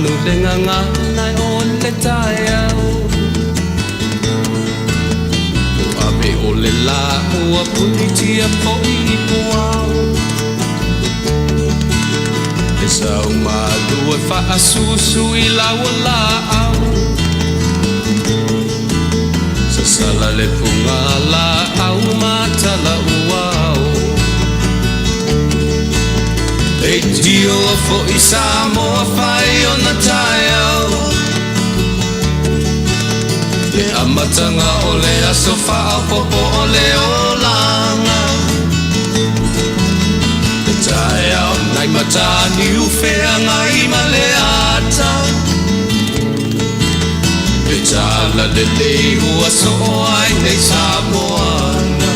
manu le gagana o le taeao. Ua ave o le lā ua punitia foi i puao. E sau malu e faasusu i lau laau. Sasala le puga laau ma tala uao. Leitio foi Samoa fai ona taeao. Le amataga o le aso faaopoopo o le olaga. Le taeao nai Mataniu Feagai ma le ata. Le tala lelei ua soo ai nei Samoana.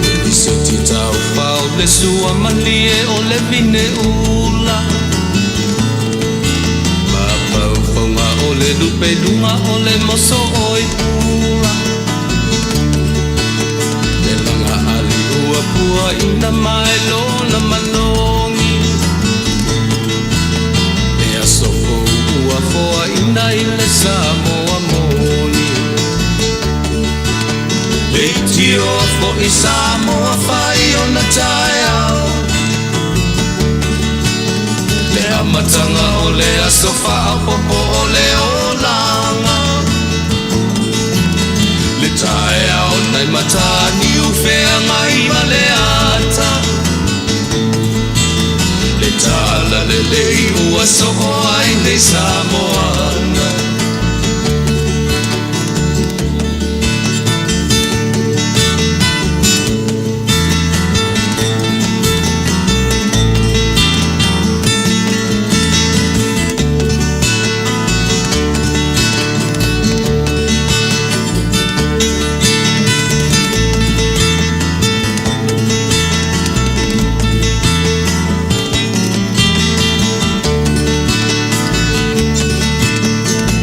Le lisiti taufao le sua malie o le vine ula. Mafaufauga o le lupe luga o le moso oi pula. Le laga ali ua puaina mai lona manogi. Le aso fou ua foaina i le Samoa moni. Leitio foi Samoa fai ona taeao. Le amataga o le aso faaopoopo o le olaga. Le taeao nai Mataniu Feagai ma le ata. Le tala lelei ua soo ai nei Samoana.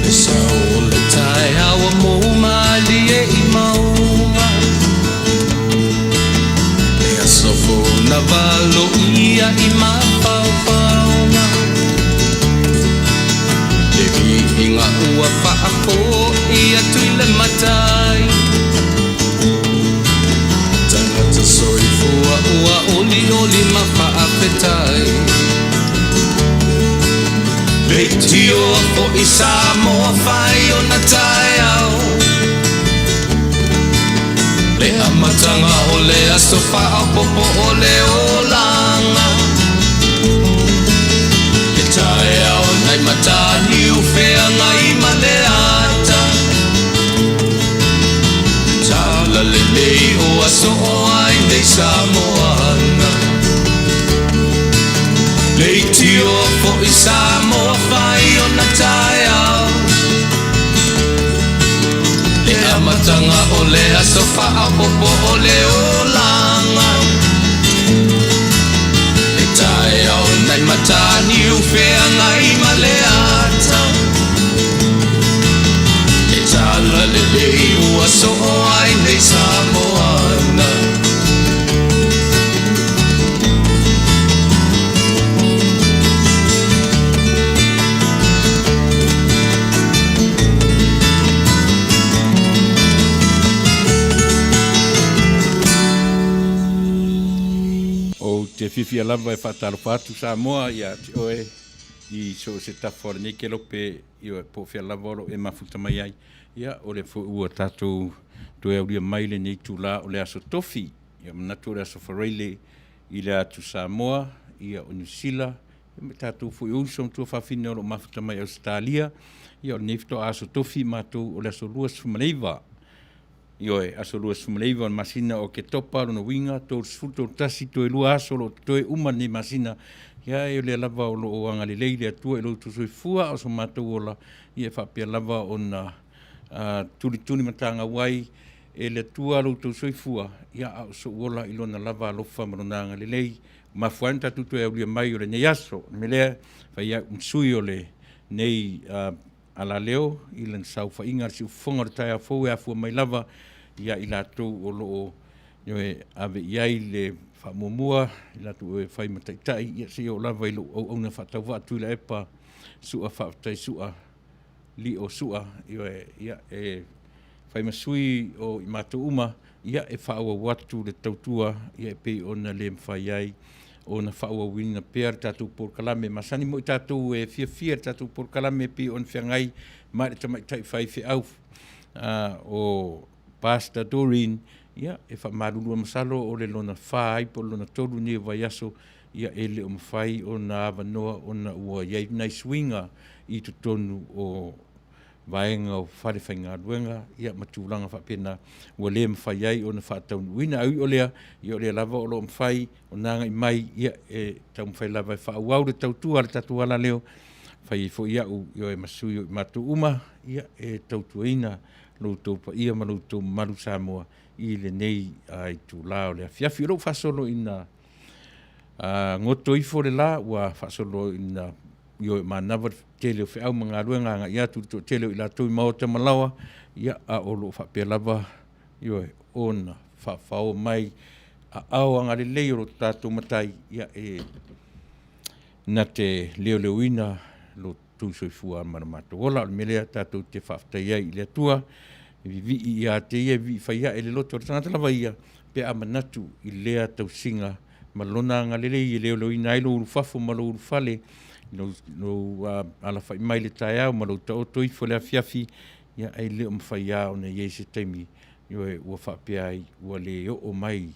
Le sao o le taeao ua mou malie i mauga. Le aso fou na valoia i mafaufauga. Le viiga ua faafoi atu i le Matai. Tagata soifua ua olioli ma faafetai. Leitio foi Samoa fai ona taeao. Le amataga o le aso faaopoopo o le olaga. Le taeao nai Mataniu Feagai ma le ata. Le tala lelei ua soo ai nei Samoana. Leitio foi Samoa fai ona taeao. Le amataga o le aso faaopoopo o le olaga. Le taeao nai Mataniu Feagai ma le ata. Le tala lelei ua soo ai nei Samoana. Ou te fiafia lava e faatalofa atu Samoa ia te oe i so o se tafa o lenei kelope ia po o fea lava o lo o e mafuta mai ai. Ia, o lea foi ua tatou toe aulia mai lenei itula o le Aso Tofi. Ia, manatu o le Aso Faraile i le atu Samoa, ia o Niu Sila, ia ma tatou foi o uso ma tuafafine o lo o mafuta mai Ausetalia. Ia, o lenei faatoa Aso Tofi matou o le aso 29. Ioe, aso 29 o le masina o Oketopa, lona uiga, 30, 31, toe lua aso o lo o totoe uma lenei masina. Ia, e o lea lava o lo o agalelei le Atua i lo outou soifua a o so matou ola, ia e faapea lava ona tulituli matagau ai e le Atua lo outou soifua, ia a o sou ola i Lona lava alofa ma Lona agalelei. Ua mafua ai ona tatou toe aulia mai o lenei aso. O le mea lea, e fai ai ma sui o lenei alaleo i lana saofaiga a le siufofoga o le taeao fou e afua mai lava ia i latou o lo o ioe, ave i ai le faamuamua, i latou e fai ma taitai, ia seia oo lava i lou auauna faatauvaa Tuilaepa Su'a Faafetai Su'a Lio Su'a, ioe, ia e fai ma sui o i matou uma, ia e faaauau atu le tautua, ia e pei ona le mafai ai ona faaauauina pea le tatou polokalame masani mo i tatou e fiafia i le tatou polokalame e pei ona feagai ma le tamaitai faifeau o Pastor Doreen, ia e faamalulu lava masalo o le lona fa ai po o le lona tolu lenei o vaiaso, ia e le o mafai ona avanoa ona ua i ai nai suiga i totonu o vaega o falefaigaluega ia ma tulaga faapena ua le mafai ai ona faataunuuina. Ae ui o lea, ia o lea lava o lo o mafai ona agai mai ia e taumafai lava e faaauau le tautua a le tatou alaleo, e fai ai foi au ioe ma sui o i matou uma ia e tautuaina lo outou paia ma lo outou mamalu Samoa i lenei itula o le afiafi. O lea ua faasolo ina goto ifo le la, ua faasolo ina ioe manava le tele o feau ma galuega agai atu i le toatele o i latou i maota ma laoa, ia, a o lo o faapea lava, ioe, ona faafao mai aao agalelei o lo tatou Matai e na te leoleoina lo outou soifua ma lo matou ola. O le mea lea tatou te faafetai ai i le Atua, e vivii ia te Ia e vivii fai ae le loto o le tagata lava ia pe a manatu i lea tausiga ma Lona agalelei e leoleoina ai lou ulufafo ma lou ulufale, lou alafai mai i le taeao ma lou taoto ifo i le afiafi, ia e le o mafai lava ona i ai se taimi, ioe, ua faapea ai ua le oo mai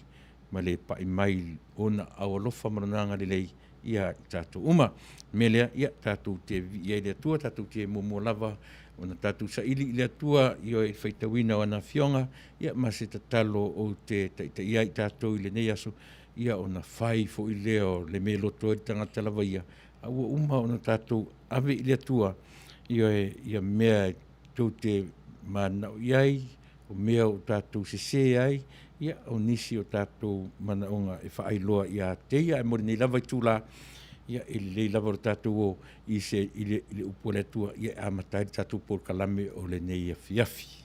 ma le pai mai Ona aao alofa ma Lona agalelei ia i tatou uma. O le mea lea, ia tatou te vivii ai i le Atua, tatou te muamua lava ona tatou saili i le Atua, ioe, i le faitauina o ana Afioga, ia ma se tatalo ou te taitaia ai i tatou i lenei aso, ia ona fai foi lea o le mea e loto ai le tagata lava ia, a ua uma ona tatou ave i le Atua, ioe, ia mea tou te mananao i ai, o mea ua tatou sese ai, ia, o nisi o tatou manaoga e faailoa ia te Ia. Ae mo lenei lava itula, ia, e lelei lava lo tatou o i se, i le upu a le Atua e amata ai le tatou polokalame o lenei afiafi.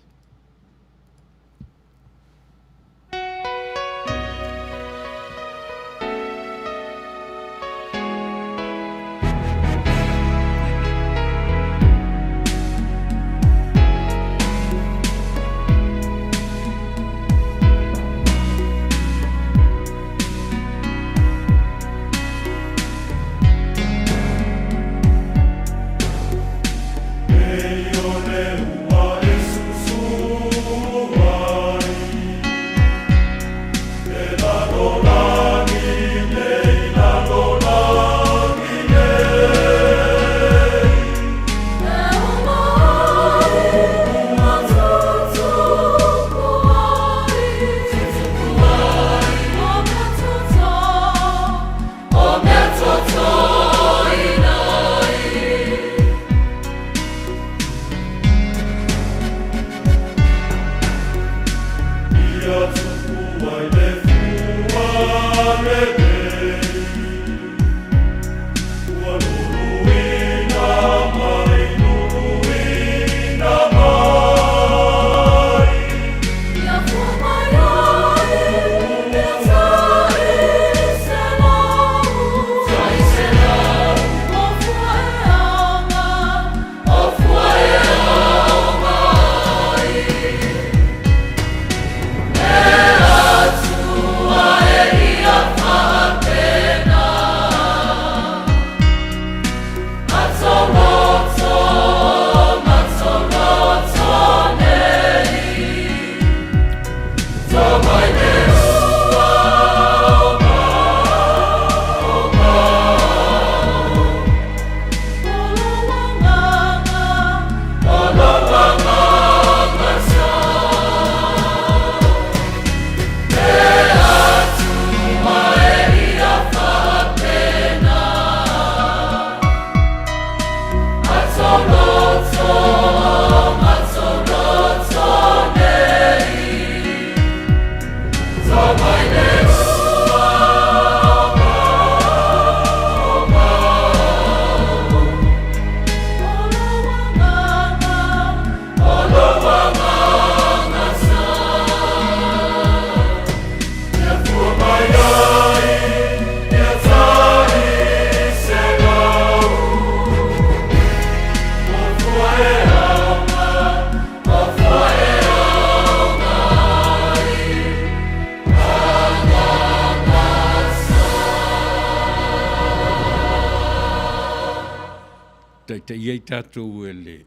Taitaia i tatou e le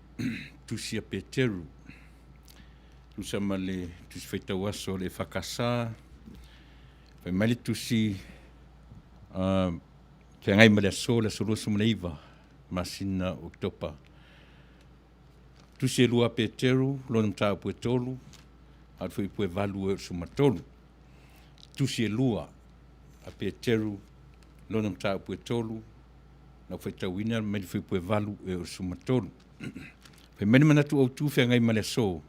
Tusi a Peteru, tusa ma le Tusi Faitau Aso o le EFKS, fai mai le Tusi, uh, feagai ma le aso, le aso 29, masina o Oketopa. Tusi e lua a Peteru, lona mataupu e tolu, a o le fuaiupu e valu e o le sumatolu. Tusi e lua a Peteru, lona mataupu e tolu, lau faitauina mai le fuaiupu e valu e o le sumatolu. Fai mai le manatu autu feagai ma le aso,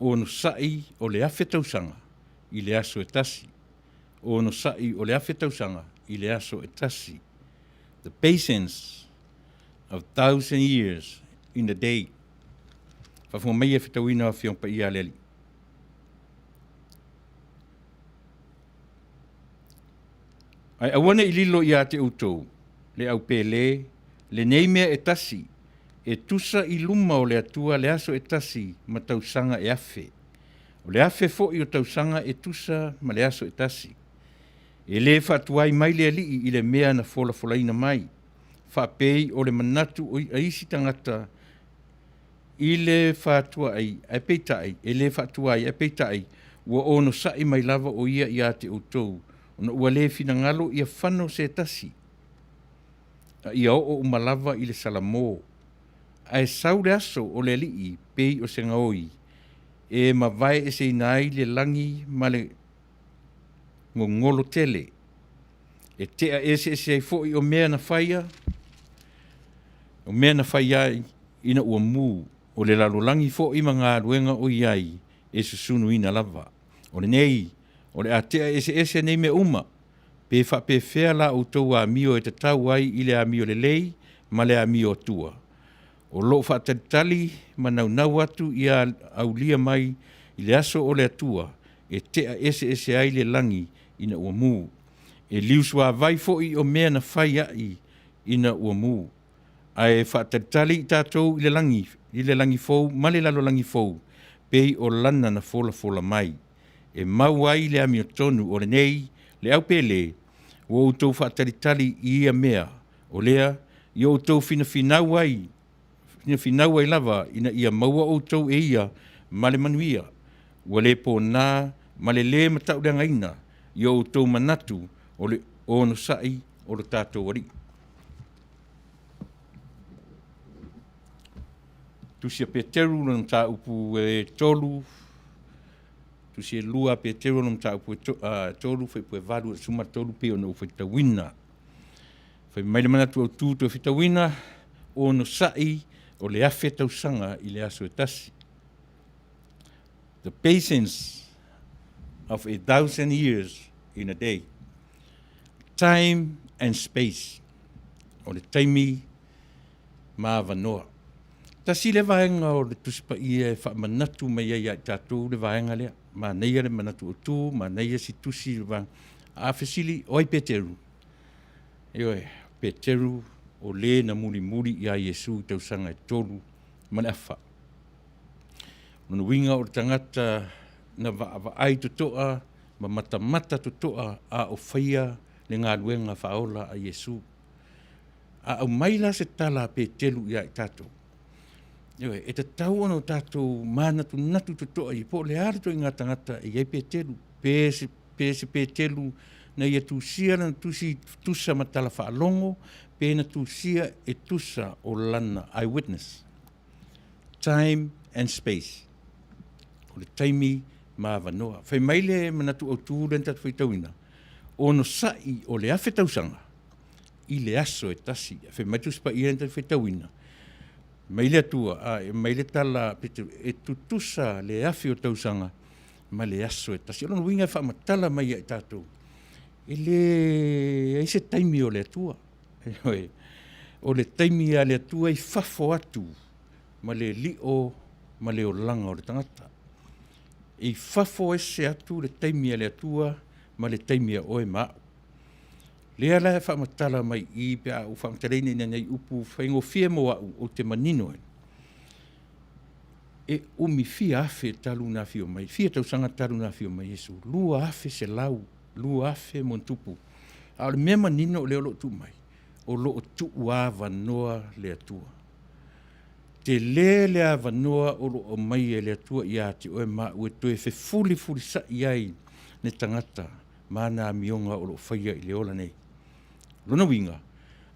onosai o le afe tausaga i le aso e tasi. Onosai o le afe tausaga i le aso e tasi. The patience of thousand years in a day. Faafofoga mai e fetauina o Afioga Paia a le Alii. Ae aua ne i lilo ia te outou le aupēlē lenei mea e tasi, e tusa i luma o le Atua le aso e tasi ma tausaga e afe. O le afe foi o tausaga e tusa ma le aso e tasi. E lē faatuai mai le Alii i le mea na folafolaina mai, faapei o le manatu o a isi tagata i le faatuai, ae peitai, e lē faatuai, ae peitai, ua onosai mai lava o ia ia te outou, ona ua lē finagalo ia fano se tasi, a ia oo uma lava i le salamo. Ae sau le aso o le Alii pei o se gaoi, e mavae eseina ai le lagi ma le gogolo tele, e tea eseese ai foi o mea na faia, o mea na fai ai ina ua mu, o le lalolagi foi ma galuega o i ai e susunuina lava. O lenei, o le a tea eseese nei mea uma, pe faapefea la outou amio e tatau ai i le amio lelei ma le amio atua, o lo o faatalitali ma naunau atu ia aulia mai i le aso o le Atua e tea eseese ai le lagi ina ua mu, e liusuavai foi o mea na fai ai ina ua mu. Ae faatalitali i tatou i le lagi, i le lagi fou ma le lalolagi fou, pei o lana na folafola mai, e mau ai le amiotonu o lenei, le aupēlē, ua outou faatalitali i ia mea, o lea ia outou finafinau ai, finafinau ai lava ina ia maua outou e ia ma le manuia, ua le pona ma le lē matauleagaina i o outou manatu o le onosai o lo tatou Alii. Tusi a Peteru lona mataupu e tolu, tusi e lua a Peteru lona mataupu e tolu, fuaiupu e valu e le sumatolu pei ona ou faitauina. Fai mai le manatu autu toe faitauina, onosai o le afe tausaga i le aso e tasi. The patience of a thousand years in a day. Time and space. O le taimi ma avanoa. Tasi le vaega o le Tusi Paia e faamanatu mai ai ia i tatou le vaega lea. Manaia le manatu autu, manaia si tusi le vaega. A fesili, o ai Peteru? Ioe, Peteru o le na mulimuli ia Iesu i tausaga e tolu ma le afa. Lona uiga o le tagata na vaavaai totoa ma matamata totoa a o faia le galuega faaola a Iesu. A aumai la se tala a Peteru ia i tatou, ioe, e tatau ona o tatou manatunatu totoa i po o le a le ituaiga tagata e i ai Peteru, pe se, pe se Peteru na ia tusia lana tusi tusa ma tala faalogo, pe na tusia e tusa o lana eyewitness. Time and space. O le taimi ma avanoa. Fai mai le manatu autu lea na tatou faitauina, onosai o le afe tausaga i le aso e tasi. Fai mai le Tusi Paia lea na tatou faitauina, mai le Atua, a, e mai le tala a Peteru, e tutusa le afe o tausaga ma le aso e tasi. O lona uiga e faamatala mai ia i tatou, e leai se taimi o le Atua. O le taimi a le Atua i fafo atu ma le lio ma le olaga o le tagata. I fafo ese atu le taimi a le Atua ma le taimi a oe ma au. Lea la e faamatala mai i i pe a ou faamatalaina ina nei upu faigofie mo au ou te manino ai, e umi fia afe talu ona afio mai, fia tausaga talu ona afio mai Iesu? 2100, 2000 ma ona tupu. A o le mea manino o lea o lo o tuu mai, O lo o tuuavanoa le Atua. Tele le avanoa o lo o aumaia e le Atua ia te oe ma au e toe fefulifulisai ai le tagata ma ana amioga o lo o faia i le ola nei. O lona uiga,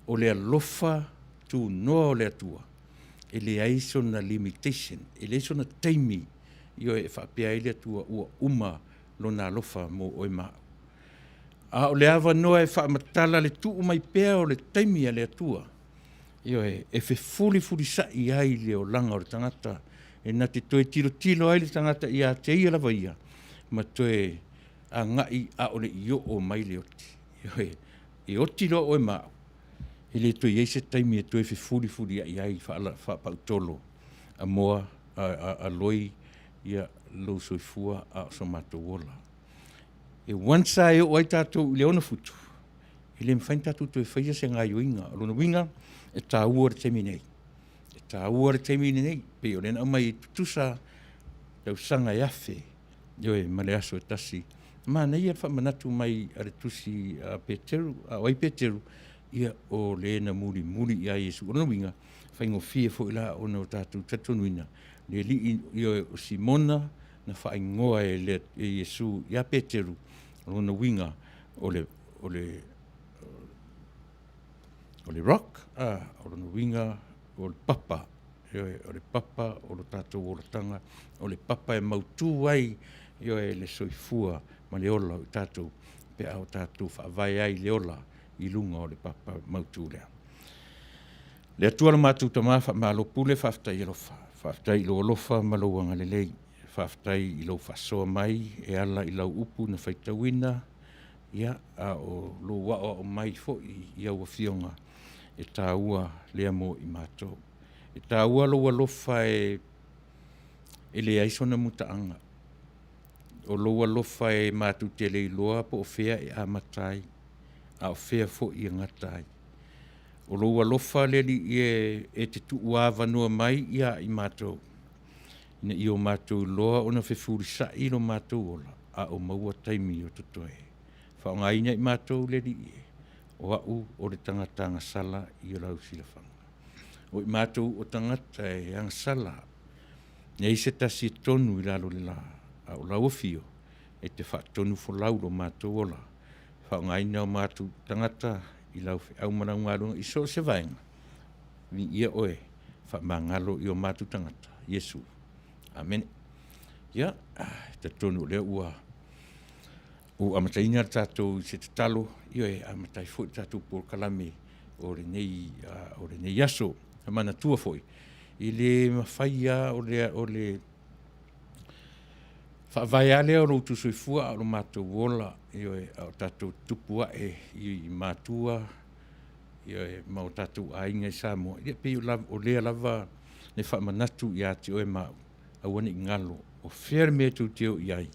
o le alofa tunoa o le Atua, e leai sona limitation, e leai sona taimi, ioe, e faapea ai le Atua ua uma Lona alofa mo oe ma au. A o le avanoa e faamatala le tuu mai pea o le taimi a le Atua, ioe, e fefulifulisai ai le olaga o le tagata, e na te toe tilotilo ai le tagata ia te ia lava ia, ma toe agai a o le i oo mai le oti. Ioe, e oti loa oe ma au, e le toe i ai se taimi e toe fefulifuliai ai faapautolo, amoa, a loi lou soifua a o so matou ola. E once lava e oo ai tatou i le 67, e le mafai ona tatou toe faia se gaoioiga. O lona uiga, e taua le taimi nei. E taua le taimi lenei, pei o lea na aumai e tutusa tausaga e 1000, ioe, ma le aso e tasi. Manaia le faamanatu mai a le tusi a Peteru, a o ai Peteru? Ia, o le na mulimuli ia Iesu. O lona uiga, e faigofie foi la ona tatou talitonuina le Alii, ioe, o Simona na faaigoa e Iesu ia Peteru, o lona uiga o le rock, o lona uiga o le papa, ioe, o le papa o lo tatou olataga, o le papa e mautu ai, ioe, le soifua ma le ola o i tatou pe a o tatou faavae ai i le ola i luga o le papa mautu lea. Le Atua lo matou Tama, faamalo pule faafetai alofa. Faafetai i lou alofa ma lou agalelei. Faafetai i lou faasoa mai e ala i lau upu na faitauina, ia, a o lou aoao mai foi i au afioga, e taua lea mo i matou. E taua lou alofa e leai sona mutaaga. O lou alofa e matou te le iloa po o fea e amata ai, a o fea foi e gata ai. O lou alofa le Alii e, e te tuuavanoa mai ia i matou, ina ia o matou iloa ona fefulisai lo matou ola, a o maua taimi o totoe. Faaaogaina i matou le Alii e, o au o le tagata agasala i lau silafaga. O i matou o tagata e agasala, leai se tasi e tonu i lalo o le la, a o lau afio, e te faatonufolau lo matou ola, faaaogaina o matou tagata i lau feau ma lau galuega i so o se vaega, viia oe, faamagalo i o matou tagata. Iesu. Amene. Ia, e talitonu o lea ua ou amataina le tatou i se tatalo, ia e amata ai foi le tatou polokalame o lenei, o lenei aso. E manatua foi, e le mafai lava, o le faavae lava lea o lo outou soifua a o lo matou ola, ioe, a o tatou tutupu ae i matua, ioe, ma o tatou aiga i Samoa, ia pei o lea lava e faamanatu ia te oe ma au, aua ne i galo, o fea le mea tou te o i ai,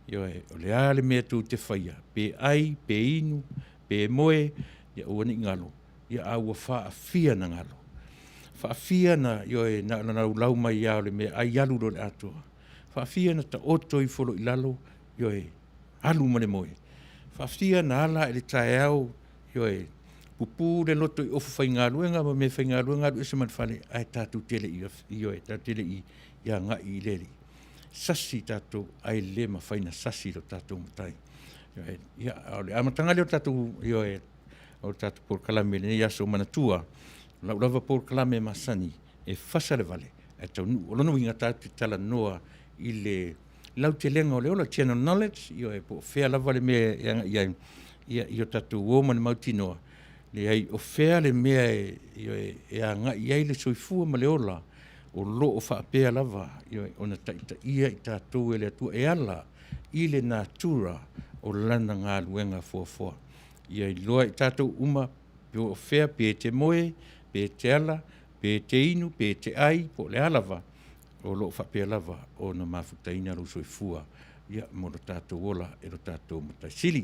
ioe, o le a le mea tou te faia, pe ai, pe inu, pe moe, ia aua ne i galo, ia a ua faafia ona galo? Faafia ona, ioe, na ona laulau mai lava o le meaai alu loa i le atoa? Faafia ona taoto ifo loa i lalo, ioe, alu ma le moe? Faafia ona ala ae i le taeao, ioe, pupu le loto i ofu faigaluega ma meafaigaluega alu ese ma le fale, ae tatou te le i, ioe, tatou te le i agai i le Alii? Sasi tatou, ae le mafai ona sasi lo tatou Matai. Ia, o le amataga lea o le tatou, ioe, o le tatou polokalame i lenei aso. Manatua, o lau lava polokalame masani, e fasa le vale ae taunuu. O lona uiga, tatou te talanoa i le lautelega o le ola, general knowledge, ioe, po o fea lava le mea e agai i ai, ia, ia tatou o ma le mautinoa, leai, o fea le mea e, ioe, e agai i ai le soifua ma le ola, o lo o faapea lava, ioe, ona taitaia i tatou e le Atua e ala i le natura o Lana galuega foafoa. Ia iloa e i tatou uma po o fea, pe e te moe, pe e te ala, pe e te inu, pe e te ai, po o le a lava, o lo o faapea lava ona mafutaina lou soifua, ia, mo lo tatou ola e lo tatou Matai Sili.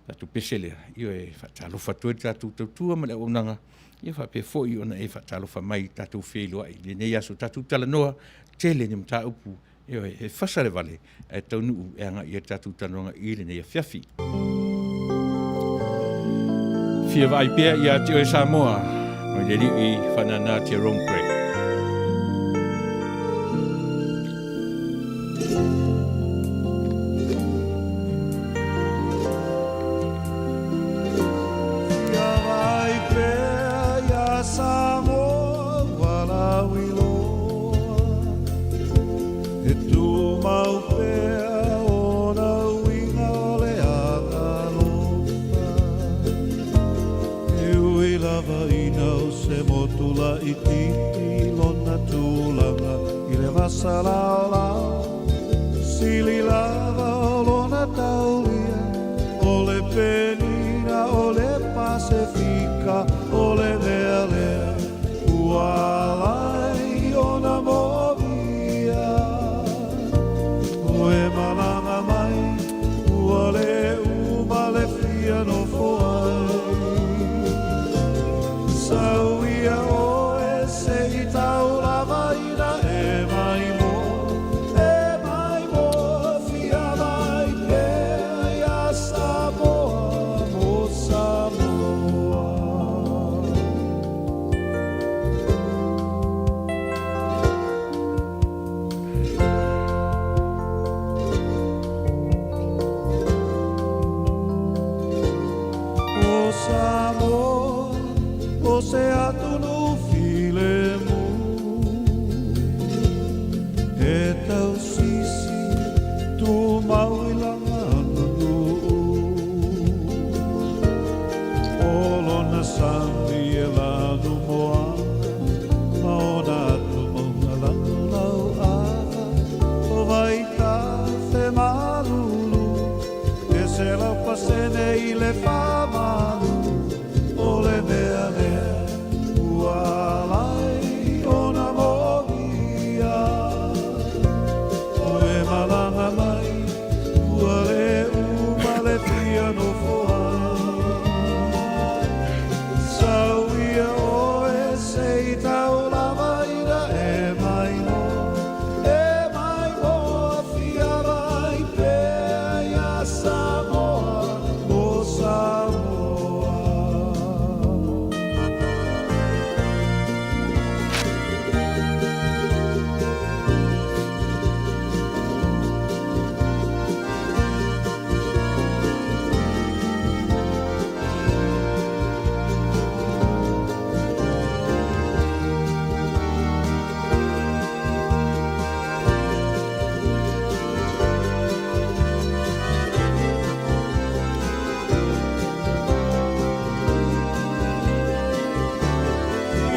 Tatou pese lea, ioe, e faatalofa atu ai le tatou tautua ma le auaunaga, ia faapea foi ona e faatalofa mai tatou feiloai i lenei aso tatou talanoa, tele ni mataupu, ioe, e fasa le vale ae taunuu e agai i ai le tatou talanoaga i lenei afiafi. Fia vaai pea ia te oe Samoa, mai le alii faanana Jerome Greg. E tumau pea ona uiga o le agalofa. E ui lava ina o se motu laitiiti lona tulaga i le vasa laolao, sili lava o lona taulia, o le Penina, o le Pasefika, o le mea lea ua ala ai ona moomia. Ua e malaga mai, ua le uma le fia nofo ai. Sau ia oe se i tau lava ina e mai mo, e mai mo, fia mai pea ia Samoa, mo Samoa. O Samoa, o se atunuu filemu, E tausisi tumau i lana aganuu. O lona sami e lanu moana, ma ona atumauga lanu lauava. O vaitafe malulu, e 100% i le faamalu. O le mea lea ua ala ai ona moomia. Ua e malaga mai, ua le uma le fia nofo ai. Sau ia oe se i tau lava ina e mai mo, e mai mo, fia mai pea ia Samoa, mo Samoa.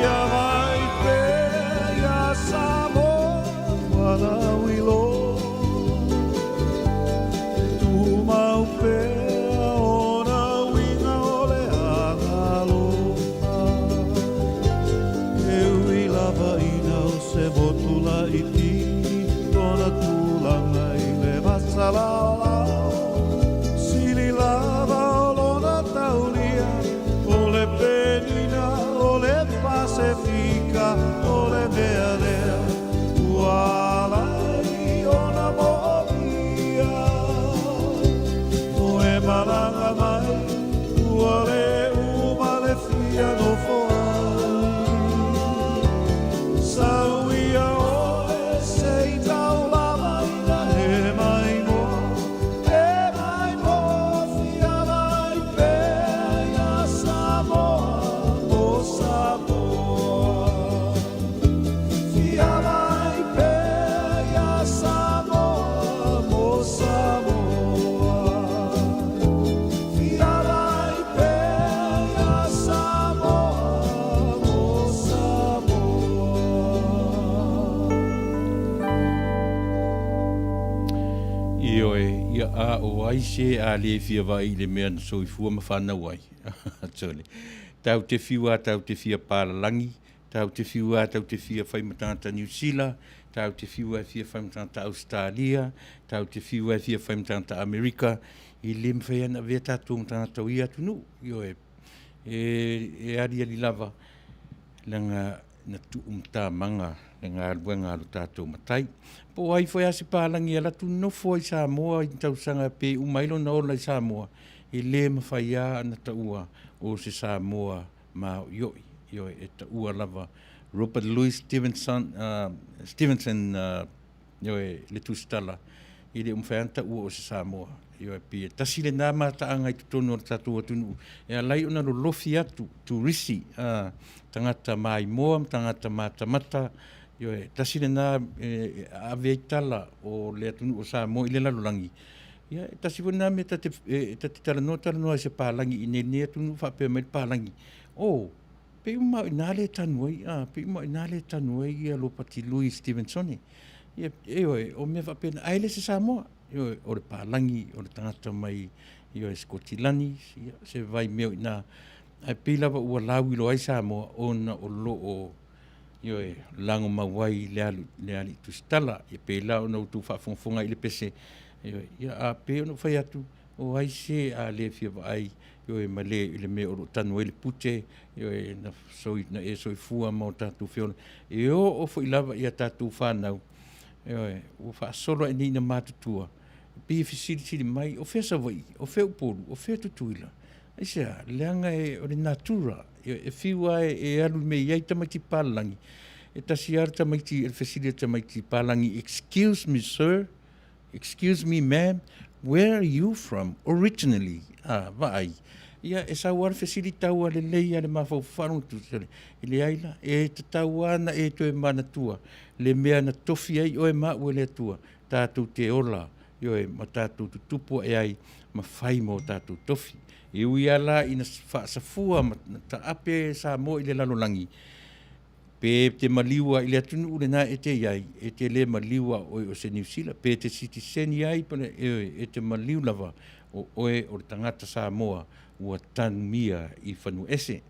Ia mai pea ia Samoa Malauiloa, E tumau pea ona uiga o le agalofa. E ui lava ina o se motu laitiiti lona tulaga i le vasa laolao, sili lava o lona taulia, o le Penina, o le Pasefika, o le mea lea ua ala ai ona moomia. Ua e malaga mai, ua le uma le fia nofo ai. Sau ia oe se i tau lava ina e mai moa, e mai moa, fia mai pea ia Samoa, o Samoa. Fia mai pea ia Samoa, mo Samoa. Fia mai pea ia Samoa, mo Samoa. Ioe, ia a o ai se a le fia vaai i le mea na soifua ma fanau ai. Tole. Tau te fiu a tau te fia pālalangi, tau te fiu a tau te fia whai ma tangata New Zealand, tau te fiu a fia whai ma tangata Australia, tau te fiu a fia whai ma tangata Amerika, i le mawhai ana avea tātou ma tangata o ia atunuu. Ioe, e, e aliali lava, leaga na tuu matamaga le galuega a lo tatou Matai. Po o ai foi a se palagi e alu atu nofo ai i Samoa i tausaga pe uma ai lona ola i Samoa, e le mafai lava ona taua o se Samoa maoʻioi, ioe, e taua lava Robert Louis Stevenson, Stevenson, ioe, le tusitala, e le o mafai lava ona taua o se Samoa. Ioe, pei e tasi lena mataaga i totonu o le tatou atunuu e ala ai ona lolofi atu turisi, tagata maimoa ma tagata matamata. Ioe, tasi lena e ave ai tala o le atunuu o Samoa i le lalolagi. Ia, e tasi foi lena mea ta te, ta te talanoa talanoa i se palagi i inei i lenei atunuu, faapea mai le palagi, oh, pei uma lava o i ina lea e tanu ai, a, pei uma lava o i ina lea e tanu ai ia Lopati Lui Stevensone. Ia, ioe, o mea faapena, ae le se Samoa. Ioe, o le palagi, o le tagata mai, ioe, Sikotilani, ia, se vaimea o i ina. Ae pei lava ua lauiloa ai Samoa ona o lo o, ioe, lagomau ai le alu, le alii tusitala. Ia pei la ona outou faafogafoga i le pese, ioe, ia a pei ona ou fai atu, o ai se a le fia vaai, ioe, ma le i le mea o lo o tanu ai le pute, ioe, na soi, na e soifua ma o tatou feola. E oo foi lava i a tatou fanau, ioe, ua faasolo ae nei ina matutua, pei e fesilisili mai, o fea Savaii, o fea Upolu, o fea Tutuila. Aisea? Leaga e, o le natura, e fiu lava e alu i le mea e i ai tamaiti palagi, e tasi lava le tamaiti, le fesili a le tamaiti palagi, excuse me sir, excuse me ma'am, where are you from originally? A, vaai, ia e sau lava le fesili tau a lelei a le mafaufau faalogo atu, e leai la, e tatau lava ona e toe manatua le mea na tofi ai oe ma au e le Atua, tatou te ola, ioe, ma tatou tutupu ae ai ma fai ma o tatou tofi. E ui lava la ina faasafua ma taape Samoa i le lalolagi, pe te maliu lava i le atunuu lena e te i ai, e te le maliu lava o oe o se Niu Sila, pe te sitiseni ai, ioe, e te maliu lava o oe o le tagata Samoa ua tanumia i fanua ese.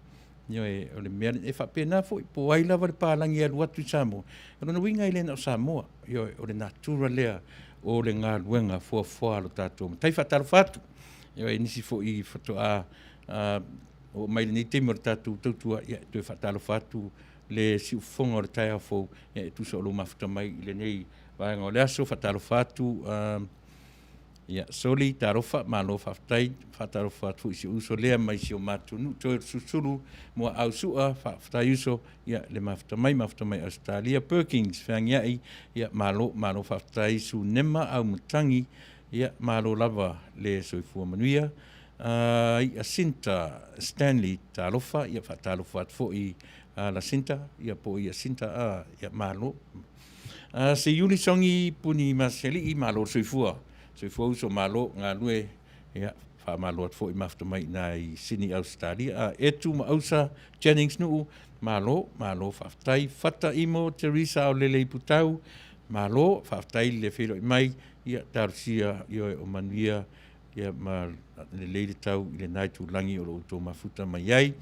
Ioe, o le mea, e faapena foi, po o ai lava le palagi e alu atu i Samoa, o lona uiga e le na o Samoa, ioe, o le natura lea o le galuega fuafua a lo tatou matai. Faatalofa atu, ioe, i nisi foi faatoa oo mai lenei taimi o le tatou tautua, ia, toe faatalofa atu le siufofoga o le taeao fou, ia, e tusa o lou mafuta mai i lenei vaega o le aso. Faatalofa atu, Ia, soli, talofa, malo faafetai. Faatalofa atu foi i si ou uso lea mai si o matou nuu, toe o le Susulu, Muaau Sua, faafetai uso, ia, le mafuta mai, mafuta mai Ausetalia. Perkins, feagiai, ia, malo, malo faafetai. Sunema Aumatagi, ia, malo lava le soifua manuia. Ia Sinta Stanley, talofa, ia, faatalofa atu foi Lasinta, ia, po o ia Sinta, ia, malo. Seiuli Songi Puni Maseli'i, malo le soifua. Soifua uso, malo galue, ia, faamalo atu foi mafuta mai i ina i Sydney, Ausetalia. A Etu ma Ausa Jennings Nuu, malo, malo faafetai. Fata Imo Teresa Aolele Iputau, malo, faafetai le feiloai mai, ia, talosia ioe o manuia, ia, ma lelei le tau i lena itulagi o lo outou mafuta mai ai.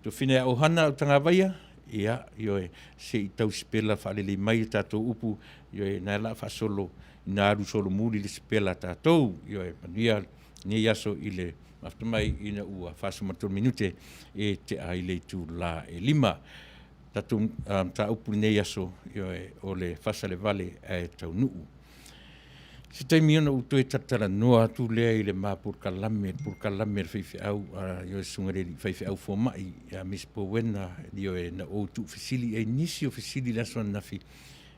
Tofina ia Ohana au Tagavaia, ia, ioe, se i tau sipela faalelei mai le tatou upu, ioe, na la faasolo ina alu solomuli le sipela a tatou, ioe, manuia lenei aso i le mafuta mai ina ua 43 minute e tea ai le itula e 5. Tatou mataupu lenei aso, ioe, o le fasalevale ae taunuu. Se taimi ona ou toe talatalanoa atu lea i le ma polokalame, le polokalame a le faifeau, a ioe, Susuga i le Alii Faifeau Fomai ia Miss Powena, ioe, na ou tuufesili i ai nisi o fesili i le aso ananafi,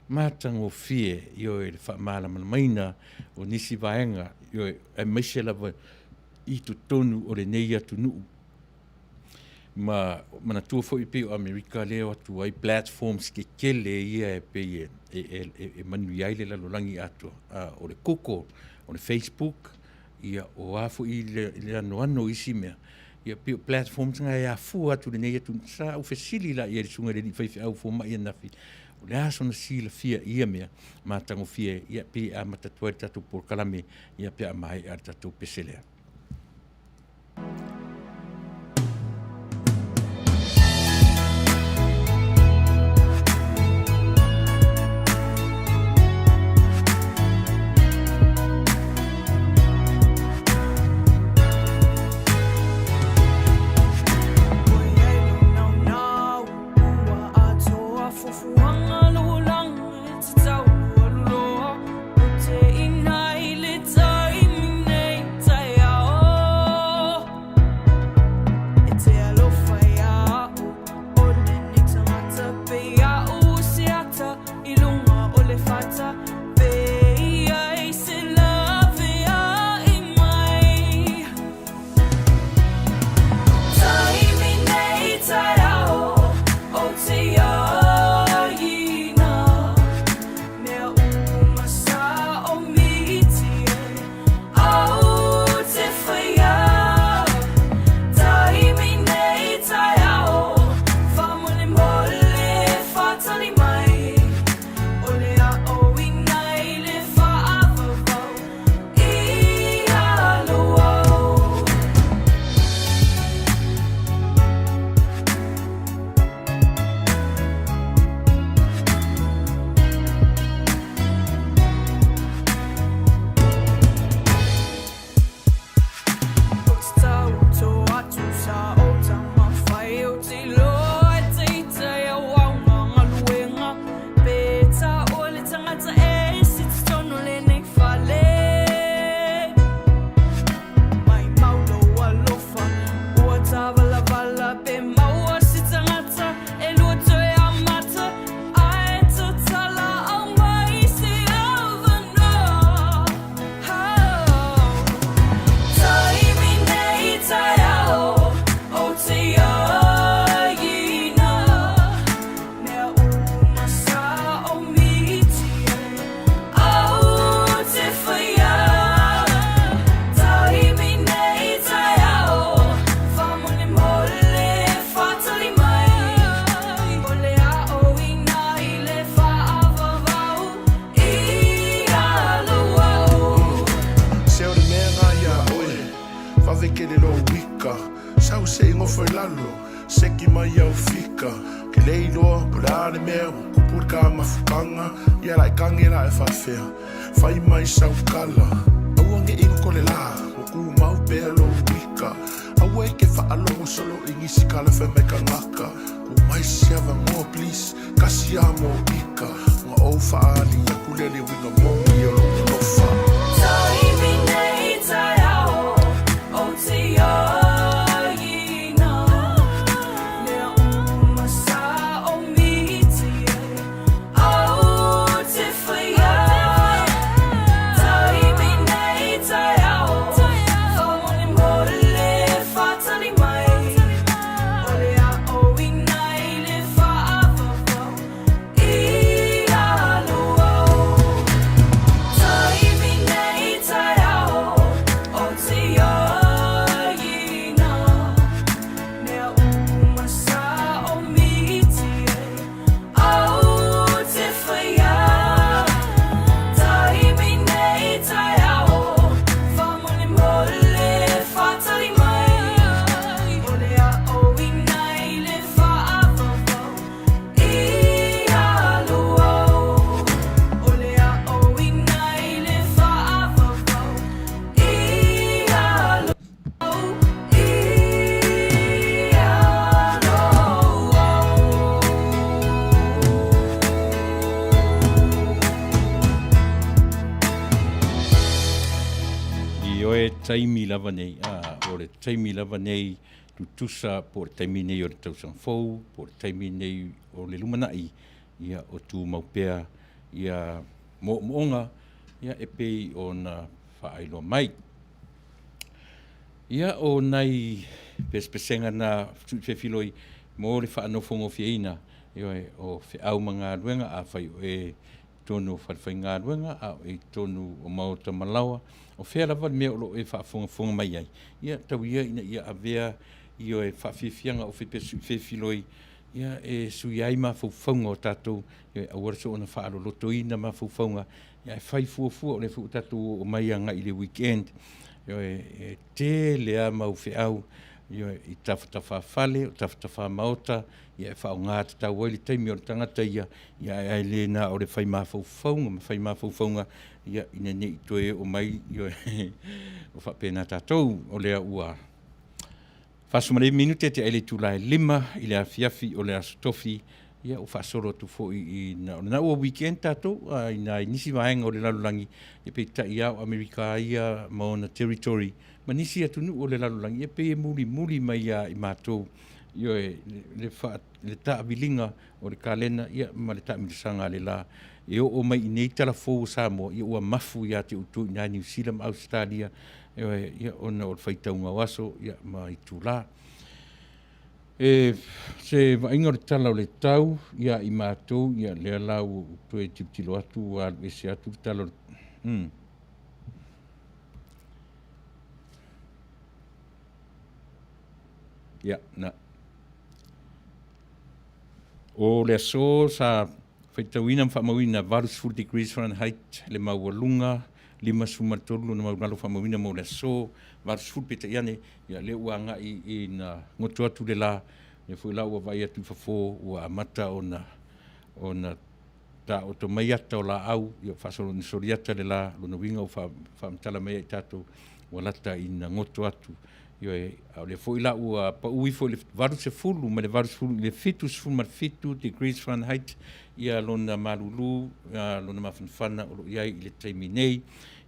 matagofie, ioe, le faamalamalamaina o nisi vaega, ioe, aemaise lava i totonu o lenei atunuu. Ma manatua foi pei o Amerika lea o atu ai platforms tetele ia e pei e manuia ai le lalolagi atoa, o le Google, o le Facebook, ia o a foi le anoano o isi mea, ia pei o platforms na e afua atu i lenei atunuu. Sa ou fesili la i ai i le susuga i le alii faifeau fomai ananafi, o le a sona silafia i ia mea matagofie, ia pei e amata atu ai le tatou polokalame, ia pe a maea le tatou pese lea. lalo Seki mai au fika Ke le iloa po le a le mea Ua kupu le ka mafutaga Ia la e kage la e faafea Fai mai sau kala Aua ne i ko le la Ua kumau pea lou ika Aua e ke faalogo solo i nisi kala fai mai kangaka Ku mai se avanoa please Kasi a mo ika Ona ou faaali aku lea le uiga moni o lou alofa. Taimi nei taeao o te āina Mea uma sa o miti ai au te whaia Taimi nei taeao Whamolemole whatari mai O le ao ina i le whaavavau I alu au Taimi nei taeao o te āina Mea uma sa o miti ai au te whaia Taimi nei taeao Whamolemole whatari mai O le ao ina i le whaavavau I alu au O le ao ina i le whaavavau I alu au I alu au. Ioe taimi lava nei, a, o le taimi lava nei tutusa po o le taimi nei o le tausaga fou, po o le taimi nei o le lumanai, ia o tumau pea ia moomooga ia e pei ona faailoa mai. Ia o nai pesepesega na tuifefiloi mo le faanofogofieina, ioe, o feau ma galuega, afai o e totonu o falefaigaluega, a o e i totonu o maota ma laoa, o fea lava le mea o lo o e faafogafoga mai ai, ia tau ia ina ia avea ioe faafiafiaga o fefiloi ia e suia ai mafaufauga o tatou, ioe, aua le soona faalolotoina mafaufauga, ia ae fai fuafua, o lea foi ua tatou oo mai agai i le weekend, ioe, e tele lava mau feau, ioe, i tafatafafale, o tafatafamaota, ia e faaaoga tatau ai le taimi o le tagata ia, ia ae le na o le fai mafaufauga ma fai mafaufauga, ia ina ne i toe oo mai, ioe, o faapena tatou, o lea ua 49 minute te ai le itula e 5 i le afiafi o le Aso Tofi, ia ua faasolo atu foi i na, o lena ua weekend tatou i nai nisi vaega o le lalolagi, ia peitai lava o Amerika ia ma ona territory ma nisi atunuu o le lalolagi, ia pei e mulimuli mai ia i matou, ioe, le, fa, le taaviliga o le kalena ia ma le taamilosaga a le la e oo mai i nei tala fou o Samoa, ia ua mafu ia te outou i nā Niu Sila ma Ausetalia, ioe, ia ona o le faitauga o aso ia ma itulā. E se vaaiga o le tala o le tau ia i matou, ia lea la ua ou toe tilotilo atu ua alu ese atu le tala o le mm. Ia, na. O le aso sa faitauina ma faamauina 80 degrees Fahrenheit le maualuga, 53 lona maulalo faamauina mo le aso, 80 peitai ane, ia lea ua agai ina goto atu le la, lea foi la ua vaai atu i fafo ua amata ona ona taoto mai ata o laau, ia faasolo ina soliata le la, lona uiga ua faamatala mai ai tatou ua lata ina goto atu. Ioe, a o lea foi la ua pau ifo i le 80 mai le 80 i le 77 degrees Fahrenheit ia lona malulu, lona mafanafana o lo o i ai i le taimi nei.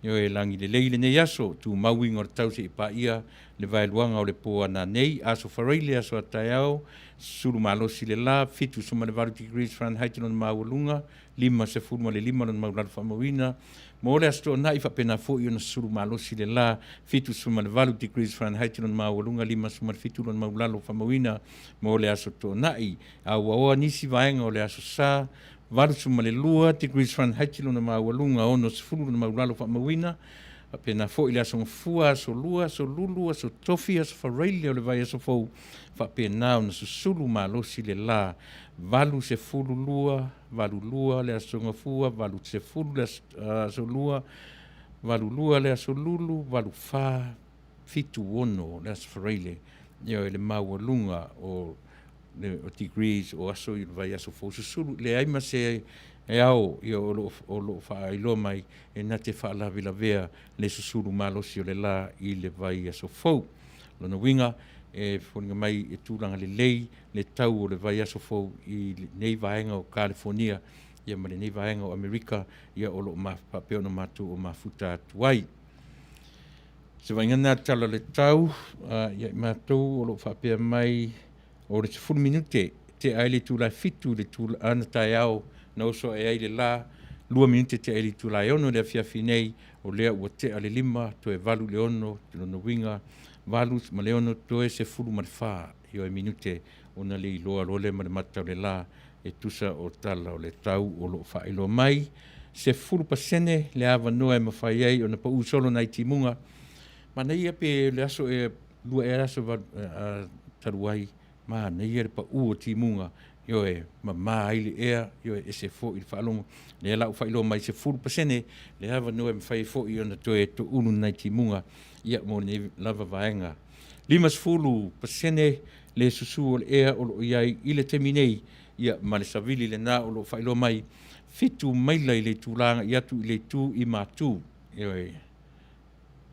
Ioe, lagi lelei lenei aso, tumau uiga o le tau seia paia le vaeluaga o le po a nanei, aso faraile, aso a taeao, sulu malosi le la, 78 degrees Fahrenheit lona maualuga, 55 lona maulalo faamauina. Mo le Aso Toonai, faapena foi ona sulu malosi le la, 78 degrees Fahrenheit lona maualuga, 57 lona maulalo faamauina. Mo le Aso Toonai, a ua oa nisi vaega o le Aso Sa, 82 degrees Fahrenheit lona maualuga, 60 lona maulalo faamauina. Faapena foi le Aso Gafua, Aso Lua, Aso Lulu, Aso Tofi, Aso Faraile o le vaiaso fou, faapena ona susulu malosi le la, 82, 82 le Aso Gafua, 80 le Aso Lua, 82 le Aso Lulu, 84, 76 le Aso Faraile. Ioe, le maualuga o le o degrees o aso i le vaiaso fou susulu. Leai ma se ao ia o lo o lo o faailoa mai e na te faalavelavea le susulu malosi o le la i le vaiaso fou. Lona uiga, e foliga mai e tulaga lelei le tau o le vaiaso fou i lenei vaega o Kalifonia ia ma lenei vaega o Amerika ia o lo o faapea ona matou o mafuta atu ai. Se vaaiga lena i le tala o le tau ia i matou o lo o faapea mai o le 10 minute tea ai le itula e 7 i le itula ana taeao na oso ae ai le la, 2 minute tea ai le itula e 6 i le afiafi nei, o lea ua tea le 5 toe 8 i le 6, lona uiga 8 ma le 6 toe 14 ioe minute ona le iloa loa lea ma le mata o le la e tusa o tala o le tau o lo o faailoa mai. 10% le avanoa e mafai ai ona pau solo nai timuga. Manaia pe le aso e lua ea aso talu ai, manaia le pau o timuga, ioe, mama ai le ea, ioe, ese foi le faalogo. Lea la ua faailoa mai 10% le avanoa e mafai ai foi ona toe toulu nai timuga, ia mo lenei lava vaega. 50% le susu o le ea o lo o i ai i le taimi nei, ia ma le savili lena o lo o faailoa mai, 7 maila i le itula agai atu i le itu i Matu. Ioe,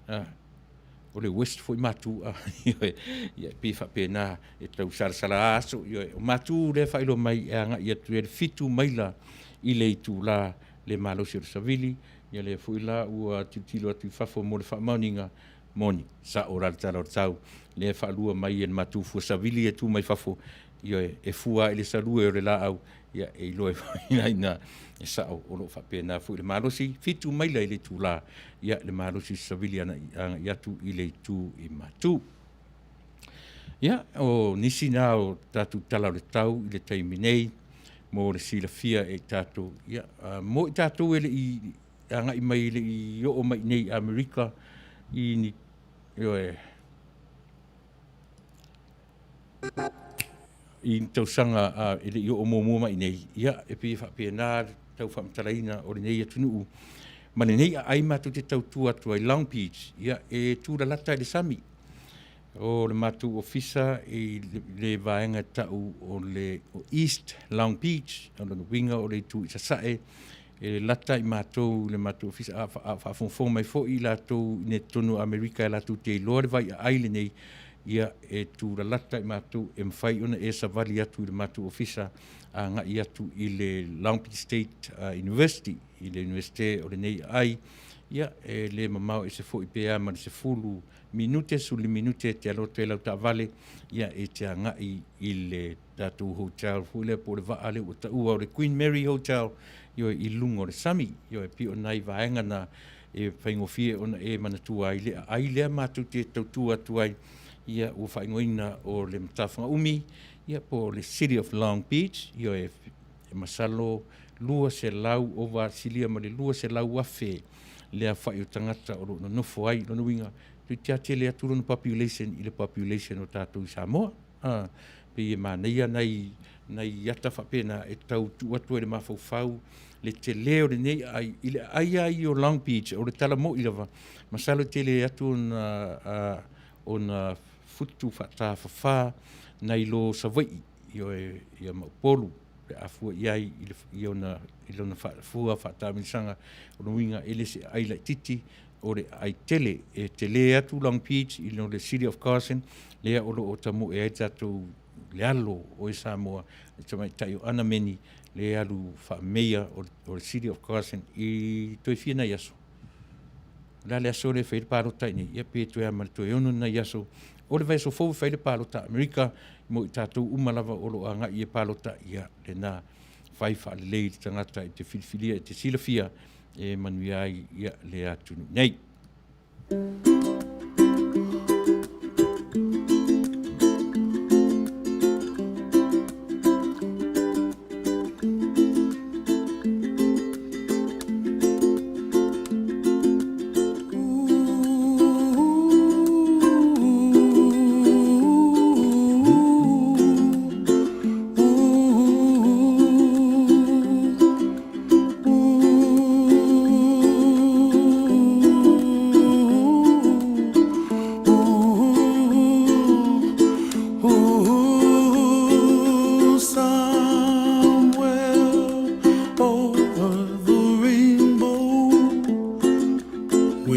a, o le west foi Matu, a, ioe, ia e pei faapena e tau salasala aso, ioe, o Matu lea e faailoa mai e agai atu i le 7 maila i le itula le malosi o le savili, ia lea foi la ua tilotilo atu i fafo mo le faamaoniga, moni, sao la le tala o le tau, lea e faalua mai e le matou fua savili e tu mai fafo, ioe, e fua i le salue o le laau, ia e iloa ai foi i ina e sao o lo o faapena foi le malosi, 7 maila i le itula, ia le malosi savili agai atu i le itu i Matu. Ia, o nisi na o tatou tala o le tau i le taimi nei, mo le silafia e i tatou, ia, mo i tatou e le i agai mai e le i oo mai i nei i Amerika i ni, ioe, i ni tausaga e le i oo muamua mai i nei, ia, e pei e faapena le tau faamatalaina o lenei atunuu. Ma lenei aai matou te tautua atu ai Long Beach, ia, e tulalata i le sami. O le matou ofisa i le vaega e tau o le East Long Beach, o lona uiga o le itu i sasae, e lata i matou le matou ofisa, a faafogafoga mai foi i latou i totonu o Amerika e latou te iloa le vaiaai lenei, ia e tulalata i matou e mafai ona e savali atu i le matou ofisa agai atu i le Long Beach State University, i le Iunivesite o lenei aai, ia e le mamao ese foi pe a ma le 10 minute, 15 minute e te alo atu ai lau taavale, ia e te agai i le tatou hotel foi lea po o le vaa lea ua taua o le Queen Mary Hotel, ioe, i luga o le sami, ioe, pei o nai vaega na e faigofie ona e manatua ai le aai lea matou te tautua atu ai, ia ua faaigoaina o le Matafaga-umi, ia po o le City of Long Beach, ioe, e masalo 200 ova silia ma le 200,000 le aofai o tagata o lo o nonofo ai. Lona uiga, toeitiiti tele atu lona population i le population o tatou i Samoa. A, pei e manaia nai, nai ata faapena e tau tuu atu ai le mafaufau le tele o lenei aai i le aai lava ia o Long Beach, o le tala moi lava, masalo e tele atu ona, ona futu faatafafa nai lo Savaii, ioe, ia ma Upolu pe a fua i ai i, le, i, ona, i lona fua faataamilosaga. O lona uiga e le se aai laitiiti, o le aai tele, e tele atu Long Beach i lo le City of Carson, lea o lo o tamoe ai tatou le alo o e Samoa, le tamaitai o Ana Meni, le alu faameia o le City of Carson i toe fia nai aso. O le a le aso lea e fai ai le palota i inei? Ia pe toe a ma le toe 6 nai aso o le vaiaso fou e fai le palota a Amerika mo i tatou uma lava o lo o agai e palota, ia lena fai faalelei le tagata e te filifilia e te silafia e manuia ai ia le atunuu nei.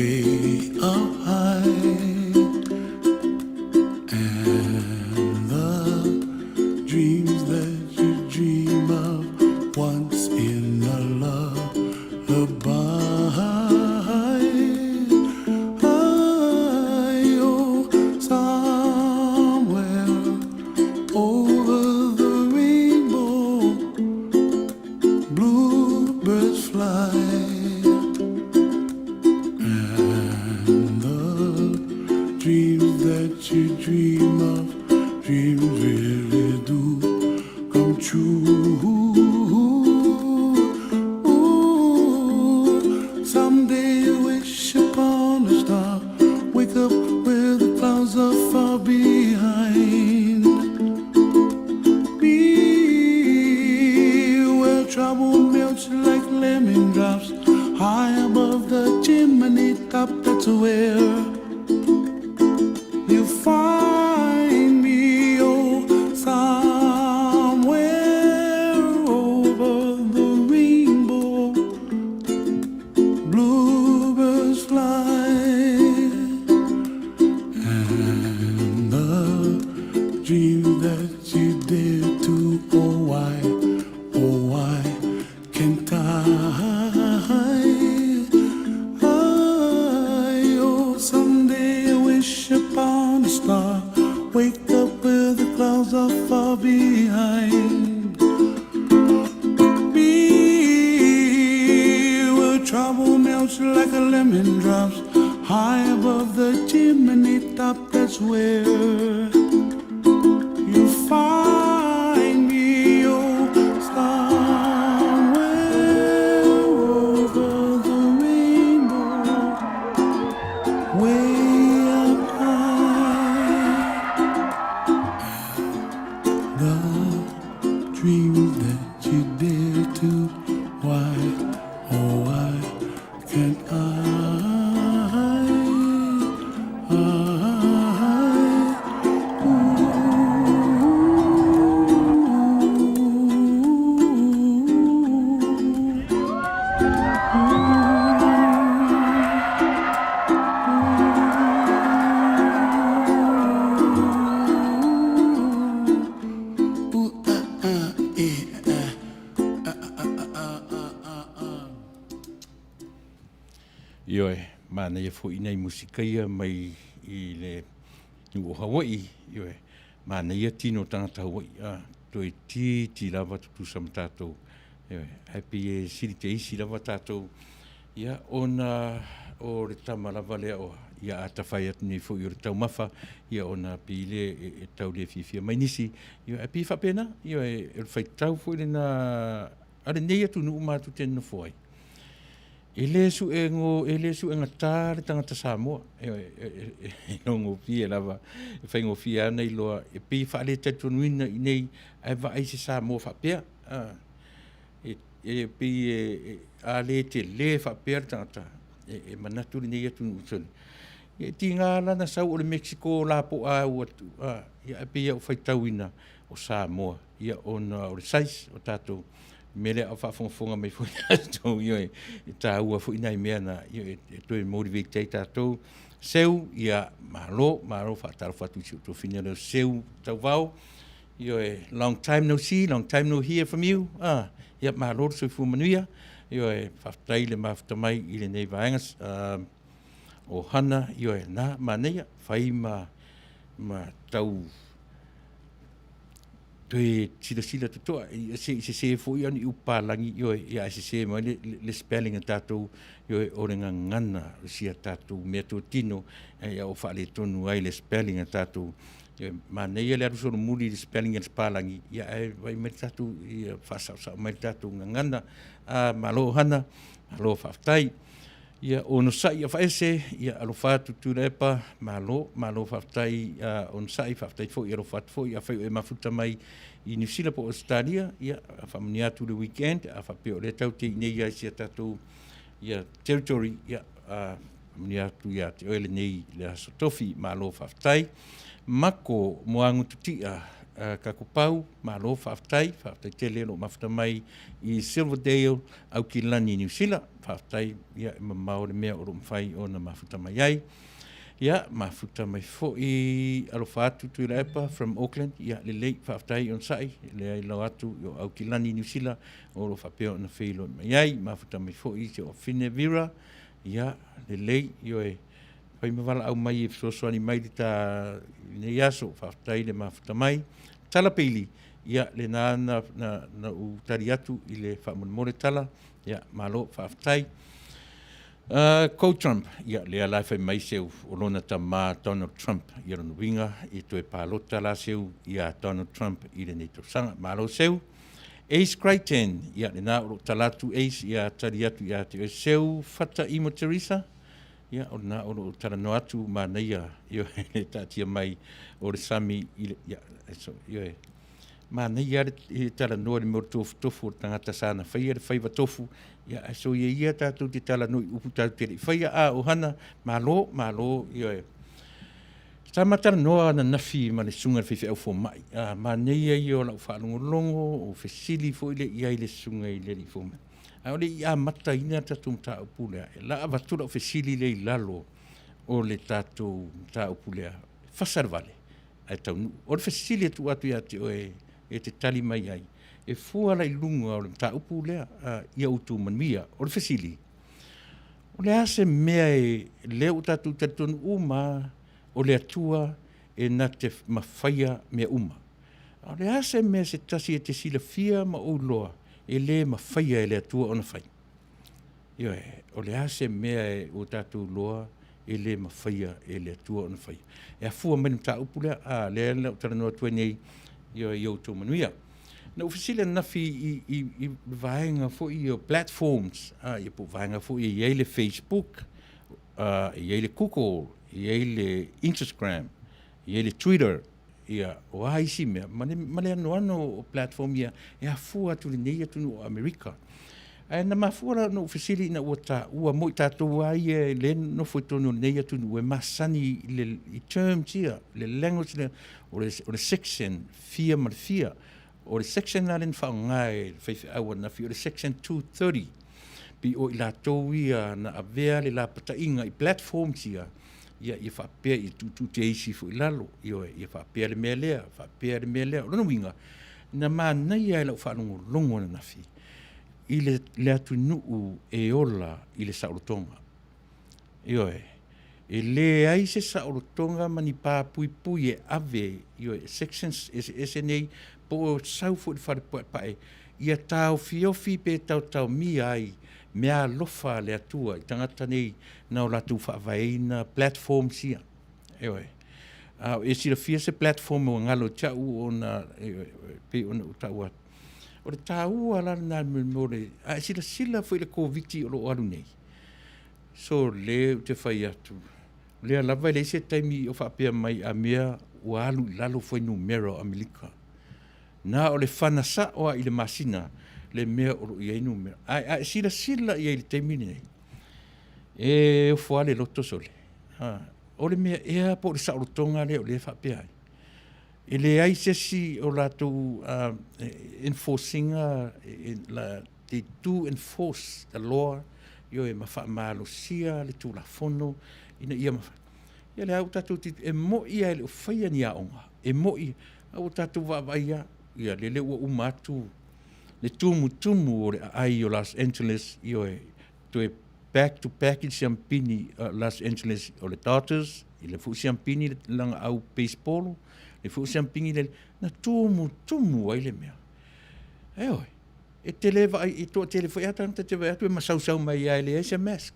Way up high, and the dreams that you dream of once in a lullaby. I, oh, somewhere over the rainbow, bluebirds fly. And the dreams that you dream of, dreams really do come true. Ooh, someday you wish upon a star, wake up where the clouds are far behind me, where trouble melts like lemon drops high above the chimney top. That's where you find me, oh, somewhere over the rainbow, bluebirds fly. And the dream that you dare to, oh why can't I? I, oh, someday I wish upon a star, wake up where the clouds are far behind me, where trouble melts like a lemon drops high above the chimney top. That's where you find me, oh, somewhere over the rainbow, way up high. The dreams that you dare to, why, oh, why can't I? I, ooh. Ooh, eh, Ioe, manaia foi nai musika ia mai i le nuu o Hawaii, ioe, manaia tino o tagata Hawaii, a, toeitiiti lava tutusa ma tatou, ioe, ae pei e sili te isi lava tatou, ia, ona o le tama lava lea o, ia ata fai atu nei foi o le taumafa, ia ona pei lea e, e tau le fiafia mai nisi, ioe, ae pei e faapena, ioe, o le faitau foi lena a lenei atunuu matou te nonofo ai. E le suego, e le suegatā le tagata Samoa. E, e, e, e gofie lava, e faigofie lava ona iloa, e pei e faaletalitonui i nei, ae vaai se Samoa faapea. A, e, e pei e, e, a le telē faapea le tagata, e, e manatu lenei atunuu sole. E tiga lana sau o le Mexico lapoa ua tu, a, ia, ae pei a ou faitauina o Samoa, ia, ona o le size o tatou, mea lea a o faafogafoga mai foi tatou, ioe, e taua foi nai mea na, ioe, e toe motivate ai tatou. Seu, ia, malo, malo, faatalofa atu i si ou tuafafine lea o Seu Tauvao, ioe, long time no see, long time no hear from you, ah, ia, malo le soifua manuia, ioe, faafetai le mafuta mai i lenei vaega, ah, o Hana, ioe, na, manaia, fai ma, ma tau toe silasila totoa se i sesē foi ana i upu palagi ioe ia ae sesē mai le, le, le spelling a tatou ioe o le gagana o si a tatou meatotino ia o faaletonu ai le spelling a tatou ioe manaia le alu solomuli i le spelling a le palagi ia ae vai mai le tatou ia faasaosao mai le tatou gagana a malo Hana malo faafetai. Ia onosai ia faese, ia alofa atu Tuilaepa, malo, malo faafetai uh, onosai, faafetai foi alofa atu foi, afai o e mafuta mai i Niu Sila po o Australia, ia faamanuia atu le weekend, a faapea o lea tau te inei ai si a tatou ia territory, ia uh, faamanuia atu ia te oe lenei le aso tofi, malo faafetai. Mako Moagututia, Kakopau, malo faafetai, faafetai tele lou mafuta mai i Silverdale, Aukilani, Niu Sila. Faafetai, ia, e mamao le mea o lo o mafai ona mafuta mai ai. Ia, mafuta mai foi alofa atu Tuilaepa from Auckland. Ia, lelei, faafetai onosai, leai lau atu i o Aukilani, Niu Sila, o lo o faapea ona feiloai mai ai. Mafuta mai foi si ou afine Vera, ia, lelei, ioe, fai ma valaau mai e fesoasoani mai le ta lenei aso. Faafetai le mafuta mai. Tala Peili, ia, lena na, na, na ou tali atu i le faamolemole Tala, ia, malo, faafetai. Ko Trump, ia, lea la e fai mai seu o lona tama Donald Trump, ia lona uiga e toe palota la seu ia Donald Trump i lenei tausaga. Malo seu. Ace Crichton, ia, lena o loo tala atu Ace, ia tali atu ia te oe Seu Fata Imo Teresa, ia, o lena o loo talanoa atu manaia, ioe, le taatia mai o le sami i le, ia, so, ioe, manaia le talanoa i le mea o le tofutofu o le tagata sa na faia le faiva tofu, ia, ae soia ia tatou te talanoa i upu tatou te le i faia, a o hana, malo, malo, ioe. Sa ma talanoa ananafi ma le susuga i le faifeau fomai, a manaia ia o lau faalogologo, o fesili foi lea i ai i le susuga i le alii fomai. A o le i amataina le tatou mataupu lea, o le a avatu lau fesili lea i lalo o le tatou mataupu lea, fasa le vale ae taunuu. O le fesili e tuu atu ia te oe e te tali mai ai, e fua la i luga o le mataupu lea, ia outou manuia. O le fesili, o le a se mea e, lea ua tatou talitonu uma lava o le Atua e na te mafaia mea uma. A o le a se mea se tasi e te silafia ma ou iloa e le mafaia e le Atua ona fai? Ioe, o le a se mea ua tatou iloa e le mafaia e le Atua ona faia? E afua mai le mataupu lea, a, lea na ou talanoa atu ai nei, ioe, ia outou manuia. Na ou fesili ananafi i le vaega foi ia o platforms, a, ia po o vaega foi e i ai le Facebook, e i ai le Google, e i ai le Instagram, e i ai le Twitter, ia, o a isi mea, ma le, ma le anoano o platform ia e afua atu i lenei atunuu o Amerika. Ae na mafua la ona ou fesili ina ua taua mo i tatou lava ia e le nofo i totonu o lenei atunuu e masani i le i terms ia, le language lea, o le, o le section fia ma le fia. O le section la lea na faaaoga e le faifeau ananafi, o le section 230. Pei o i latou ia na avea le lapataiga i platforms ia, ia, ia faapea ia tuutuuteisi ifo i lalo, ioe, ia faapea le mea lea, faapea le mea lea. O lona uiga, na manaia i lau faalogologo ananafi i le, le atunuu e ola i le saolotoga. Ioe, e leai se saolotoga ma ni pa puipui e ave, ioe, sections eseese nei, po o sau foi i le fale paepae, ia taofiofi pe taotaomia ai meaalofa a le Atua i tagata nei na o latou faavaeina platforms ia. Ioe. A o e silafia se platform ua galo ia te au ona, ioe, pei ona ou taua atu. O le taua la lena mo le, a e silasila foi i le Koviti o lo o alu nei, so le ou te fai atu, o lea lava e leai se taimi o faapea mai a mea ua alu i lalo fuainumera o Amerika. Na o le fana sao lava i le masina le mea o lo o i ai numera. Ae a e silasila i ai i le taimi lenei, e ofo lava le loto sole. Ha, o le mea ea po o le saolotoga lea o lea e faapea ai? E leai se isi o latou enforce ina, they do enforce the law, ioe, ma faamalosia le Tulafono ina ia mafai. Ia lea ua tatou tilotilo, e moni lava e le o faia ni aoga, e moni, a ua tatou vaavaai lava, ia lele ua uma atu le tumutumu o le aai o Los Angeles, ioe, toe back to back i le siampini Los Angeles o le Dodgers, i le foi siampini le lagaau baseball, le foi siampini le, na tumutumu ai le mea. Ioe, e te le vaai, e toatele foi lava tagata e te vaai atu e masausau mai lava e leai se mask.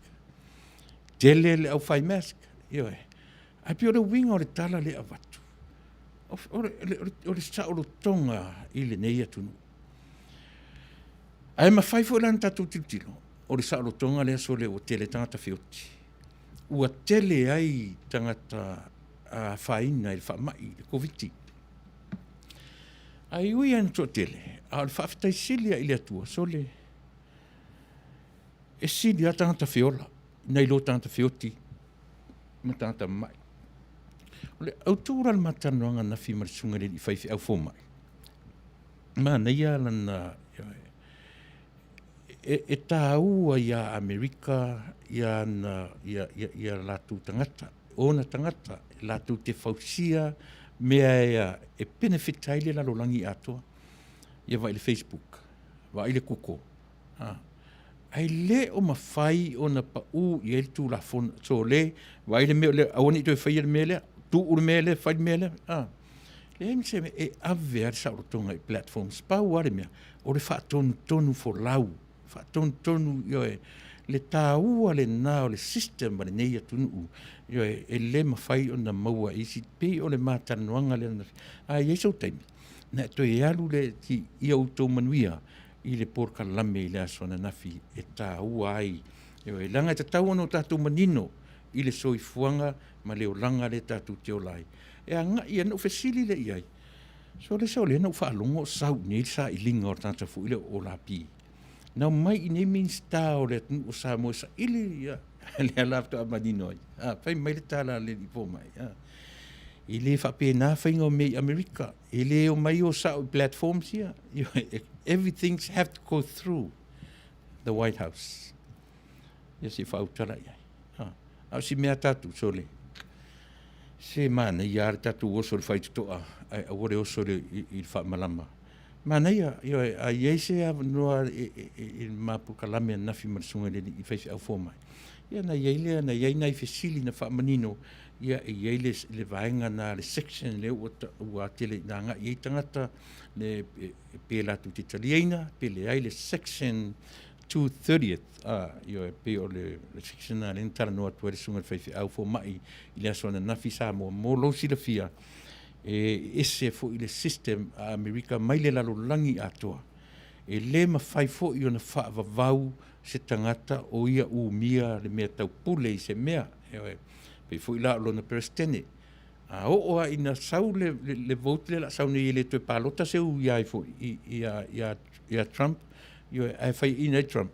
Tele le aufai mask, ioe. Ae pei o le uiga o le tala lea e avatu, o le saolotoga i lenei atunuu. Ae mafai foi la ona tatou tilotilo, o le saolotoga lea sole ua tele tagata feoti. Ua tele ai tagata afaina i le faamai, i le Koviti. Ae ui lava ina toatele, a o le faafetai sili lava i le Atua, sole, e sili lava tagata feola nai lo tagata feoti ma tagata mamai. O le autu la o le ma talanoaga ananafi ma le susuga i le alii faifeau fomai, manaia lana, e taua ia Amerika ia ana ia latou tagata, ona tagata latou te fausia mea e benefit ai le lalolagi atoa. Ia vaai i le Facebook, vaai i le Google, ae le o mafai ona pau i ai le Tulafono. Sole, vaai le mea lea, aua ne i toe faia le mea lea, tuu le mea lea, fai le mea lea. A, leai ma se mea, e ave lava le saolotoga i platforms. Pau lava le mea, o le faatonutonu folau, faatonutonu, ioe, le taua lena o le system a lenei atunuu, ioe, e le mafai ona maua e isi. Pei o le ma talanoaga lea ananafi, a i ai sou taimi, ona e toe alu lea ia outou manuia i le polokalame i le aso ananafi e taua ai, ioe, leaga e tatau ona tatou manino i le soifuaga ma le olaga lea tatou te ola ai. E agai, ia ona ou fesili lea i ai, sole se o lea na ou faalogo o sau i inei le sailiga o le tagata foi lea o Olapi. Na omai i inei Minisita o le atunuu o Samoa e saili ia, lea la faatoa manino ai. A, fai mai le tala a le alii fomai, a, e le faapena faiga o mea i Amerika. E le omai o sao i platforms ia. Everything's have to go through the White House. Ia se i faautala i ai. A o si mea tatou, sole, se manaia lava le tatou oso i le faitotoa, ae aua le oso i le faamalama. Manaia, ioe, a i ai se avanoa i le ma polokalame ananafi ma le susuga i le alii faifeau fomai, ia ona i ai lea, na i ai nai fesili na faamanino, ia e i ai le vaega lena, le section lea ua tele ina agai i ai tagata, pe latou te taliaina pe leai le section 230th, ioe, pei o le section lena lea na talanoa atu ai le susuga i le faifeau fomai i le aso ananafi Samoa. Mo lou silafia, e ese foi le system a Amerika mai le lalolagi atoa. E le mafai foi ona faavavau se tagata o ia umia le mea taupule i se mea, ioe, pei foi la o lona Peresetene. A oo lava ina sau le vote lea o le a sau nei e le toe palota se ui ai foi ia Trump, ioe, ae faiaina ai Trump,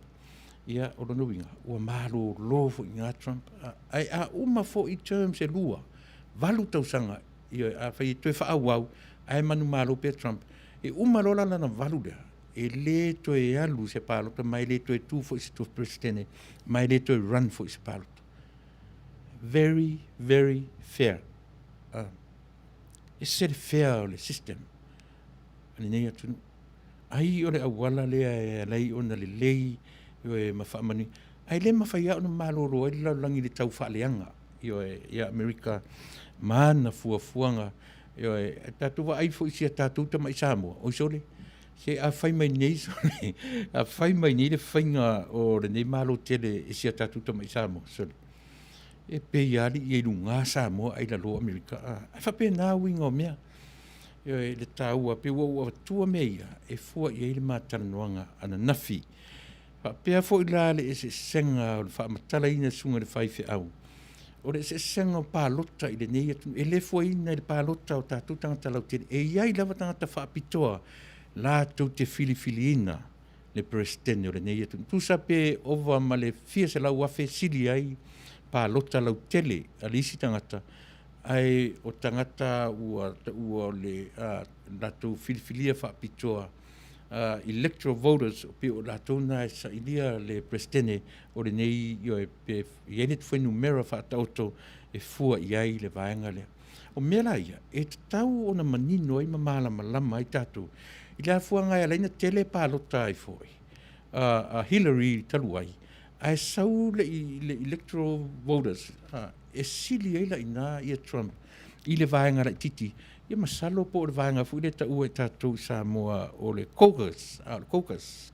ia o lona uiga, ua malolo foi i ina Trump. Ae a uma foi terms e lua, 8 tausaga, ioe, afai e toe faaauau ae manumalo pea Trump, e uma loa la lana 8 lea, e le toe alu i se palota ma e le toe tu foi i se Peresetene ma e le toe run foi i se palota. Very, very fair. Ese le fair o le system a lenei atunuu. Ai o le auala lea e ala ai ona lelei, ioe, ma faamanuia. Ae le mafai lava ona malolo ai le lalolagi i le tau faaleaga, ioe, ia Amerika ma ana fuafuaga, ioe. Tatou vaai foi i si a tatou tamai Samoa, oi sole, se a fai mai nei, sole, a fai mai nei le faiga o lenei Malo tele i si a tatou tamai Samoa, sole, e pei lava alii ia i luga Samoa ae i lalo Amerika. Ae faapena uiga o mea. Ioe, le taua, pei ua ou avatua mea ia e fua i ai le ma talanoaga ananafi. Faapea foi la le eseesega o le faamatalaina e le susuga i le faifeau, o le eseesega o palota i lenei atunuu, e le fuaina i le palota o tatou tagata lautele. E i ai lava tagata faapitoa latou te filifiliina le Peresetene o lenei atunuu. Tusa pe ova ma le fia selau afe sili ai palota lautele a le isi tagata, ae o tagata ua taua o le latou filifilia faapitoa, electoral voters, pei o latou na e sailia le Peresetene o lenei, ioe, pe i ai le fuainumera faataoto e fua i ai le vaega lea. O mea la ia, e tatau ona manino ai ma malamalama ai tatou i le afuaga e ala ai ona tele palota ai foi a Hillary talu ai, ae sau le electoral voters e sili ai la i ina ia Trump i le vaega laitiiti. Ia masalo po o le vaega foi lea e taua e tatou i Samoa o le caucus, o le caucus,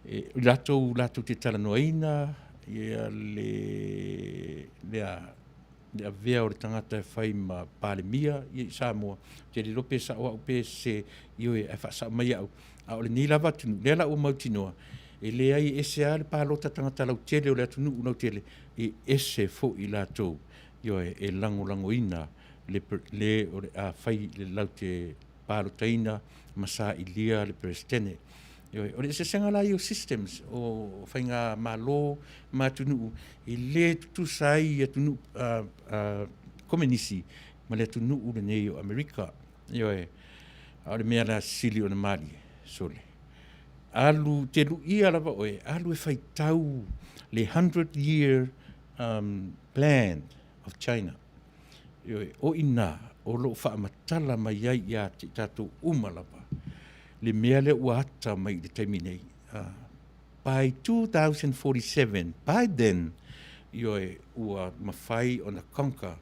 i latou latou te talanoaina ia le le avea o le tagata e fai ma Palemia i Samoa. Ou te le iloa pe sao au pe sese, ioe, ae faasao mai au. A o lenei lava atunuu, lea la ua mautinoa, e leai, e ese lava le palota tagata lautele o le atunuu lautele, e ese foi latou, ioe, e lagolagoina le le o le a fai le laute palotaina ma sailia le Peresetene. Ioe, o le eseesega la ia o systems o faigamalo ma atunuu e le tutusa ai atunuu. Komenisi ma le atunuu lenei o Amerika. Ioe, a o le mea la sili ona malie, sole, alu, te luia lava oe, alu e faitau le 100 year plan of China. Ioe, o i ina o lo o faamatala mai ai ia te i tatou uma lava le mea lea ua ata mai i le taimi nei. By 2047, by then, ioe, ua mafai ona conquer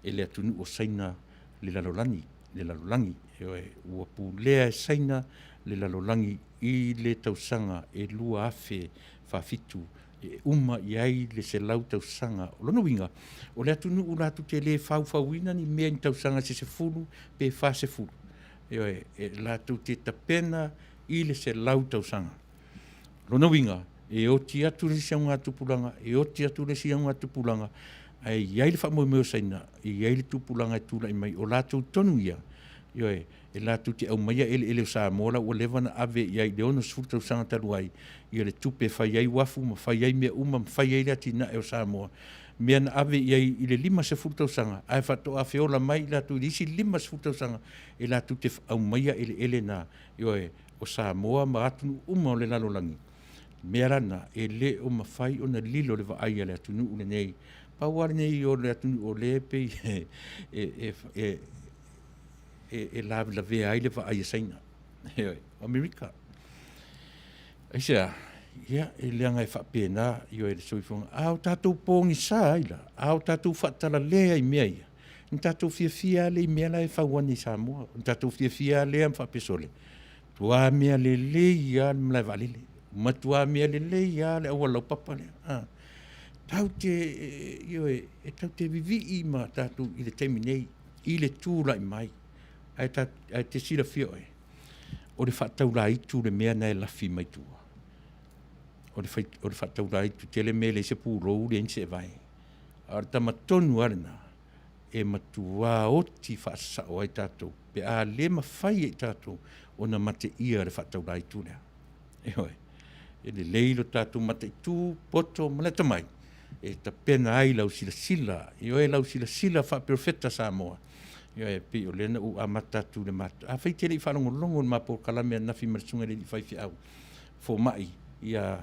e le atunuu o Saina le lalolagi, le lalolagi, ioe, ua pulea e Saina le lalolagi i le tausaga e 2047 e uma i ai le 100 tausaga. O lona uiga, o le atunuu latou te le faufauina ni mea i ni tausaga se 10 pe 40, ioe, e latou te tapena i le 100 tausaga. O lona uiga, e oti atu le isi augatupulaga, e oti atu le isi augatupulaga, ae i ai le faamoemoe o Saina, e i ai le tupulaga e tulai mai, o latou tonu ia, ioe, e latou te aumaia eleele o Samoa la ua leva ona ave i ai i le 60 tausaga talu ai, ia le tupe e fai ai uafu ma fai ai mea uma ma fai ai le atinae o Samoa, mea na ave i ai i le 50 tausaga, ae faatoa feola mai i latou i le isi 50 tausaga e latou te aumaia eleele na, ioe, o Samoa ma atunuu uma o le lalolagi. Mea la na, e le o mafai ona lilo le vaai a le atunuu lenei. Pau lava lenei o le atunuu o lea e pei e lavelavea ai le vaai a Saina, ioe, o Amerika. Aisea? Ia, e leaga e faapena, ioe, le soifuaga. A o tatou pogisa ai la, a o tatou faatalalea i mea ia, na tatou fiafia lava lea i mea la e fau ane i Samoa. Na tatou fiafia lava lea ma faapea, sole, matua mea lelei lava le malae vaalele, matua mea lelei lava le auala laupapa lea. A, tatou te, ioe, e tatou te vivii ma tatou i le taimi nei i le tulai mai. Ae, ta, ae te silafia oe, o le faataulaitu le mea na e lafi mai tua. O le, fai, o le faataulaitu tele mea e leai se pulou, leai ni seevae. A o le tama tonu lava lena e matuā oti faasasao ai tatou pe a le mafai e i tatou ona mateia le faataulaitu lea. Ioe. E lelei lo tatou mataitu poto ma le atamai e tapena ai lau silasila, ioe, lau silasila faaperofeta Samoa. Ioe, e pei o lea na ou amata atu i le matou. Afai e te le i faalogologo i le ma polokalame ananafi ma le Susuga i le Alii Faifeau Fomai ia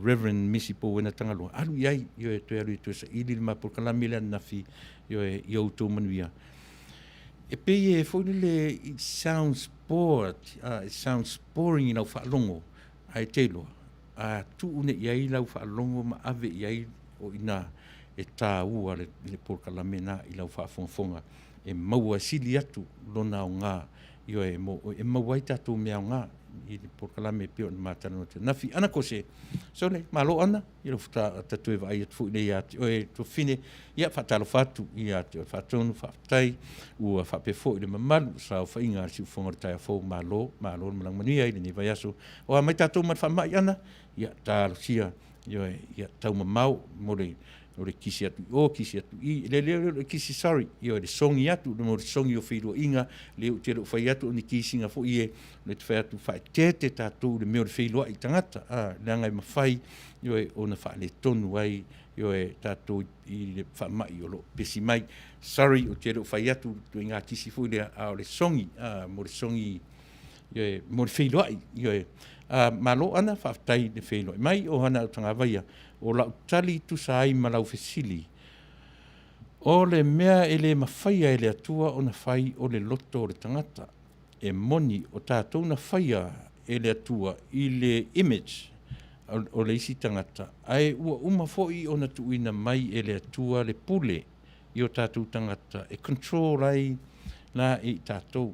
Reverend Misi Powena Tagaloa, alu i ai, ioe, toe alu e toe saili le ma polokalame lea ananafi, ioe, ia outou manuia. E pei e foi lele, it sounds bored, it sounds boring i lau faalogo, ae te iloa, a tuu nei i ai lau faalogo ma ave i ai o i ina e taua le, le polokalame na i lau faafogafoga e maua e sili atu lona aoga, ioe, mo e maua ai tatou mea aoga i le polokalame e pei ona matalanoa atu ananafi. Ana Kose, sole, malo Ana, ia lau ta toe vaai atu foi lea ia te oe tuafafine, ia faatalofa atu ia te oe Faatonu, faafetai ua faapea foi le mamalu o saofaiga a le Siufofoga o le Taeao Fou, malo, malo le malaga manuia i lenei vaiaso. O a mai tatou ma le faamai Ana, ia talosia, ioe, ia taumamao mo le o le kisi atu i o, kisi atu i i, le le le kisi, sorry, ioe, le sogi atu, mo le sogi o feiloaiga, le ou te le o fai atu o ni kisiga foi e, le te fai atu faaeteete tatou i le mea o le feiloai i tagata, a, leaga e mafai, ioe, ona faaletonu ai, ioe, tatou i le faamai o lo o pesi mai. Sorry, ou te le o fai atu ituaiga kisi foi lea, a o le sogi, a, mo le sogi, ioe, mo le feiloai, ioe. A, malo Ana, faafetai i le feiloai mai, o Hana Autagavaia, o lau tali tusa ai ma lau fesili, o le mea e le mafaia e le Atua ona fai o le loto o le tagata. E moni o tatou na faia e le Atua i le image o le isi tagata, ae ua uma foi ona tuuina mai e le Atua le pule i o tatou tagata e control ai la e i tatou.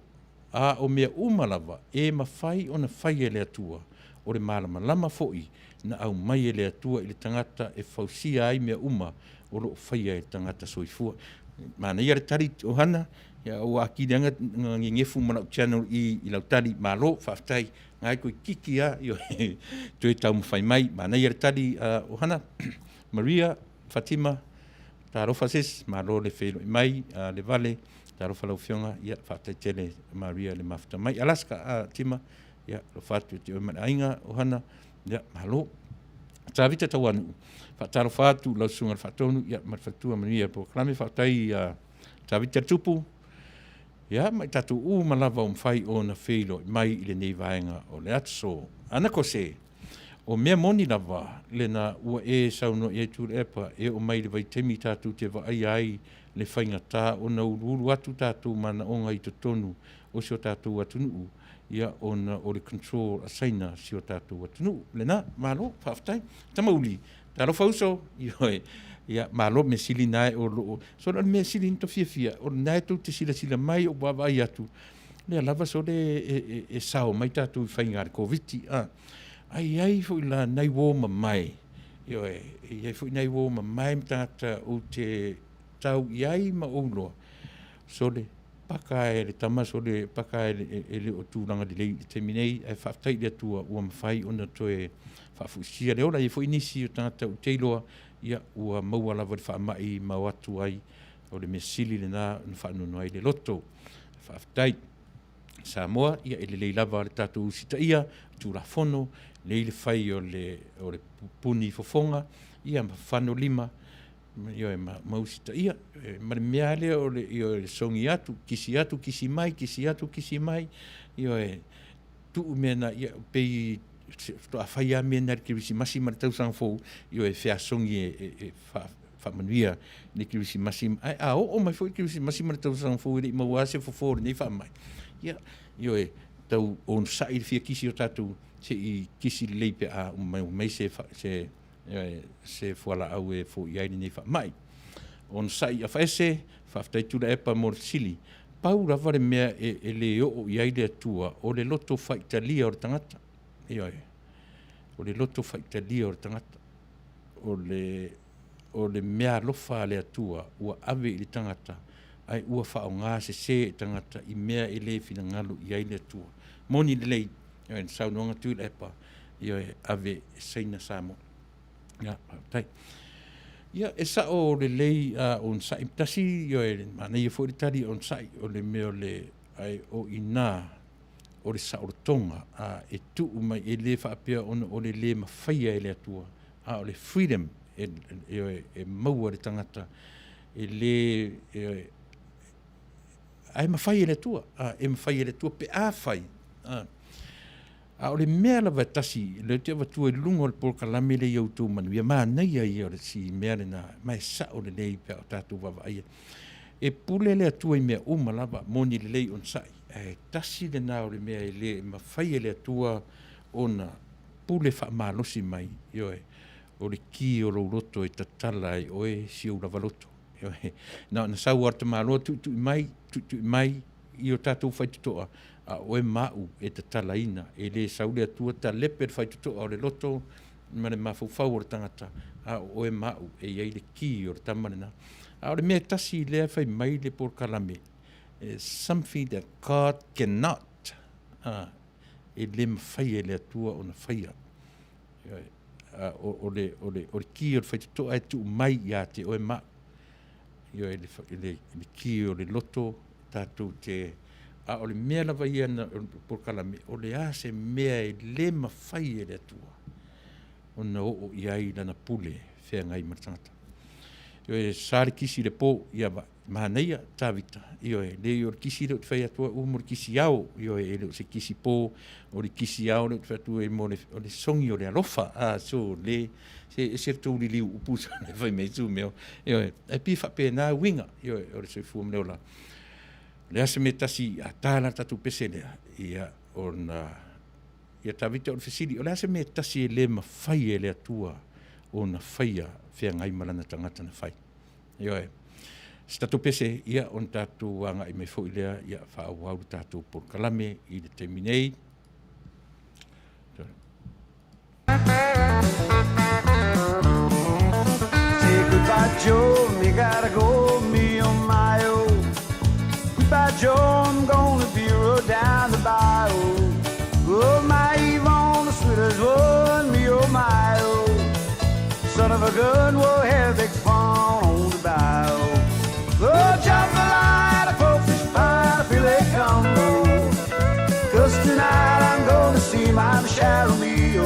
A o mea uma lava e mafai ona fai e le Atua, o le malamalama foi na aumai e le Atua i le tagata e fausia ai mea uma o lo o faia e le tagata soifua. Manaia le tali o Hana, ia ua atili ai ona nenefu ma lau channel i i lau tali. Malo, faafetai. Na e toeitiiti lava, ioe, toe taumafai mai. Manaia le tali o Hana. Maria, Fatima, talofa sis, malo le feiloai mai, Levale, talofa lau Afioga, ia faafetai tele Maria le mafuta mai. Alaska, Tima, ia alofa atu ia te oe ma le aiga, Ohana, ia malo. Tavita Tauanu'u, faatalofa atu i lau Susuga i le Faatonu, ia, ma le faletua. Manuia le polokalame. Faafetai ia Tavita le Tupu, ia, ma i tatou uma lava ua mafai ona feiloai mai i lenei vaega o le aso. Ana Kose, o mea moni lava lena ua e saunoa i ai Tuilaepa, e oo mai i le vaitaimi tatou te vaaia ai le faigata ona uluulu atu tatou manaoga i totonu o si o tatou atunuu, ia, ona o le control a Saina si o tatou atunuu. Lena, malo, faafetai. Tamauli, talofa uso, ioe, ia, malo mea sili na e o loo, sole o le mea sili na to fiafia, o lena e tou te silasila mai o vaavaai atu, lea lava sole e, e, e sao mai tatou i faiga a le Koviti, a. Ai iai foi la nai uo mamae, ioe, e iai foi nai uo mamae ma tagata ou te tau i ai ma ou iloa, sole, paka e le tama sole, paka e, e le o tulaga lelei i le taimi nei, ae faafetai i le Atua ua mafai ona toe faafoisia le ola. E i ai foi nisi o tagata ou te iloa, ia, ua maua lava i le faamai ma o atu ai, o le mea sili lena ona faanoanoa ai le loto. Faafetai. Samoa, ia e lelei lava le tatou usitaia, Tulafono, lelei le fai o le, o le puni fofoga, ia ma fano lima, ioe, ma, ma usitaia. E, ma le mea lea o le, ioe, le sogi atu, kisi atu, kisi mai, kisi atu, kisi mai, ioe, tuu mea na, ia, pei faatoa fai lava mea na i le Kerisimasi ma le tausaga fou, ioe, feasogi e, e, e fa, faamanuia le Kerisimasi, ae a oo mai foi le Kerisimasi ma le tausaga fou e le i maua lava se fofo o lenei faamai, ia, ioe, tau onosai le fia kisi o tatou se i kisi lelei pe a uma mai se, se, ioe, se fualaau e foia ai lenei faamai. Onosai afaese, faafetai Tuilaepa mo le fesili. Pau lava le mea e, e le oo i ai le Atua, o le loto faitalia o le tagata. Ioe, o le loto faitalia o le tagata. O le, o le meaalofa a le Atua ua ave i le tagata, ae ua faaaoga sese e tagata i mea e le finagalo i ai le Atua. Moni lelei, ioe, na saunoaga Tuilaepa, ioe, ave e Saina Samoa. Ia, faafetai. Ia, e sao lelei a onosai tasi, ioe, manaia foi le tali onosai, o le mea o le, ae o i ina, o le saolotoga a e tuu mai, e le faapea ona o le le mafaia e le Atua, a o le freedom e, e, e maua e le tagata, e le, e, ae mafai e le Atua, a, e mafai e le Atua pe a fai. A, a o le mea lava e tasi, lea ou te avatua i luga o le polokalame lea i outou manuia, manaia ia o le si mea lena, ma e sao lelei pe a o tatou vaavaaia. E pule le Atua i mea uma lava, moni lelei onosai, ae tasi lena o le mea e le mafai e le Atua ona pule faamalosi mai, ioe, o le ki o lou loto e tatala ai oe si ou lava loto. Ioe, na ona sau lava o le tamaloa tuitui mai, tuitui mai i o tatou faitotoa, a o oe ma au e tatalaina. E le sau le Atua talepe le faitotoa o le loto ma le mafaufau o le tagata, a o oe ma au e i ai le ki o le tama lena. A o le mea e tasi lea e fai mai le polokalame, something that God cannot, e le mafai e le Atua ona faia. O, o, le, o, le, o le ki o le faitotoa e tuu mai ia te oe ma au. Ioe, le, le, le ki o le loto tatou te, a o le mea lava ia na polokalame, o le a se mea e le mafai e le Atua ona oo i ai lana pule feagai ma le tagata. Ioe, sa le kisi i le po, ia manaia, Tavita, ioe, leai o le kisi lea ou te fai atu au mo le kisi ao, ioe, e le o se kisi po, o le kisi ao lea ou te fai atu ai mo le, o le sogi o le alofa, a, so le, se ese le tou liliu upu sa le fai mai su mea, ioe, ae pei e faapena uiga, ioe, o le soifua ma le ola. O le a se mea tasi a ta la tatou pese lea, ia, ona, ia Tavita o le fesili, o le a se mea tasi e le mafai e le Atua ona faia feagai ma lana tagata na fai? Ioe. Se tatou pese, ia, ona tatou agai mai foi lea, ia, faaauau le tatou polokalame i le taimi nei. Say goodbye, Joe, me gotta go, me oh my oh. Goodbye, Joe, I'm gonna be rode down the bayou. Oh, my Yvonne, the sweetest one, me oh my oh. Son of a gun, we'll have big fun on the bayou. Oh, jambalaya, crawfish pie, filet combo. Cause tonight I'm gonna see my Michelle Romeo.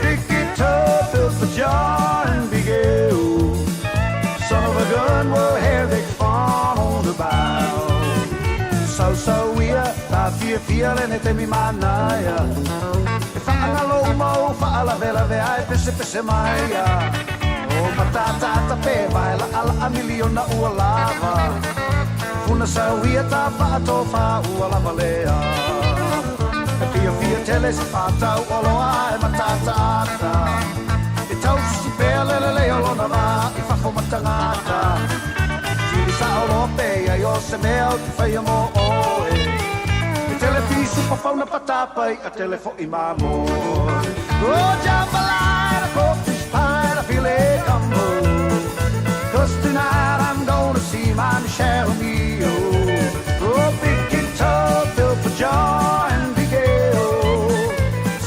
Pick it. fiafia lenei taimi manaia E faagalo uma ou faalavelave ae pesepese mai ia O mataataata pe vaelaalaa miliona ua lava Funa sauia tafaatofa ua lava lea E fiafia tele se fatau oloa ae mataataata E tausisi pea le lelei o lona va i fafo ma tagata Sili sao loa pe i ai o se mea ou te faia mo oe E tele pisu papauna patapa i'a tele fo'i mamoe Oh jambalaya, crawfish pie and a filet gumbo Cause tonight I'm gonna see my Michelle Mio Oh big guitar built for joy and big ale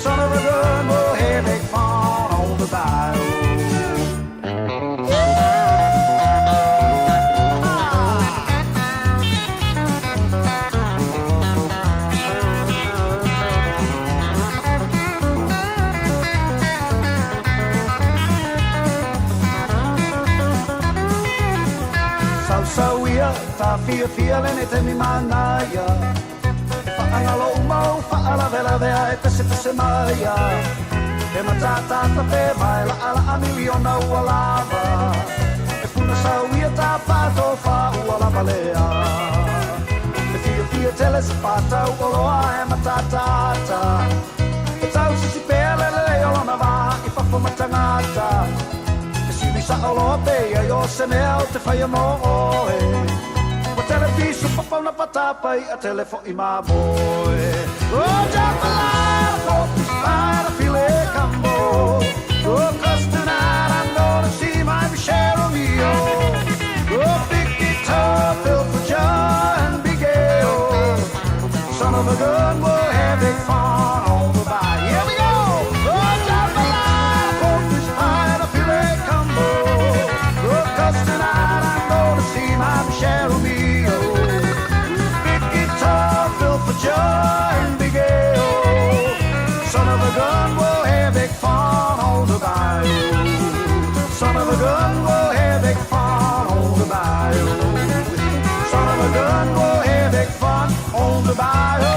Son of a gun, we'll have big fun on the bayou. Sausau ia, tafiafia lenei taimi manaia E faagalo uma ou faalavelave ae pesepese mai ia E mataatata pe vaelaalaa miliona ua lava E puna sau ia tafaatofa ua lava lea E fiafia tele se fatau oloa e mataataata E tausisi pea le lelei o lona va i fafo ma tagata E sili sao loa pe i ai o se mea ou te faia mo oe Ua tele pisu papauna patapa i'a tele fo'i mamoe Oh jambalaya, crawfish pie and a filet gumbo Oh cause tonight I'm gonna see my Michelle Romeo Oh big guitar built for John Big Ale Son of a gun, we'll have big fun on the bayou. Here we go! Oh, jambalaya, crawfish pie, and a filet combo. Oh, 'cause tonight I'm gonna see my Michelle Romeo. Big guitar built for John Big Ale. Son of a gun, we'll have big fun on the bayou. Son of a gun, we'll have big fun on the bayou. Son of a gun, we'll have big fun on the bayou.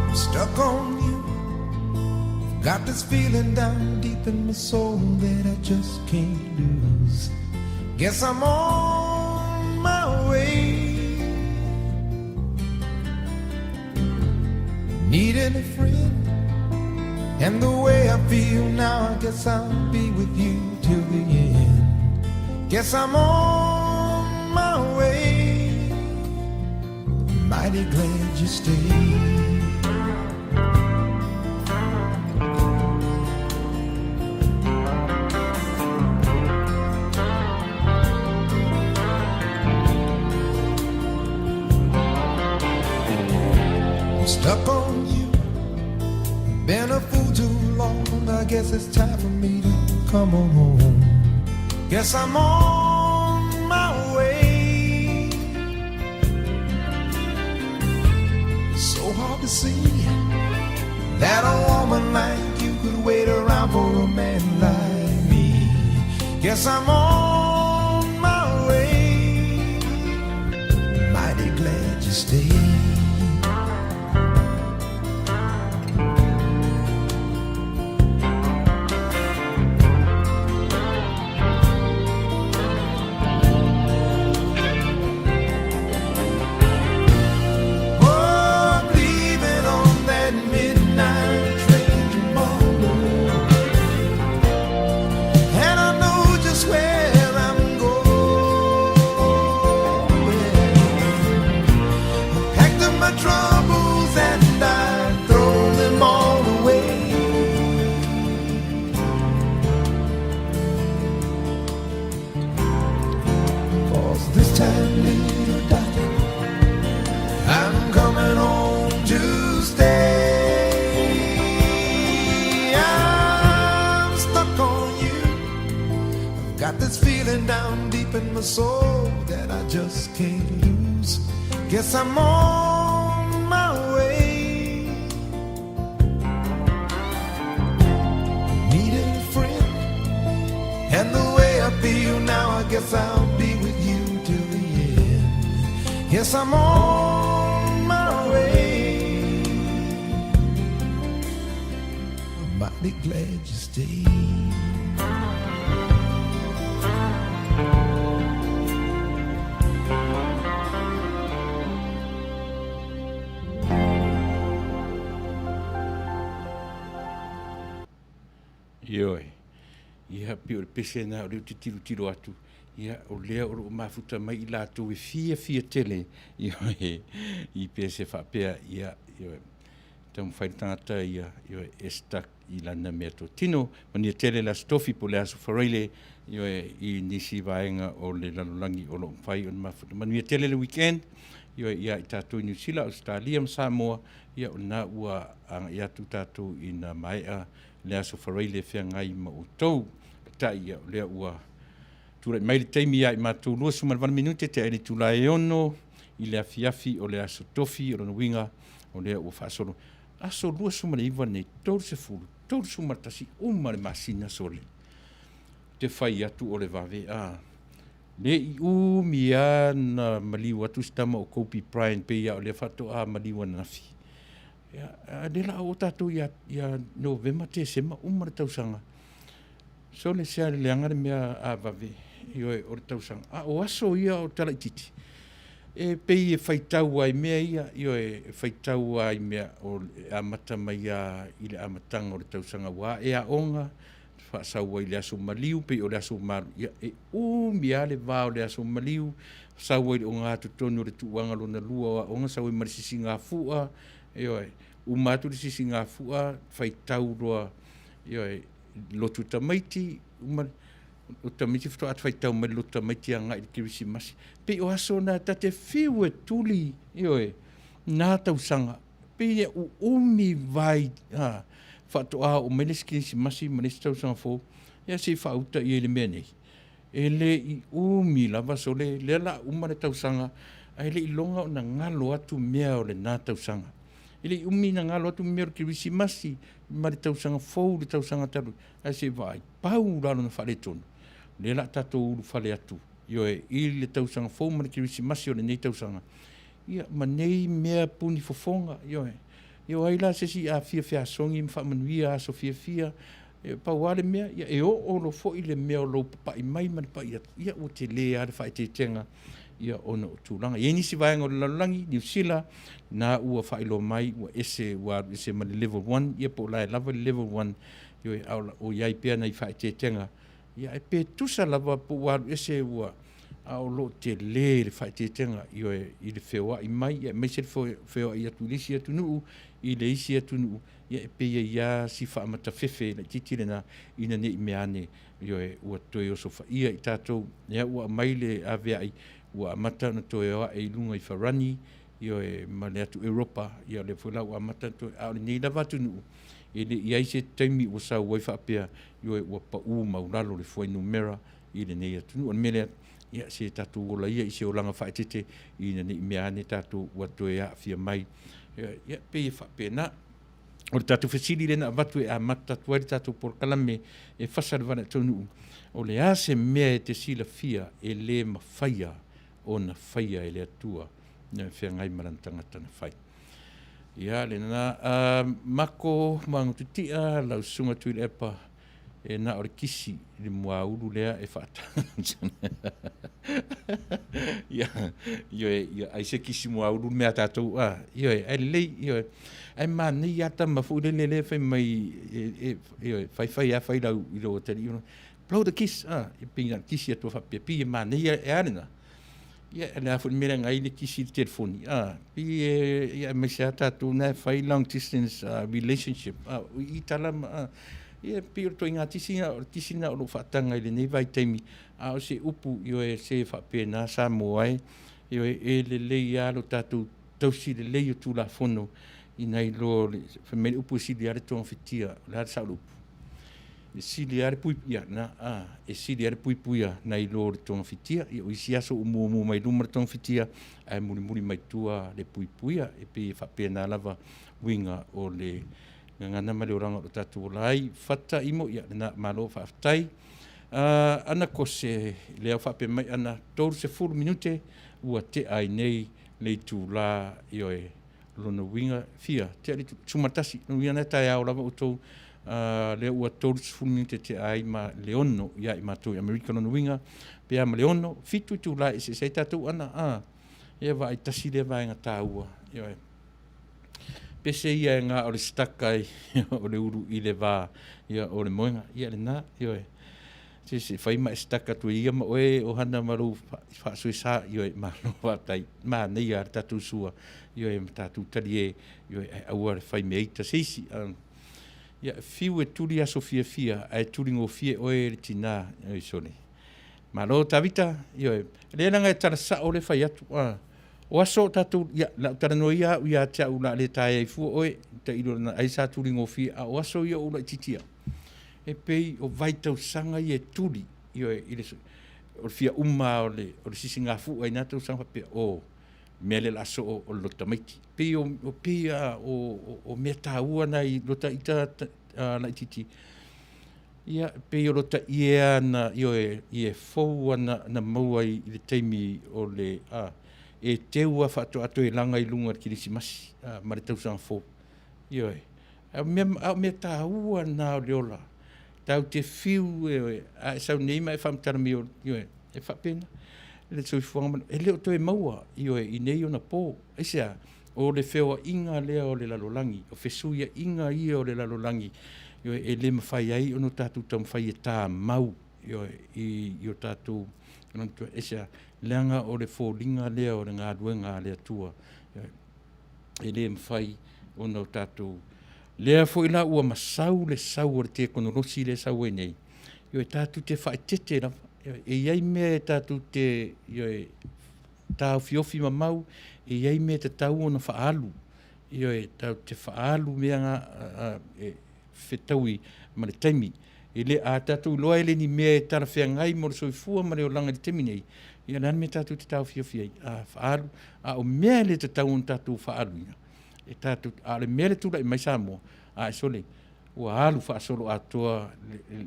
I'm stuck on you. Got this feeling down deep in my soul that I just can't lose. Guess I'm on my way. Needing a friend, and the way I feel now, I guess I'll be with you till the end. Guess I'm on my way. Mighty glad you stayed. I'm stuck on you. Been a fool too long. I guess it's time for me to come on home. Guess I'm on my way. So hard to see that a woman like you could wait around for a man like me. Guess I'm on my way. Mighty glad you stayed. Oh, I'm leaving on that midnight train tomorrow, and I know just where I'm going. I packed up my troubles and I throw them all away. 'Cause this time, little darling, I'm coming home to stay. I'm stuck on you. I've got this feeling down deep deep in my soul that I just can't lose. Guess I'm on my way. Needed a friend, and the way I feel now, I guess I'll be with you till the end. Yes, I'm on my way. I'm mighty glad you stayed. Ioe. Ia, pei o le pese lena o lea ou te tilotilo atu, ia, o lea o lo o mafuta mai i latou e fiafia tele, ioe, i pese faapea, ia, ioe, taumafai le tagata ia, ioe, e stuck i lana meatotino. Manuia tele le Aso Tofi po o le Aso Faraile, ioe, i nisi vaega o le lalolagi o lo o mafai ona mafuta. Manuia tele le weekend, ioe, ia i tatou i Niu Sila, Ausetalia ma Samoa, ia o lena ua agai atu tatou ina maea le Aso Faraile e feagai ma outou. Peitai, ia, o lea ua tulai mai le taimi ia i matou 28 minute tea i le itula e 6 i le afiafi o le Aso Tofi, o lona uiga o lea ua faasolo aso 29 nei, 30, 31 uma le masina sole. Te fai atu o le vave a le i umi a na maliu atu si tama o Kobe Bryant pei a o lea faatoa maliu ananafi. Ia, a lea la a oo tatou ia, ia Novema, Tesema, uma le tausaga. Sole sea le leaga le mea a vave, ioe, o le tausaga. A o aso ia o talaititi, e pei e faitau ai mea ia, ioe, e faitau ai mea o e amata mai a i le amataga o le tausaga ua e aoga, faasau ai i le aso maliu, pei o le aso malu, ia, e umi lava le va o le aso maliu, sau ai i le ogatotonu o le tuuaga lona lua o aoga, sau ai ma le sisigafua, ioe, uma atu le sisigafua, faitau loa, ioe, lotu tamaiti, uma o tamaiti faatoa faitau mai le lotu tamaiti agai i le kerisimasi. Pei o aso na ta te fiu e tuli, ioe, na tausaga, pei e uumi vai ha, faatoa oo mai le isi kerisimasi ma le isi tausaga fou, ia se i faauta i ai le mea nei. E le i umi lava sole, lea la uma le tausaga, ae le i iloga ona galo atu mea o lena tausaga. E le i umi ona galo atu mea o le kerisimasi ma le tausaga fou, le tausaga talu, ae se i vaai, pau la lona faaletonu, lea la tatou ulufale atu, ioe, i le tausaga fou ma le kerisimasi o lenei tausaga, ia, ma nei mea puni fofoga, ioe. Ia o ai la se isi a fia feasogi ma faamanuia aso fiafia, e pau lava le mea, ia e oo loa foi le mea o lou papai mai ma le pai atu, ia ua tele lava le faaeteetega ia ona o tulaga. E i ai nisi vaega o le lalolagi, Niu Sila, na ua faailoa mai ua ese, ua alu ese ma le level 1, ia po o la e lava le level 1, ioe, a o i ai pea nai faaeteetega. Ia ae pe tusa lava po ua alu ese ua, a o lo o tele le faaeteetega, ioe, i le feoai mai, ia aemaise le feoai atu i le isi atunuu, i le isi atunuu, ia e pei e i ai lava si faamatafefe laitiiti lena, ina ne i mea ane, ioe, ua toe osofaia i tatou, lea ua aumai le aveai, ua amata ona toe o ae i luga i Farani, ioe, ma le atu Europa, ia lea foi la ua amata ona toe, a o lenei lava atunuu, e le i i ai se taimi ua sau ai faapea, ioe, ua pau maualalo le fuainumera i lenei atunuu. O le mea lea, ia se tatou ola ia i se olaga faaeteete ina ne i mea ane tatou ua toe aafia mai. Ia, pei e faapena. O le tatou fesili lea na avatu e amata atu ai le tatou polokalame e fasa le vale taunuu, o le a se mea e te silafia e le mafaia ona faia e le Atua e feagai ma lana tagata na fai. Ia, lena, Mako Magutitia, lau susuga Tuilaepa, e na o le kisi i le muaulu lea e faataga. Ia, ioe, ia, ai se kisi muaulu le mea a tatou, a, ioe, ai lelei, ioe. Ae manaia lava tama foi lele lea fai mai, e, e, ioe, fai fai lava fai lau i lou atalii, blow the kiss, a, e pei na kisi atu faapea, pei e manaia, e a lena? Ia, le a foi le mea lea ngai le kisi i le telefoni, a, pei e, ia, aemaise lava tatou na e fai long distance relationship, a, o i tala ma, a, ia, pei o le ituaiga tisi na, o le tisi na o lo o faataga i lenei vaitaimi, a o se upu, ioe, se faapena Samoa e, ioe, e lelei lava lo tatou tausi lelei o Tulafono ina iloa, fai mai le upu e sili lava le togafitia, o le a le sao o le upu? E sili lava le pui, ia, na, a, e sili lava le puipuia nai lo le togafitia. Ia, o isi aso ua muamua mai luma le togafitia, ae mulimuli mai tua le puipuia. E pei e faapena lava uiga o le gagana ma le olaga o lo o tatou ola ai. Fata imo, ia, lena, malo faafetai. Ana Kose, lea ua faapea mai Ana, 30 minute ua tea ai nei le itula, ioe, lona uiga, fia, tea le itula, 11, lona uiga na e taeao lava outou, lea ua 30 minute tea ai ma le 6 ia i matou i Amerika, lona uiga, pe a ma le 6, 7 itula e eseese ai tatou Ana, a, ia vaai tasi lea vaega taua, ioe. Pese ia e ga o le stuck ai o le ulu i le va ia o le moega. Ia lena, ioe. Se se fai ma e stuck atu e ia ma oe o hana ma lou faasoesa, ioe, malo faafetai. Manaia lava le tatou sua, ioe, ma tatou talie, ioe, ae aua le fai mea ita se isi. Ia, fiu e tuli aso fiafia, ae tuli gofie oe e le tina, oi sole. Malo Tavita, ioe, lea leaga e tala sao le fai atu, a. O aso o tatou, ia, la ou talanoa ia au ia te au o le a le taea ai fua oe, tailo na ai sa tuli gofie, a o aso ia o ou laitiiti ai, e pei o vaitausaga ia e tuli, ioe, i le, o le fia uma lava o le, o le sisigafua i na tausaga faapea, o, mea lea o le a soo o le loto tamaiti. Pei o, pei a o, o, o mea taua na i lota ita laitiiti, Ia, e pei o lota ie lava na, ioe, ie fou lava na maua i le taimi o le, a, e teu lava faatoa toe laga i luga i le Kerisimasi, a, ma le tausaga fou. Ioe. A o mea, a o mea taua na o le ola. Tatou te fiu e, a e sau nei ma e faamatala mai, ioe, e faapena le soifuaga ma, e le o toe maua, ioe, i nei ona po. Aisea? O le feoaiga lea o le lalolagi, o fesuiaiga ia o le lalolagi, ioe, e le mafai ai ona tatou taumafai e tamau, ioe, i o tatou, aisea? Leaga o le foliga lea o le galuega a le Atua, ioe, e le mafai ona o tatou, lea foi la ua masau le sau o le tekonolosi lea e sau ai nei, ioe, tatou te faaeteete lava, ioe, e i ai mea e tatou te, ioe, taofiofi mamau, e i ai mea e tatau ona faaalu, ioe, tatou te faaalu mea na e fetaui ma le taimi. E le, a tatou iloa e le ni mea e talafeagai mo le soifua ma le olaga i le taimi nei, ia o le a le mea tatou te taofiofi ai? A faaalu, a o mea e le tatau ona tatou faaaluina, e tatou, a o le mea lea e tulai mai Samoa, ae sole, ua alu faasoloatoa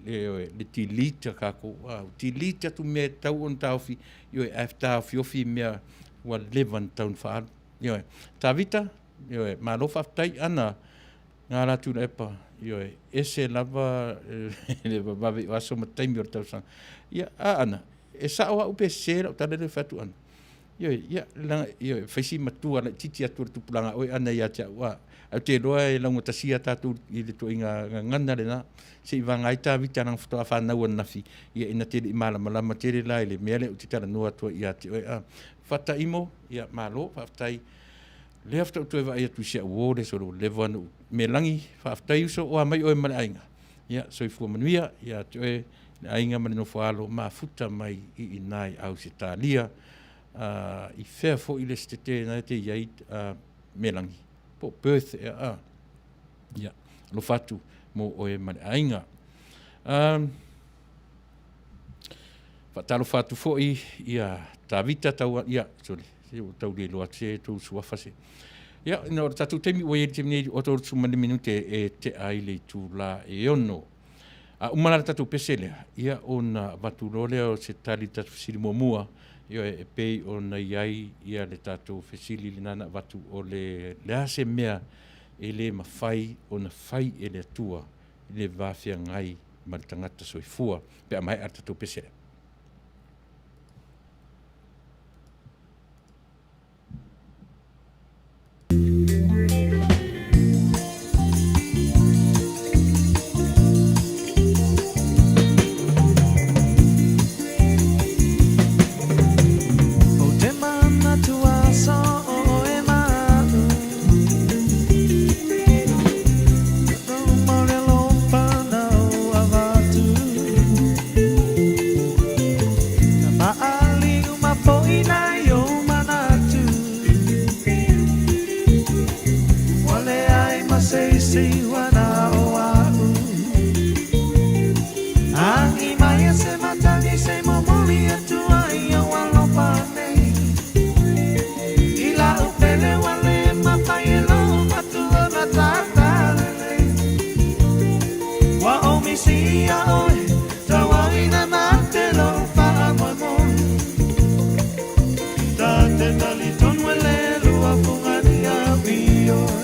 le delete a tatou, ua delete atu mea e tatau ona taofi, ioe, ae taofiofi mea ua leva ona tatau ona faaalu. Ioe. Tavita, ioe, malo faafetai. Ana, Gala Tuilaepa, ioe, ese lava le vavave o aso ma taimi o le tausaga. Ia, a Ana, e sao au pe sese lau tala lea e fai atu Ana? Ioe, ia, leaga, ioe, fai si matua laitiiti atu o le tupulaga oe Ana ia te au, a, ae ou te iloa e laugatasia tatou i le ituaiga gagana lena, se i vagana ai Tavita leaga faatoa fanau ananafi, ia ina te le i malamalama tele la i le mea lea ou te talanoa atu ai ia te oe. A, Fataimo, ia, malo, faafetai. Lea faatoa ou toe vaai atu i si au uo lea solo ua leva ona ou Melagi, faafetai uso, ua mai oe ma le aiga. Ia, soifua manuia ia te oe le aiga ma le nofo-alo mafuta mai i ina i Ausetalia. I fea foi le setete na e te i ai Melagi? Po o Perth ea a? Ia, alofa atu mo oe ma le aiga. Faatalofa atu foi ia Tavita tau, ia, sorry, se ua tau le iloa atu se tou suafa se. Ia, ina o le tatou taimi ua i ai le taimi nei, ua 35 minute e tea ai le itula e 6. A uma la le tatou pese lea, ia ona avatu loa lea o se tali i le tatou fesili muamua, ioe, e pei ona i ai ia le tatou fesili lena na avatu o le, le a se mea e le mafai ona fai e le Atua i le va feagai ma le tagata soifua pe a maea le tatou pese lea. Ou te manatu aso o oe ma aʻu. misi ia oe, tauauina mate lou faamoemoe. Ta te talitonu e le lua fuga ni au i oe.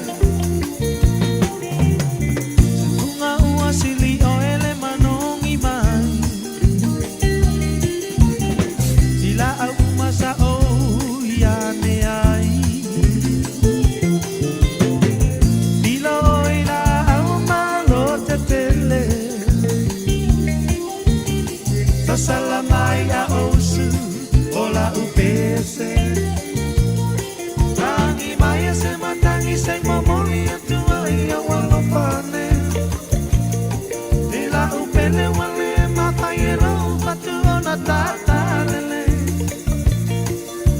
Se fuga ua sili oe le manogi mai. I laau uma sa ou ia ane ai. Lilo i laau malo tetele. Sasala mai a ousu o la upese. Tangi mai se matangi se momoli atu ai au alofa ne. I la upele wale mawhai e lou fatu o na tatalele.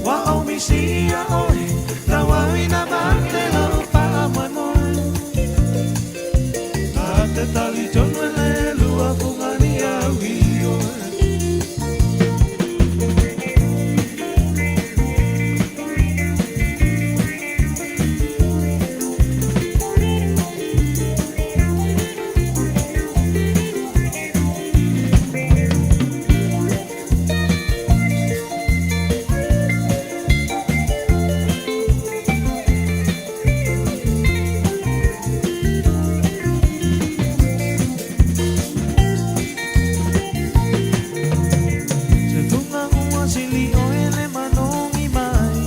Wa o misi ia oe, tauauina mate lou faamoemoe. Ta te talitonu e le lua fuga ni au i oe. Se fuga ua sili oe le manogi mai.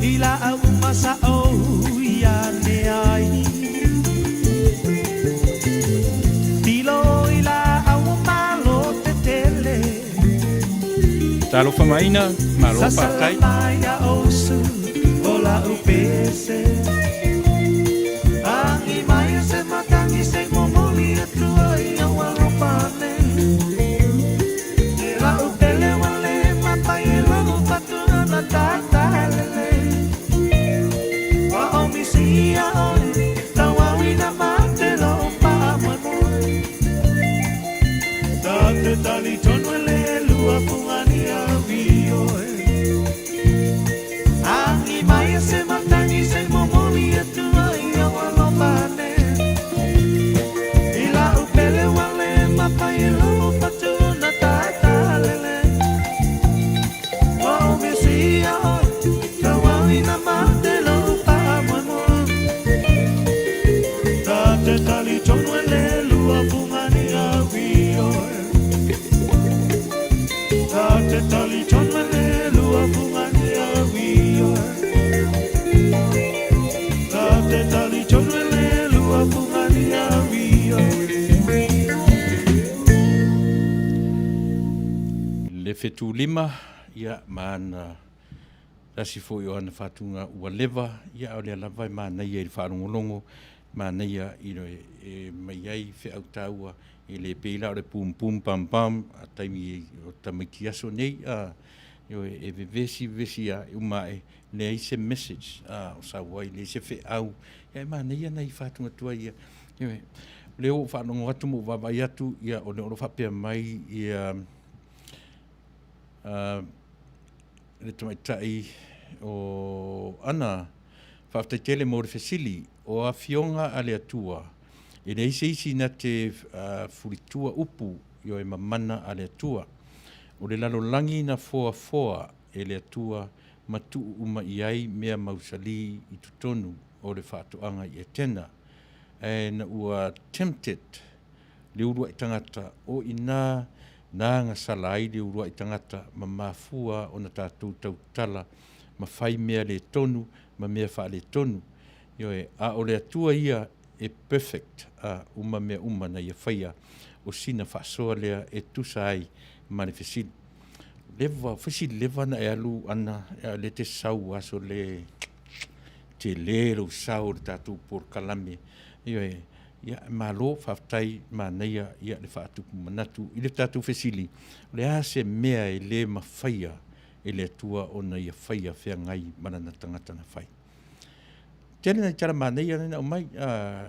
I laau uma sa ou ia ane ai. Lilo i laau o malo tetele. Talofa maina, malo Sasala faafetai. mai a ousu o la upese. Agi mai se matangi se momoli atu ai au alofa ne. E la upele wale mapai e lou fatu na tatalele. Wa o misi ia oe, tauauina mate lou faamoemoe. Ta te talitonu e le lua fuga ni au i oe. Agi mai se matangi se momoli atu ai au alofa ne. I la upele wale mapai e lou fatu na tatalele. Wa o misi ia oe, tauauina mate lou faamoemoe. Ta te talitonu e le lua fuga ni au i oe. Ta te talitonu e le lua fuga ni au i oe. Ta te talitonu e le lua fuga ni au i oe. Le fetulima, ia, ma ana tasi foi o ana faatuga ua leva, ia, a o lea lava e manaia i le faalogologo, manaia i le e mai ai feau taua, e le pei la o le pum pum pam pam a taimi o tamaiti aso nei, a ioe, e vevesi vevesi a uma ae leai se message a o sau ai, leai se feau, ia, e manaia nai faatuga tuai ia. Ioe, o lea ua ou faalogo atu ma ou vaavaai atu, ia, o lea o lo o faapea mai ia le tamaitai o Ana, Faafetai tele mo le fesili. O Afioga a le Atua, e leai se isi na te fulitua upu ioe mamana a le Atua. O le lalolagi na foafoa e le Atua ma tuu uma i ai mea mausali i totonu o le faatoaga i Etena. Ae na ua tempted le uluai tagata o i ina na agasala ai le uluai tagata ma mafua ona tatou tautala ma fai mea le tonu ma mea faaletonu. Ioe, a o le Atua ia e perfect a uma mea uma na ia faia, o sina faasoa lea e tusa ai ma le fesili. Leva, fesili leva na e alu ana, a le te sau aso le tele lou sao i le tatou polokalame. Ioe, ia, malo, faafetai, manaia ia le faatupu manatu i le tatou fesili, o le a se mea e le mafaia e le Atua ona ia faia feagai ma lana tagata na fai? Tele nai tala manaia lea na aumai,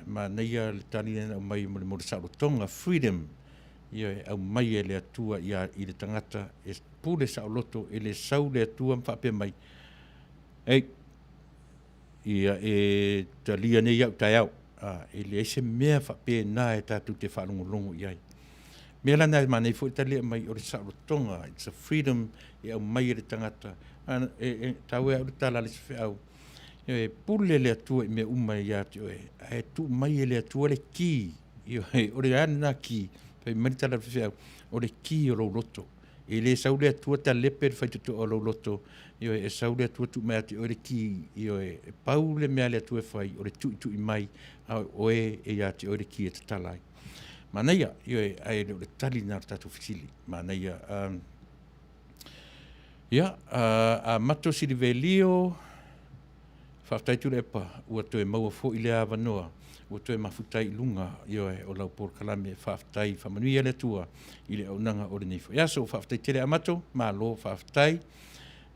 manaia le tali lea na aumai mo le mo le saolotoga, freedom, ioe, aumai e le Atua ia i le tagata e pule saoloto, e le sau le Atua ma faapea mai, ei, ia e talia nei au taeao. A, e leai se mea faapena e tatou te faalogologo i ai. Mea la na e manaia foi le tali e aumai, o le saolotoga, it's a freedom e aumai e le tagata. A, e, e taua ia au le tala a le isi feau, e pule le Atua i mea uma ia te oe, ae tuu mai e le Atua le ki, ioe, o le a lena ki? Fai mai le tala a le faifeau, o le ki o lou loto. E le sau le Atua talepe le faitotoa o lou loto, ioe, e sau le Atua tuu mai ia te oe le ki, ioe, e pau le mea a le Atua e fai, o le tuitui mai a o oe e ia te oe le ki e tatala ai. Manaia, ioe, ae le o le tali lena o le tatou fesili. Manaia. Um, ia, uh, a Mato Silivelio, Faafetai Tuilaepa, ua toe maua foi lea avanoa, ua toe mafuta ai i luga, ioe, o lau polokalame. Faafetai, faamanuia le Atua i le auaunaga o lenei foi aso. Faafetai tele Amato, malo faafetai.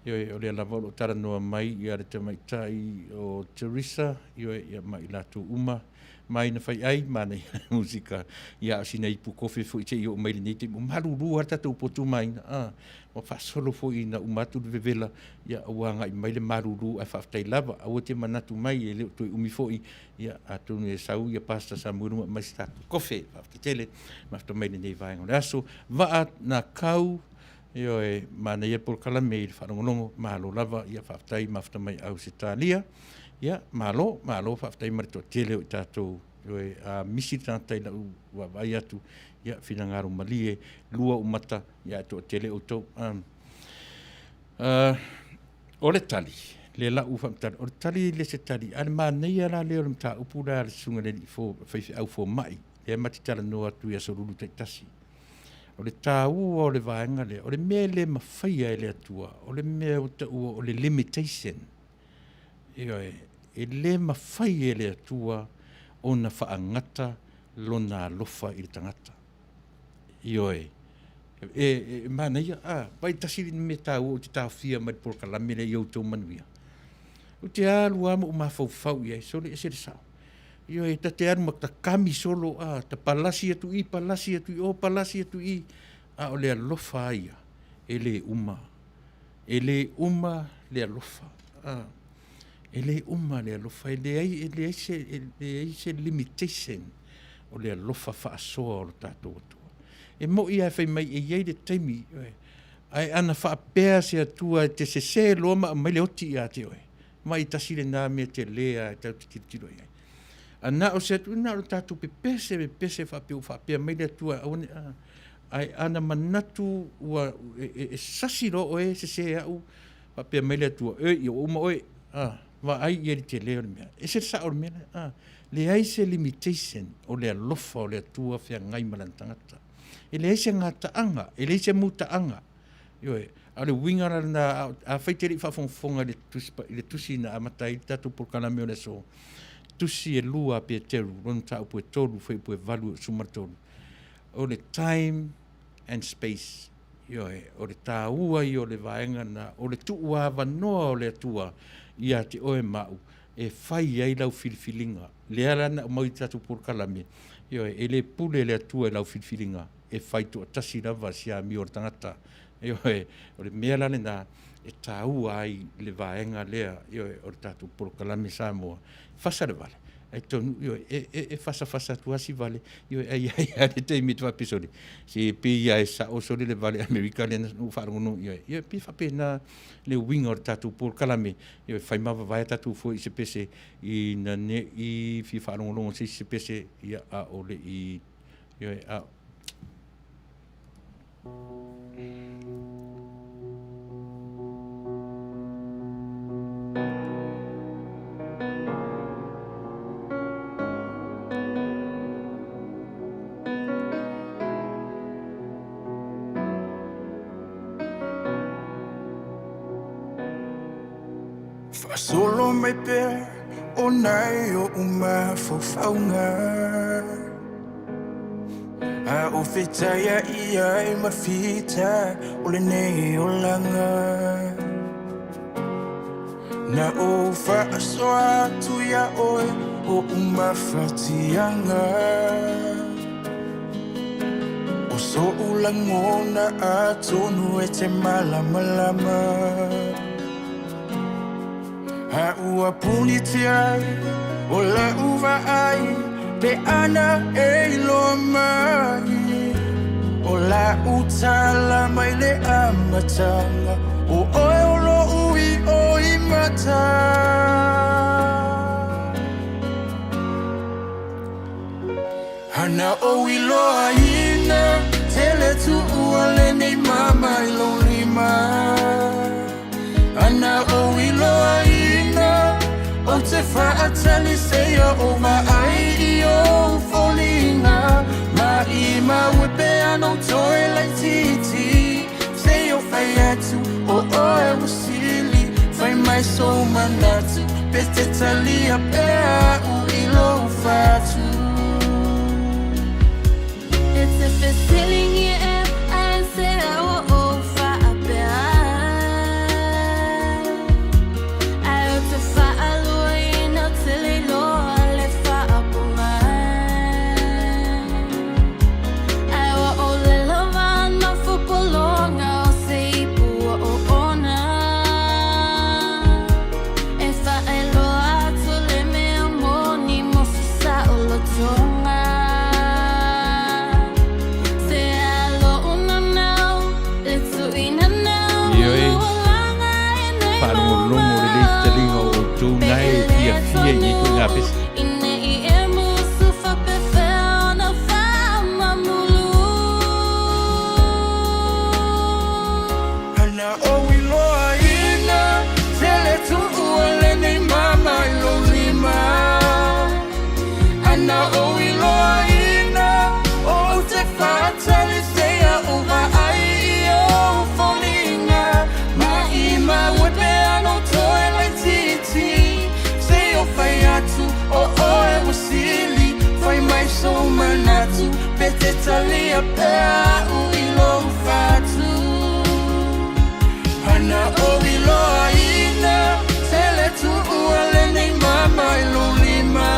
Ioe, o lea lava o lo o talanoa mai ia le tamaitai o Teresa, ioe, ia ma i latou uma mai na fai ai, manaia le musika, ia a o sina ipu kofe foi se i oo mai lenei taimi, ua malulu lava le tatou potu maina, a, ua faasolo foi ina uma atu le vevela, ia ua agai mai le malulu ae faafetai lava, aua te manatu mai e le o toe umi foi, ia atonu e sau ia Pastor Samuelu ma aumai se tatou kofe. Faafetai tele, mafuta mai lenei vaega o le aso. Vaa na kau, ioe, manaia le polokalame i le faalogologo, malo lava, ia faafetai mafuta mai Ausetalia. Ia, malo, malo faafetai ma le toatele o i tatou, ioe, a misi le tagata i lau vaavaai atu, ia finagalo malie, lua ou mata, ia ae toatele outou. Um, Uh, o le tali, le lau faamatala, o le tali le se tali, a le manaia la lea o le mataupu la a le susuga i le alii fo, faifeau fomai, lea ma te talanoa atu i aso lulu taitasi. O le tāua o le vaega lea, o le mea e le mafaia e le Atua, o le mea ua taua o le limitation. Ioe, e le mafai e le Atua ona faagata lona alofa i le tagata. Ioe. E, e manaia, a, vai tasi le mea taua ou te taofia mai le polokalame lea i outou manuia. Ou te alu lava ma ou mafaufau i ai, sole ese le sao. Ioe, ta te alu ma ta kami solo, a, ta palasi atu i, palasi atu i o, palasi atu i, a o le alofa a ia, e le uma. E le uma le alofa. A, e le uma le alofa, e leai, e leai se, e leai se limitation o le alofa faasoa o lo tatou Atua. E mo'i lava e fai mai e i ai le taimi, ae ana faapea se Atua e te sesē loa ma aumai le oti ia te oe, mai tasi lena mea telē lava e tatou te tilotilo i ai. A na o se Atua, na o le tatou pepese, pepese faapea ua faapea mai le Atua, aua ne, ae ana manatu ua e, e, e sasi loa oe, sesē au, faapea mai le Atua, e, ia ua uma oe, a, vaai i ai le tele o le mea. Ese le sao o le mea lea. A, leai se limitation o le alofa o le Atua feagai ma lana tagata. E leai se gataaga, e leai se mutaaga. Ioe, a o le uiga la lena, afai te le i faafogafoga i le tusi, i le tusi na amata ai le tatou polokalame o le aso, tusi e lua a Peteru, lona mataupu e tolu, fuaiupu e valu e suma le tolu. O le time and space. Ioe, o le taua ia o le vaega lena, o le tuuavanoa o le Atua ia te oe ma au e fai ai lau filifiliga. Lea la na aumai i le tatou polokalame, ioe, e le pule le Atua i lau filifiliga, e fai toatasi lava si amio o le tagata. Ioe, o le mea la lena e taua ai le vaega lea, ioe, o le tatou polokalame Samoa, fasa le vale, ae tonu, ioe, e, e, e fasafasa atu lava si vale, ioe, ae i ai lava le taimi e te faapea sole, se pei lava e sao sole le vale Amerika lea na ou faalogologo i ai. Ioe, pei e faapena le uiga o le tatou polokalame, ioe, fai ma vavae a tatou foe i se pese ina ne i fia faalogologo se isi se pese, ia, a o le i, ioe, a Faasolo mai pea ona i oʻu mafaufauga. A o fetaiaʻi ai ma fita o lenei olaga. Na ou faasoa atu iā oe oʻu mafatiaga. O soʻu lagona atonu e te malamalama. A ua punitia ai O la'u vaai pe ana e iloa mai O la'u tala mai le amataga O oe o lo'u i'o i mata. Ana ou iloaina tele tuua lenei mama i lou lima. Ana ou iloaina ou te faatali seia ou vaai i ou foliga. Maimau e pe ana ou toe laitiiti seia ou fai atu o oe ua sili. Fai mai sou manatu pe te talia pea a'u i lou fatu. E te fesiligia e aisea ua ou faapea Ae ou te faaluaina ou te le iloa le faapoga Ae ua ʻōlelo vaanofo pologa o se ipu ua oona E faailoa atu le mea moni mo se saolotoga Se alo unanau le tuinanau Ioe, Lualaga e nei faalogologo lelei taliga o outou na e fiafia i nei ituaiga pese. Ana ou iloaina tele tuua lenei mama i lou lima. Ana ou iloaina ou te faatali seia ou vaai i ou foliga. Maimau e pe ana ou toe laitiiti seia ou fai atu o oe ua sili. Fai mai sou manatu pe te talia pea a'u i lou fatu. Ana ou iloaina tele tuua lenei mama i lou lima.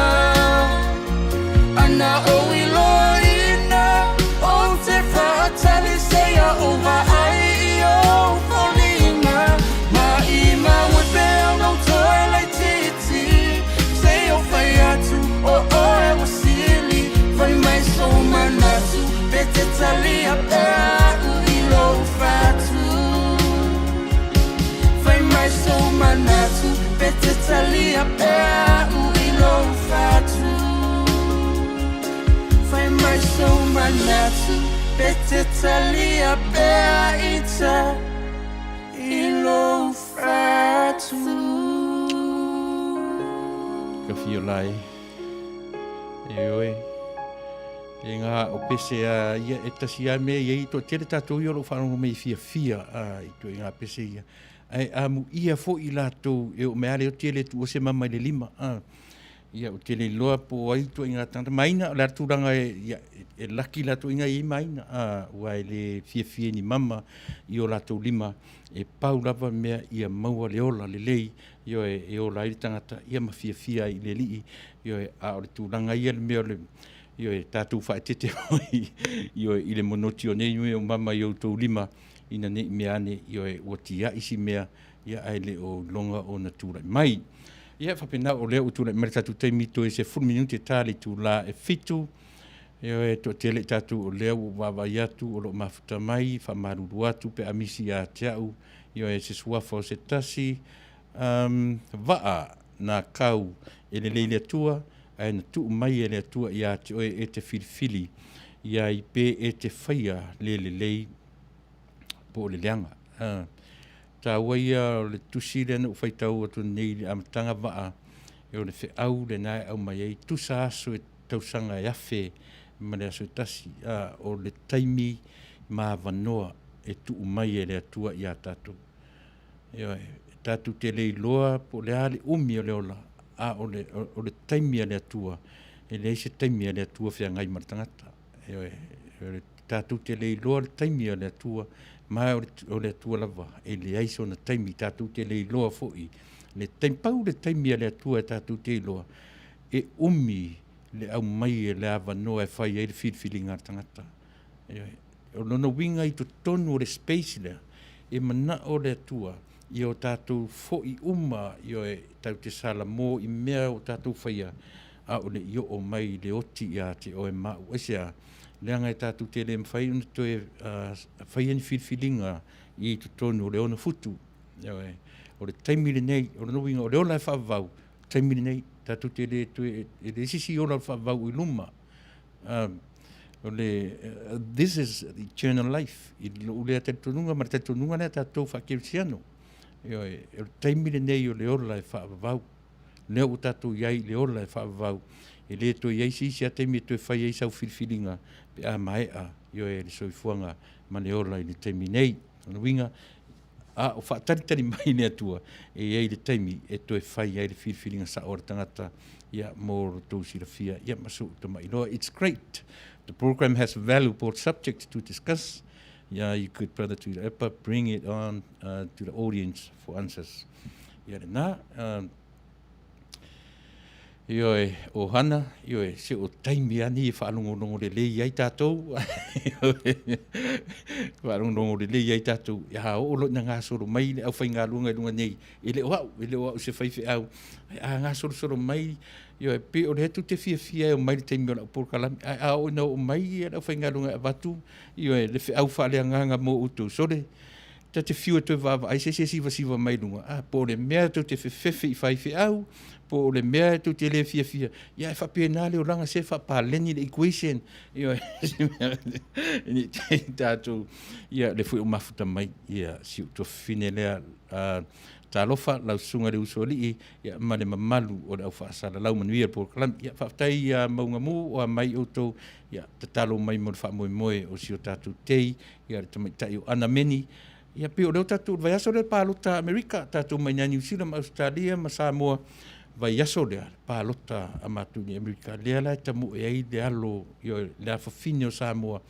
Ana ou iloaina ou te faatali seia ou vaai i ou foliga. Maimau e pe ana ou toe laitiiti seia ou fai atu o oe ua sili. Fai mai sou manatu pe te talia pea a'u i lou fatu. Fai mai sou manatu pe te talia pea a'u i lou fatu. Fai mai sou manatu pe te talia pea ita i lou fatu. Ka fio la e. Ioe. E ngā o pese a ia e tasi a mea ia i toatele tātou ia o lou faalogo mai fiafia a i toi ngā pese ia. Ae amuia foi latou e oo mai a le oti e le tuua se mama i le lima. A, ia ou te le iloa po o ai ituaiga tagata maina, o le a le tulaga e, ia, e laki latou i ngai maina, a, ua e le fiafia i ni mama i o latou lima, e pau lava mea ia maua le ola lelei, ioe, e ola ai le tagata, ia ma fiafia ai i le Alii, ioe, a o le tulaga ia le mea o le, ioe, tatou faaeteete foi, ioe, i le monoti o nei mea o mama i outou lima, ina ne i mea ane, ioe, ua tiai si mea, ia, ae le o iloga ona tulai mai. Ia, faapena o lea ua tulai mai le tatou taimi toe 10 minute ta le itula e 7. Ioe, toatele i tatou o lea ua ou vaavaai atu o lo o mafuta mai, faamalulu atu pe a misi ia te au, ioe, se suafa o se tasi, um, vaa na kau e lelei le Atua, ae na tuu mai e le Atua ia te oe e te filifili i ai pe e te faia le lelei po o le leaga. Uh, taua ia o le tusi lea na ou faitau atu nei i le amataga vaa, e o le feau lena e aumai ai, tusa aso e tausaga e afe ma le aso e tasi, a, o le taimi ma avanoa e tuu mai e le Atua iā tatou. Ioe, tatou te le iloa po o le a le umi o le ola, a o le, o le taimi a le Atua, e leai se taimi a le Atua feagai ma le tagata. Ioe, tatou te le iloa le taimi a le Atua, ma o le, o le Atua lava, e leai sona taimi, tatou te le iloa foi le taimi, pau le taimi a le Atua e tatou te iloa, e umi le aumai e le avanoa e fai ai le filifiliga a le tagata. Ioe. O lona uiga i totonu o le space lea, e manao le Atua Ia o tatou foʻi uma, ioe, tatou te salamo i mea ua tatou faia, a o le i oo mai le oti ia te oe ma au. Aisea? Leaga e tatou te le mafai ona toe faia ni filifiliga i totonu o le 6 futu. Ioe. O le taimi lenei, o lona uiga o le ola e faavavau, taimi lenei, tatou te le toe, e leai se isi ola o le faavavau i luma. O le, this is eternal life, i lou lea talitonuga ma le talitonuga lea tatou faakerisiano. Ioe, o le taimi lenei o le ola e faavavau. Lea ua tatou i ai i le ola e faavavau, e le toe i ai se isi lava taimi e toe fai ai sau filifiliga pe a maea, ioe, le soifuaga ma le ola i le taimi nei. O lona uiga, a o faatalitali mai le Atua, e i ai le taimi e toe fai ai le filifiliga sao a le tagata, ia, mo lo outou silafia, ia, ma so'u tamailoa. It's great. The program has valuable subjects to discuss. Yeah, you could, Brother Tuilaepa, bring it on to the audience for answers. Ia lena. Ioe, o Hana, ioe, se o taimi lava nei e faalogologo lelei ai tatou. Faalogologo lelei ai tatou. A oo loa ina gasolo mai le aufaigaluega i luga nei, e le o au, e le o au se faifeau. Ae a gasolosolo mai, ioe, pei o lea tou te fiafia e omai i le taimi o lau polokalame. Ae a oo ina oo mai le aufaigaluega e avatu, ioe, le feau faaleagaga mo outou, sole, ta te fiu e toe vaavaai se isi e sivasiva mai luga, a po o le mea tou te fefefe i faifeau, po o le mea tou te le fiafia, ia e faapena le olaga se faapaleni le equation, ioe, ne i tatou, ia le foi o mafuta mai, ia si ou tuafafine lea, talofa lau susuga i le Usoalii, ia ma le mamalu o le au faasalalau manuia le polokalame. Ia faafetai ia Maugamu o mai outou, ia tatalo mai mo le faamoemoe o si o tatou tei, ia le tamaitai o Ana Meni. Ia pei o lea o tatou, le vaiaso lea le palota a Amerika, tatou mai nei Niu Sila ma Ausetalia ma Samoa, vaiaso lea le palota a matou i Amerika, lea la e tamoe ai le alo, ioe, le afafine o Samoa,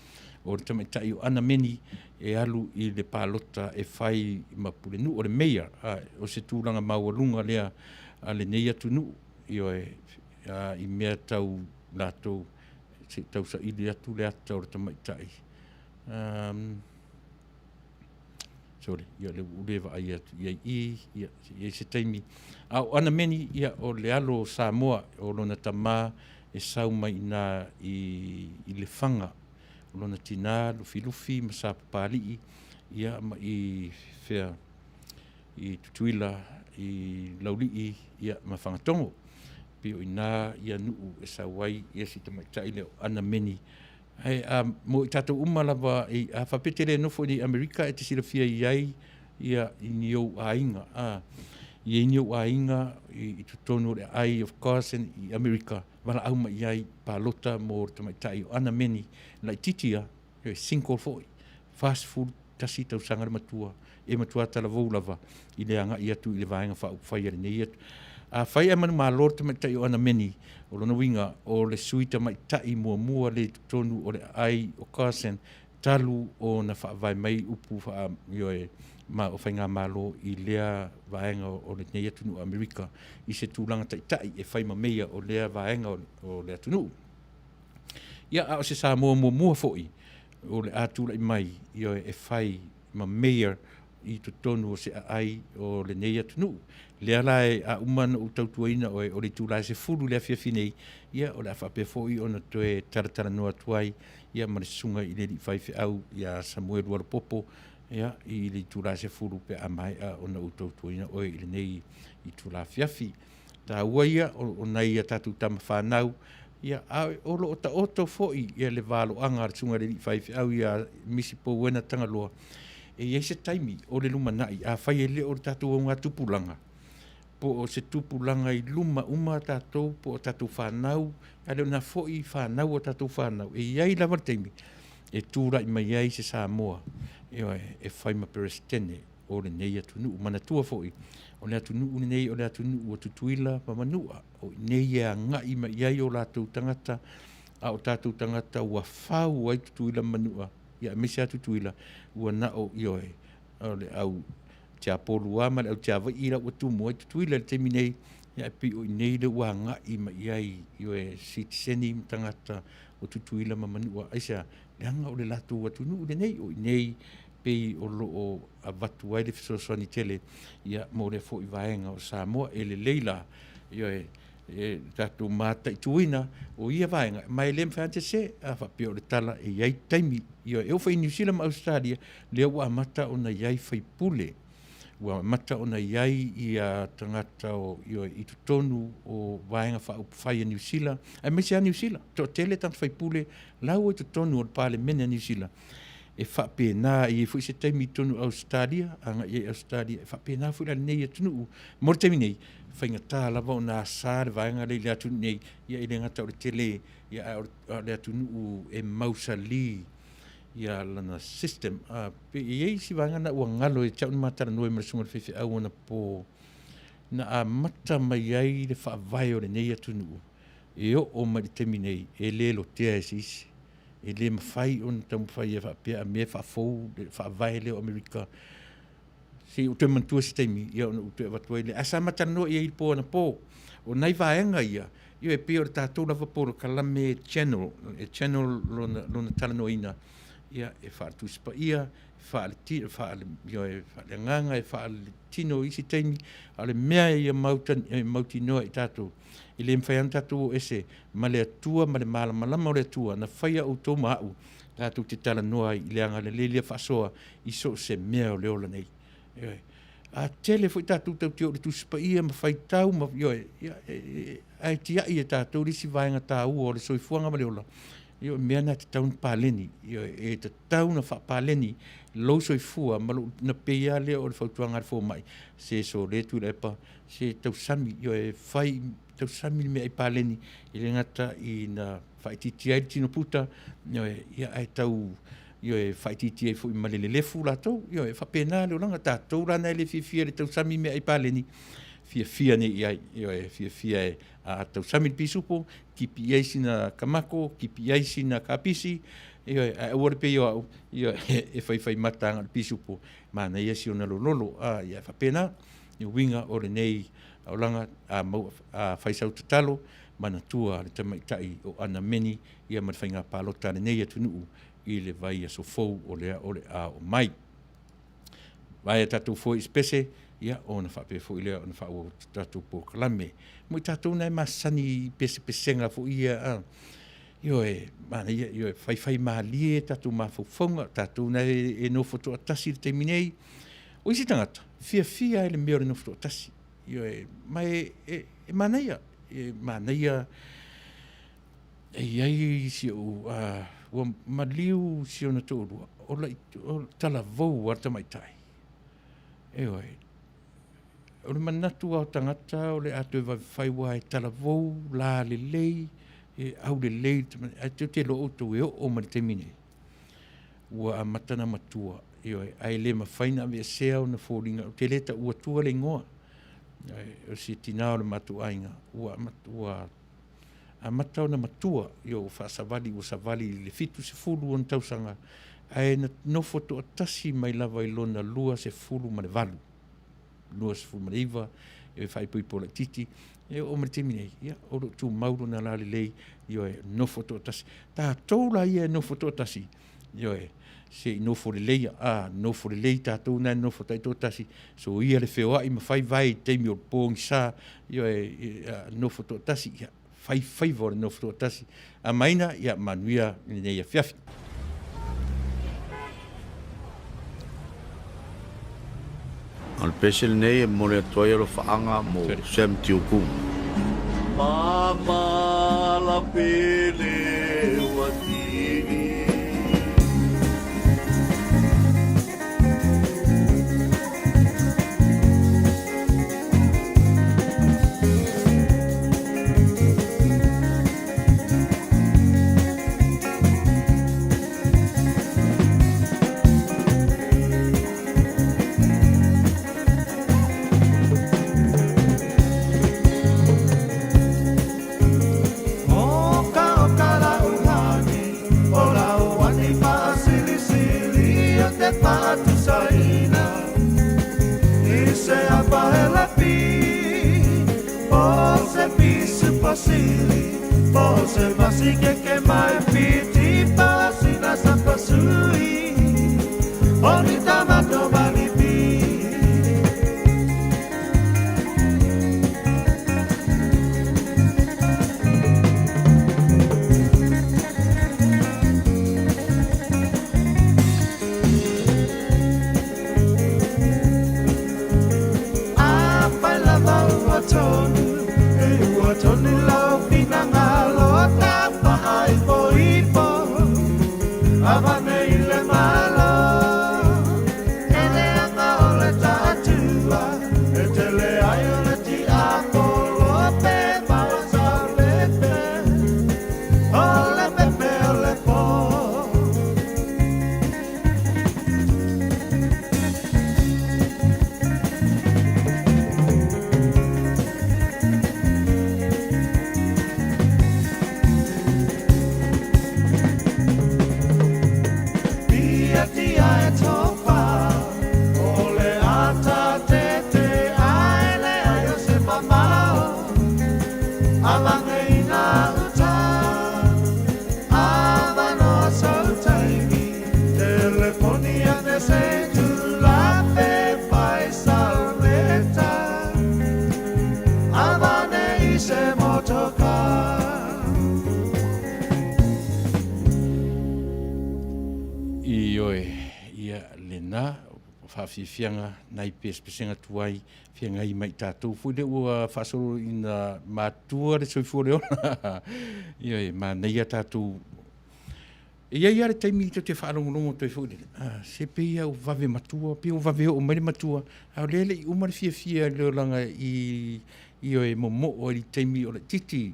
o le tamaitai o Ana Meni, e alu i le palota e fai ma pulenuu, o le mayor, o se tulaga maualuga lea a lenei atunuu, ioe, i mea tau latou, se i tausaili atu le ata o le tamaitai. Sorry, ia lea ua ou le vaai atu i ai i, ia, se i ai se taimi. A o Ana Meni, ia, o le alo o Samoa, o lona tamā e sau mai i ina i Lefaga. O lona tinā, Lufilufi ma Sapapalii, ia, ma i fea, i Tutuila, i Laulii, ia, ma Fagatogo. Pei o i ina ia nuu e sau ai ia si tamaitai lea o Ana Meni. Ae a, mo i tatou uma lava, i, a faapea e te le nofo i nei Amerika, e te silafia i ai ia, i ni ou aiga, a, i ai ni ou aiga i, i totonu o le aai of course i Amerika, valaau mai i ai palota mo le tamaitai o Ana Meni, laitiiti ia, e single foi, 41 tausaga le matua, e matua talavou lava i le agai atu i le Vaega Faaupufai a lenei atu. Afai ae manumalo le tamaitai o Ana Meni, o lona uiga o le sui tamaitai muamua lea i totonu o le aai o Carson talu ona faavae mai upu faa, ioe, ma o faigamalo i lea vaega o lenei atunuu o Amerika i se tulaga taitai e fai ma meia o lea vaega o le atunuu. Ia, a o se Samoa muamua foi o le a tulai mai, ioe, e fai ma mayor i totonu o se aai o lenei atunuu. Lea la e a uma ona ou tautuaina oe, o le itula e 10 i le afiafi nei, ia o le a faapea foi ona toe talatalanoa atu ai ia ma le susuga i le alii faifeau ia Samuelu Alapopo, ia i le itula e 10 pe a maea ona ou tautuaina oe i lenei itula afiafi. Taua ia o nai a tatou tama fanau, ia, a o lo o taoto foi ia le valoaga a le susuga i le alii faifeau ia Misi Pouena Tagaloa, e i ai se taimi o le lumanai, afai e le o le tatou augatupulaga, po o se tupulaga i luma uma tatou, po o tatou fanau, a le o na foi fanau o tatou fanau, e i ai lava le taimi e tulai mai ai se Samoa, ioe, e fai ma Peresetene o lenei atunuu. Manatua foi, o le atunuu lenei o le atunuu o Tutuila ma Manua, o i inei e agai mai i ai o latou tagata, a o tatou tagata ua fau ai Tutuila ma Manua, ia aemaise lava Tutuila, ua na o, ioe, o le au tiapolu lava ma le au tiavaii la ua tumu ai Tutuila i le taimi nei, ia e pei o i inei lea ua agai mai i ai, ioe, sitiseni ma tagata o Tutuila ma Manua. Aisea? Leaga o le latou atunuu lenei, o i inei. pei o lo o avatu ai le fesoasoani tele ia mo lea foi vaega o Samoa. E lelei la, ioe, e tatou mataituina o ia vaega, ma e le mafai lava ona sese, a faapea o le tala e i ai taimi, ioe, e oo foi i Niu Sila ma Ausetalia, lea ua amata ona i ai faipule, ua amata ona i ai ia tagata o, ioe, i totonu o Vaega Faaupufai a Niu Sila, aemaise lava Niu Sila, toatele tagata faipule la ua i totonu o le Palemene a Niu Sila, e faapena, e i ai foi se taimi i totonu o Ausetalia, agai ai i Ausetalia, e faapena foi la i lenei atunuu. Mo le taimi nei, e faigata lava ona asa le vaega lea i le atunuu nei, ia e le gata o le tele, ia ae o le atunuu e mausali ia lana system. E i ai isi vaega na ua galo ia te au na ma talanoa ai ma le susuga i le faifeau anapo na amata mai ai le faavae o lenei atunuu e oo mai i le taimi nei e le lotea e se isi. E le mafai ona taumafai e faapea a mea e faafou le faavae lea o Amerika. Se i ou toe manatua se taimi ia ona ou toe avatu ai lea. Ae sa ma talanoa i ai i le po anapo. O nai vaega ia, ia e pei o le tatou lava polokalame e channel, e channel lona, lona talanoaina, ia e faale-Tusi Paia, e faale, faale, ioe, faale-agaga, e faale-tino i isi taimi, a o le mea ia mauta, e mautinoa i tatou, e le mafai lava ona tatou o ese ma le Atua ma le malamalama o le Atua na faia outou ma a'u tatou te talanoa ai i le agalelei lea faasoa i so o se mea o le ola nei. Ioe. A tele foi tatou tatou te oo i le Tusi Paia ma faitau ma, ioe, ia, ae tiai e tatou le isi vaega taua o le soifuaga ma le ola, ioe, mea na e tatau ona paleni. Ioe, e tatau ona faapaleni lou soifua ma lou, na pei lava lea o le fautuaga a le fomai, se sole Tuilaepa, se tausami, ioe, fai, tausami le meaai paleni, e le gata ina faaitiitia ai le tino puta, ioe, ia ae tau, ioe, faaitiitia ai foi ma le lelefu latou, ioe, e faapena le olaga. Tatou la na e le fiafia i le tausami meaai paleni, fiafia nei i ai, ioe, fiafia e a tausami le pisupo, tipi i ai sina kamako, tipi i ai sina kapisi, ioe, ae aua le pei o au, ioe, e faifai mata aga i le pisupo, manaia si ona lololo, a, ia e faapena le uiga o lenei olaga, a mau, a fai sau tatalo, manatua le tamaitai o Anameni ia ma le faiga palota a lenei atunuu i le vaiaso fou o lea o le a oo mai. Vaea tatou foe i se pese, ia ona faapea foi lea ona faaauau atu tatou polokalame. Mo i tatou na e masani i pesepesega foi ia, a, ioe, manaia, ioe, faifai malie tatou mafaufauga, tatou na e nofo toatasi i le taimi nei. O isi tagata, fiafia ai i le mea o le nofo toatasi. Ioe, ma e, e, e manaia, e manaia e i ai si ou, ua maliu si ona toalua, o la, o talavou a le tamaitai. Ioe, o le manatu lava o tagata o le a toe vave fai aua e talavou, la lelei, e aulelei, ae tou te iloa outou e oo mai le taimi nei, ua amata ona matua, ioe, ae le mafai ona aveesea ona foliga, ou te le taua atua le igoa, o si tina o le matou aiga, ua, ua amata ona matua, ioe, ua faasavali, ua savali i le 70 ona tausaga, ae na nofo toatasi mai lava i lona 28, 29, e faaipoipo laitiiti, e oo mai le taimi nei, ia, o lo o tumau lona lalelei, ioe, nofo toatasi. Tatou la ia e nofo toatasi, ioe, se i nofo lelei, a, nofo lelei tatou na e nofo taitoatasi, soia le feoai ma fai vae i taimi o le pogisa, ioe, nofo toatasi, ia, fai faiva o le nofo toatasi. Amaina, ia manuia lenei afiafi. O le pese lenei e momoli atu ai alofaaga mo Sam Tiuku. Mama la pele ua tini. Avane i le Malo E leaga o le taatua E tele ai o le tiapolo Pe maua sa o le pe O le pepe o le po. Tia e tofa, o le ata tete ae leai o se mamao, avane i gauta, avanoa sau taimi, telefoni ane se tulape fai sau leta, avane i se motoka. Ioe, ia lena faafiafiaga nai pesepesega tuai feagai ma i tatou foi lea ua faasolo ina matua le soifua le ola. Ioe, manaia tatou E i ai lava le taimi tou te faalogologo atu ai foi lele, ah, se pei lava ua vave matua, pei ua vave oo mai le matua, a o lea e le i uma le fiafia i le olaga i, ioe, momoo ai i le taimi o laitiiti.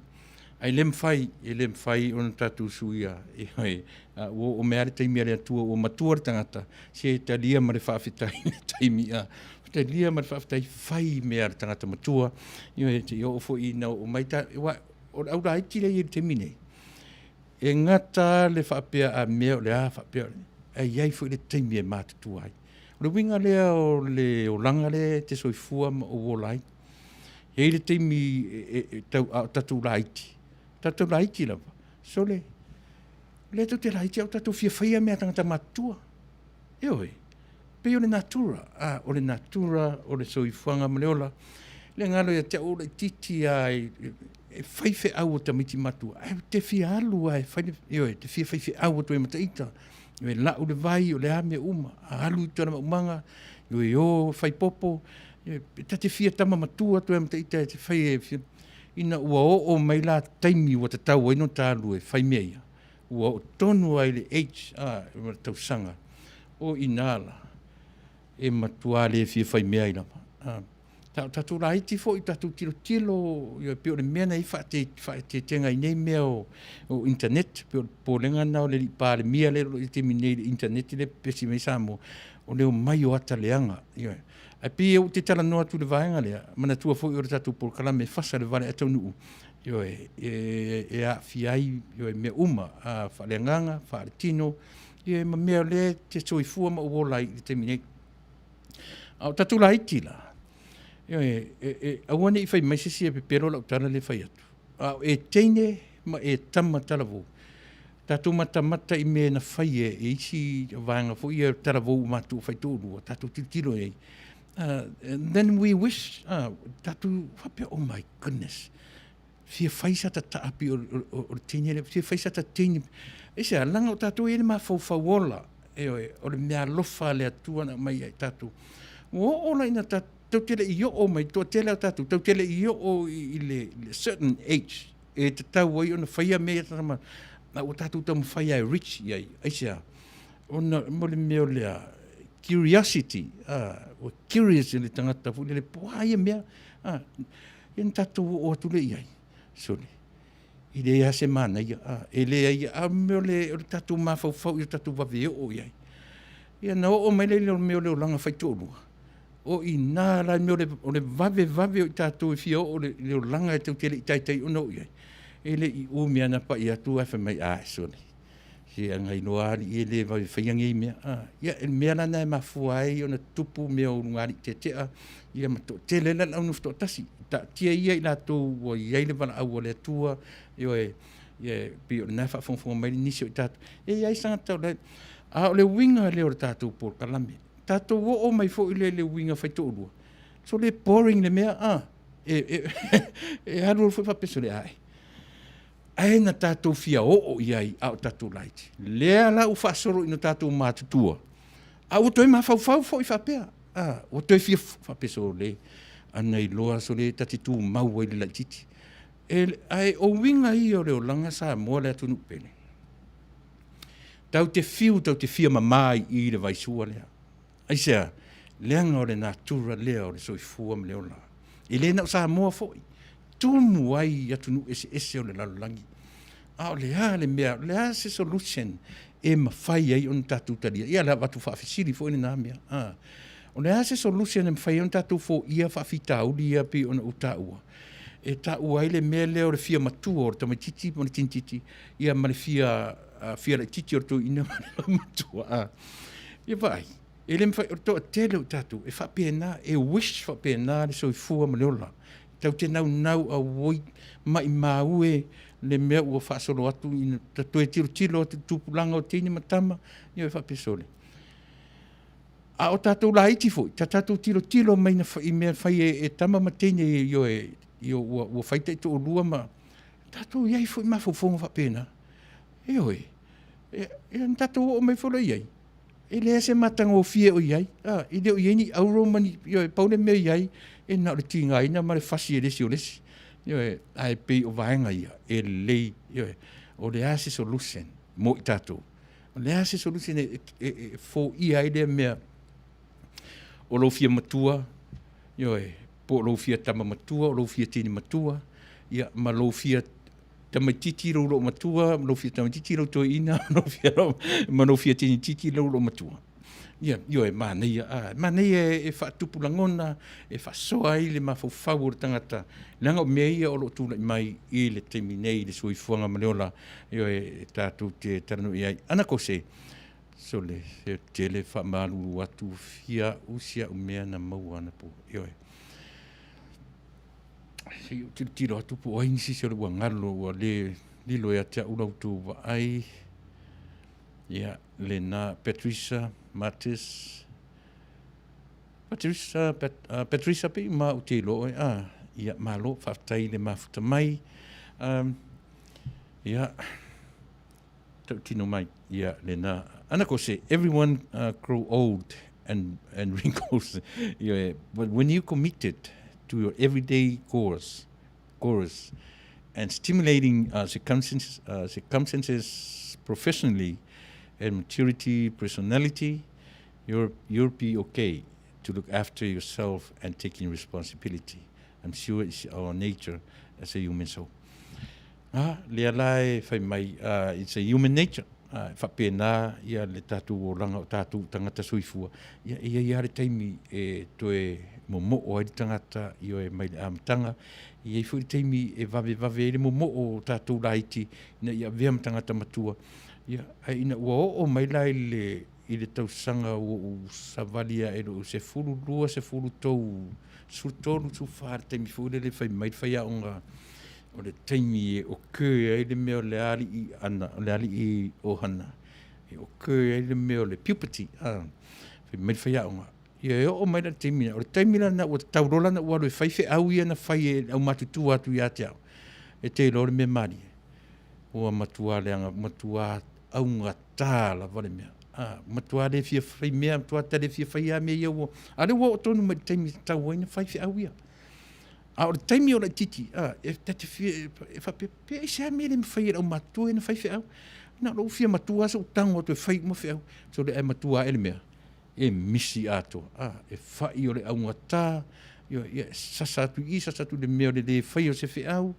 Ae le mafai, e le mafai ona tatou suia, ioe, a ua oo mai lava le taimi a le Atua ua matua le tagata, se talia ma le faafetai le taimi, a, talia ma le faafetai, fai mea a le tagata matua, ioe, seia oo foi ina oo mai ta, aua o le aulaiti lea e i ai i le taimi nei, E gata lava le faapea a mea o le a faapea, ae i ai foi le taimi e matutua ai. O le uiga lea o le olaga lea e te soifua ma ou ola ai. E i ai le taimi e tau, a o tatou laiti, tatou laiti lava, sole, o lea tou te laiti a ua tatou fia faia mea a tagata matutua. Ioe, pei o le natura, a, o le natura o le soifuaga ma le ola. Le galo ia te au o laitiiti lava e fai feau a tamaiti matutua, ae ou te fia alu lava e fai le, ioe, e te fia fai feau atu ai ma ita. Ioe, lau le vai, o le a mea uma, alu i tana maumaga, ioe, o fai popo, ioe, ta te fia tama matua atu ai ma ita e te fai e, ina ua oo mai la taimi ua tatau ai ona ta alu e fai mea ia, ua oo tonu lava i le age, a, le tausaga, o i ina la, e matua le fia fai mea ai lava. A, ta, tatou laiti foi, tatou tilotilo, ia, pei o le mea na i faaeteetega i nei mea o, o internet, pei o le popolega lena o le alii Palemia lea o lo o i ai i le taimi nei i le internet lea e pepesi mai ai Samoa, o le omai o ata leaga. Ioe. Ae pei ou te talanoa atu i le vaega lea, manatua foi o le tatou polokalame e fasa le vale ae taunuu, ioe, e, e aafia ai ioe, mea uma, a, faaleagaga, faaletino, ioe, ma mea o lea e te soifua ma ou ola ai i le taimi nei. A o tatou laiti la, ioe, e, e, aua ne i fai mai se isi e pepelo lau tala lea e fai atu. A o e teine ma e tama talavou, tatou matamata i mea na fai e, e isi vaega foi ia talavou ua matou faitoalua, tatou tilotilo i ai. And then we wish, tatou faapea, oh my goodness, fia fai sa ta taapi o, o, o le teine lea, fia fai sa ta teine. Aisea, leaga o tatou e i ai le mafaufau ola, ioe, o le meaalofa a le Atua na aumai ia i tatou. Ua oo la ina tatou te le i oo mai, toatele lava o tatou, tatou te le i oo i, i le, le certain age e tatau ai ona faia mea ia tama, a ua tatou taumafai lava e reach i ai. Aisea? Ona mo le mea o lea curiosity, ua curious le tagata foi lele, po o a ia mea, ia ona tatou oo atu lea i ai. Sole, e leai lava se manaia, e leai, a o le mea o le, o le tatou mafaufau ia tatou vave oo i ai. Ia ona oo mai lea i le mea o le olaga faitoalua, o i ina la le mea o le vavevave o i tatou e fia oo i le olaga e tou te le i taitai ona oo i ai, e le i umi lava ona pai atu ae fai mai, ae sole, se ana iloa alii e le vave faia nei mea. Ia, o le mea la lena e mafua ai ona tutupu mea o ulugalii tetea, ia ma toatele ai la le au nofo toatasi. Taatia ia i latou ua i ai le valaau a le Atua, ioe, ia, pei o lena e faafogafoga mai nisi o i tatou. E i ai tagata o le, a o le uiga lea o le tatou polokalame. Tatou oo mai foi lea i le uiga faitoalua, sole boring le mea, a, e, e, e alu alu foi faapea, sole ae. Ae na tatou fia oo i ai a o tatou laiti. Lea la ua faasolo ina tatou matutua, a ua toe mafaufau foi faapea, a, ua toe fia faapea sole, ana iloa sole ta te tumau ai i le laitiiti. E, ae o uiga ia o le olaga Samoa le atunuu pele. Tatou te fiu, tatou te fia mamā i i le vaisua lea. Aisea? Leaga o le natura lea o le soifua ma le ola. E le na o Samoa foi, tumu ai i atunuu eseese o le lalolagi. A o le a le mea, o le a se solution e mafai ai ona tatou talia? Ia, o le a avatu faafesili foi lena mea. A, o le a se solution e mafai ai ona tatou foia faafitauli ia pei ona ou taua? E taua ai le mea lea o le fia matua o le tamaitiiti ma le teinitiiti, ia ma le fia, fia laitiiti o le toeaina ma le matua. A, ia vaai, e le mafai, o le toatele o tatou e faapena, e wish faapena le soifua ma le ola. Tatou te naunau auoi, maimau e le mea ua faasolo atu ina ta toe tilotilo atu i le tupulaga o teine ma tama, ia e faapea, sole, a o tatou laiti foi, ta tatou tilotilo mai na i mea fai e tama ma teine, ioe, ua fai taitoalua ma tatou i ai foi mafaufauga faapena. Ioe, ia na tatou oo mai foi loa i ai, e leai se matagofie o i ai, a, e le o i ai ni auro ma ni, ioe, pau le mea e i ai, e na o le tigaina ma le fasi e le isi o le isi. Ioe, ae pei o vaega ia, e lelei, ioe, o le a se solution mo i tatou? O le a se solution e foia ai lea mea o lou fia matua, ioe, po o lou fia tama matua, o lou fia teine matua, ia, ma lou fia tamaitiiti lou loomatua, ma lou fia tamaitiiti lou toeaina, lou fia ma lou fia teinitiiti lou loomatua. Ia, ioe, manaia, a, manaia e faatupu lagona, e faasoa ai le mafaufau o le tagata, leaga o mea ia o lo o tulai mai i le taimi nei i le soifuaga ma le ola, ioe, e tatou te talanoa i ai. Ana kose, sole, se tele faamalulu atu, fia a'u si a'u mea na maua anapo, ioe. Se i ou tilotilo atu po o ai nisi o le ua galo ua le lilo ia te au la outou vaai. Ia, lena Patricia Matis. Patricia, Pat, Patricia pe ma ou te iloa oe. Ah, ia, malo, faafetai i le mafuta mai. Ia, tautino mai. Ia, lena. Ana ko se, everyone grow old and wrinkles. Yeah, but when you committed to your everyday course and stimulating circumstances professionally and maturity personality, you'll be okay to look after yourself and taking responsibility. I'm sure it's our nature as a human soul. A, lea la e fai mai, it's a human nature. E faapena ia le tatou olaga o tatou tagata soifua. Ia, e i ai lava le taimi e toe momoo ai le tagata ioe mai le amataga. E i ai foi le taimi e vavevave ai le momoo o tatou laiti ina ia avea ma tagata matua. Ia, ae ina ua oo mai la i le, i le tausaga ua ou savali ae lou 12, 13, 13, 14, le taimi foi lele fai mai le faiaoga o le taimi e occur ai le mea o le alii ana, o le alii ohana, e occur ai le mea o le puberty, a, fai mai le faiaoga, ia e oo mai la le taimi lena, o le taimi la lena ua tatau loa la ona ou alu e fai feau ia na fai e le aumatutua atu ia te au, e te iloa le mea malie, ua matua leaga, matua augata lava le mea. A, matua le fia fai mea, matua ta le fia fai lava mea ia ua, a lea ua oo tonu mai i le taimi e tatau ai ona fai feau ia. A o le taimi o laitiiti, a, e ta te fia, e faapea, pe aisea mea e le mafai e le aumatutua ia ona fai feau. Na o lou fia matua lava sa ou tago atu e fai uma feau. Sole ae matua ae le mea, e misi atoa. A, e fai o le augata, ia, ia, sasa atu i i, sasa atu i le mea o le le faia o se feau.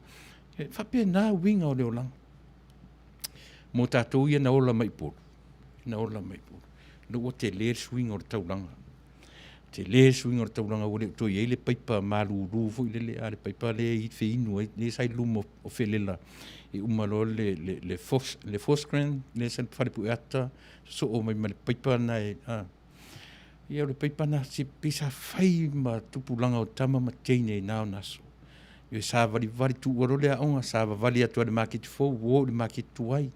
E faapena uiga o le olaga. Mo tatou ia na ola mai i Upolu, na ola mai i Upolu, ina ua tele le suiga o le taulaga. Tele le suiga o le taulaga ua le o toe i ai le paipa malulu foi lele, a le paipa lea e feinu ai, lea sa i luma o Felela, e uma loa le, le, le, fos, le Foscran, lea sa i le fale pueata, sosoo mai ma le paipa lena e, a. Ia o le paipa lena, se pei sa fai ma tupulaga o tama ma teine i na ona aso. Ia savalivali tuua loa le aoga, savavali atu lava i le maketi fou, o i le maketi tuai.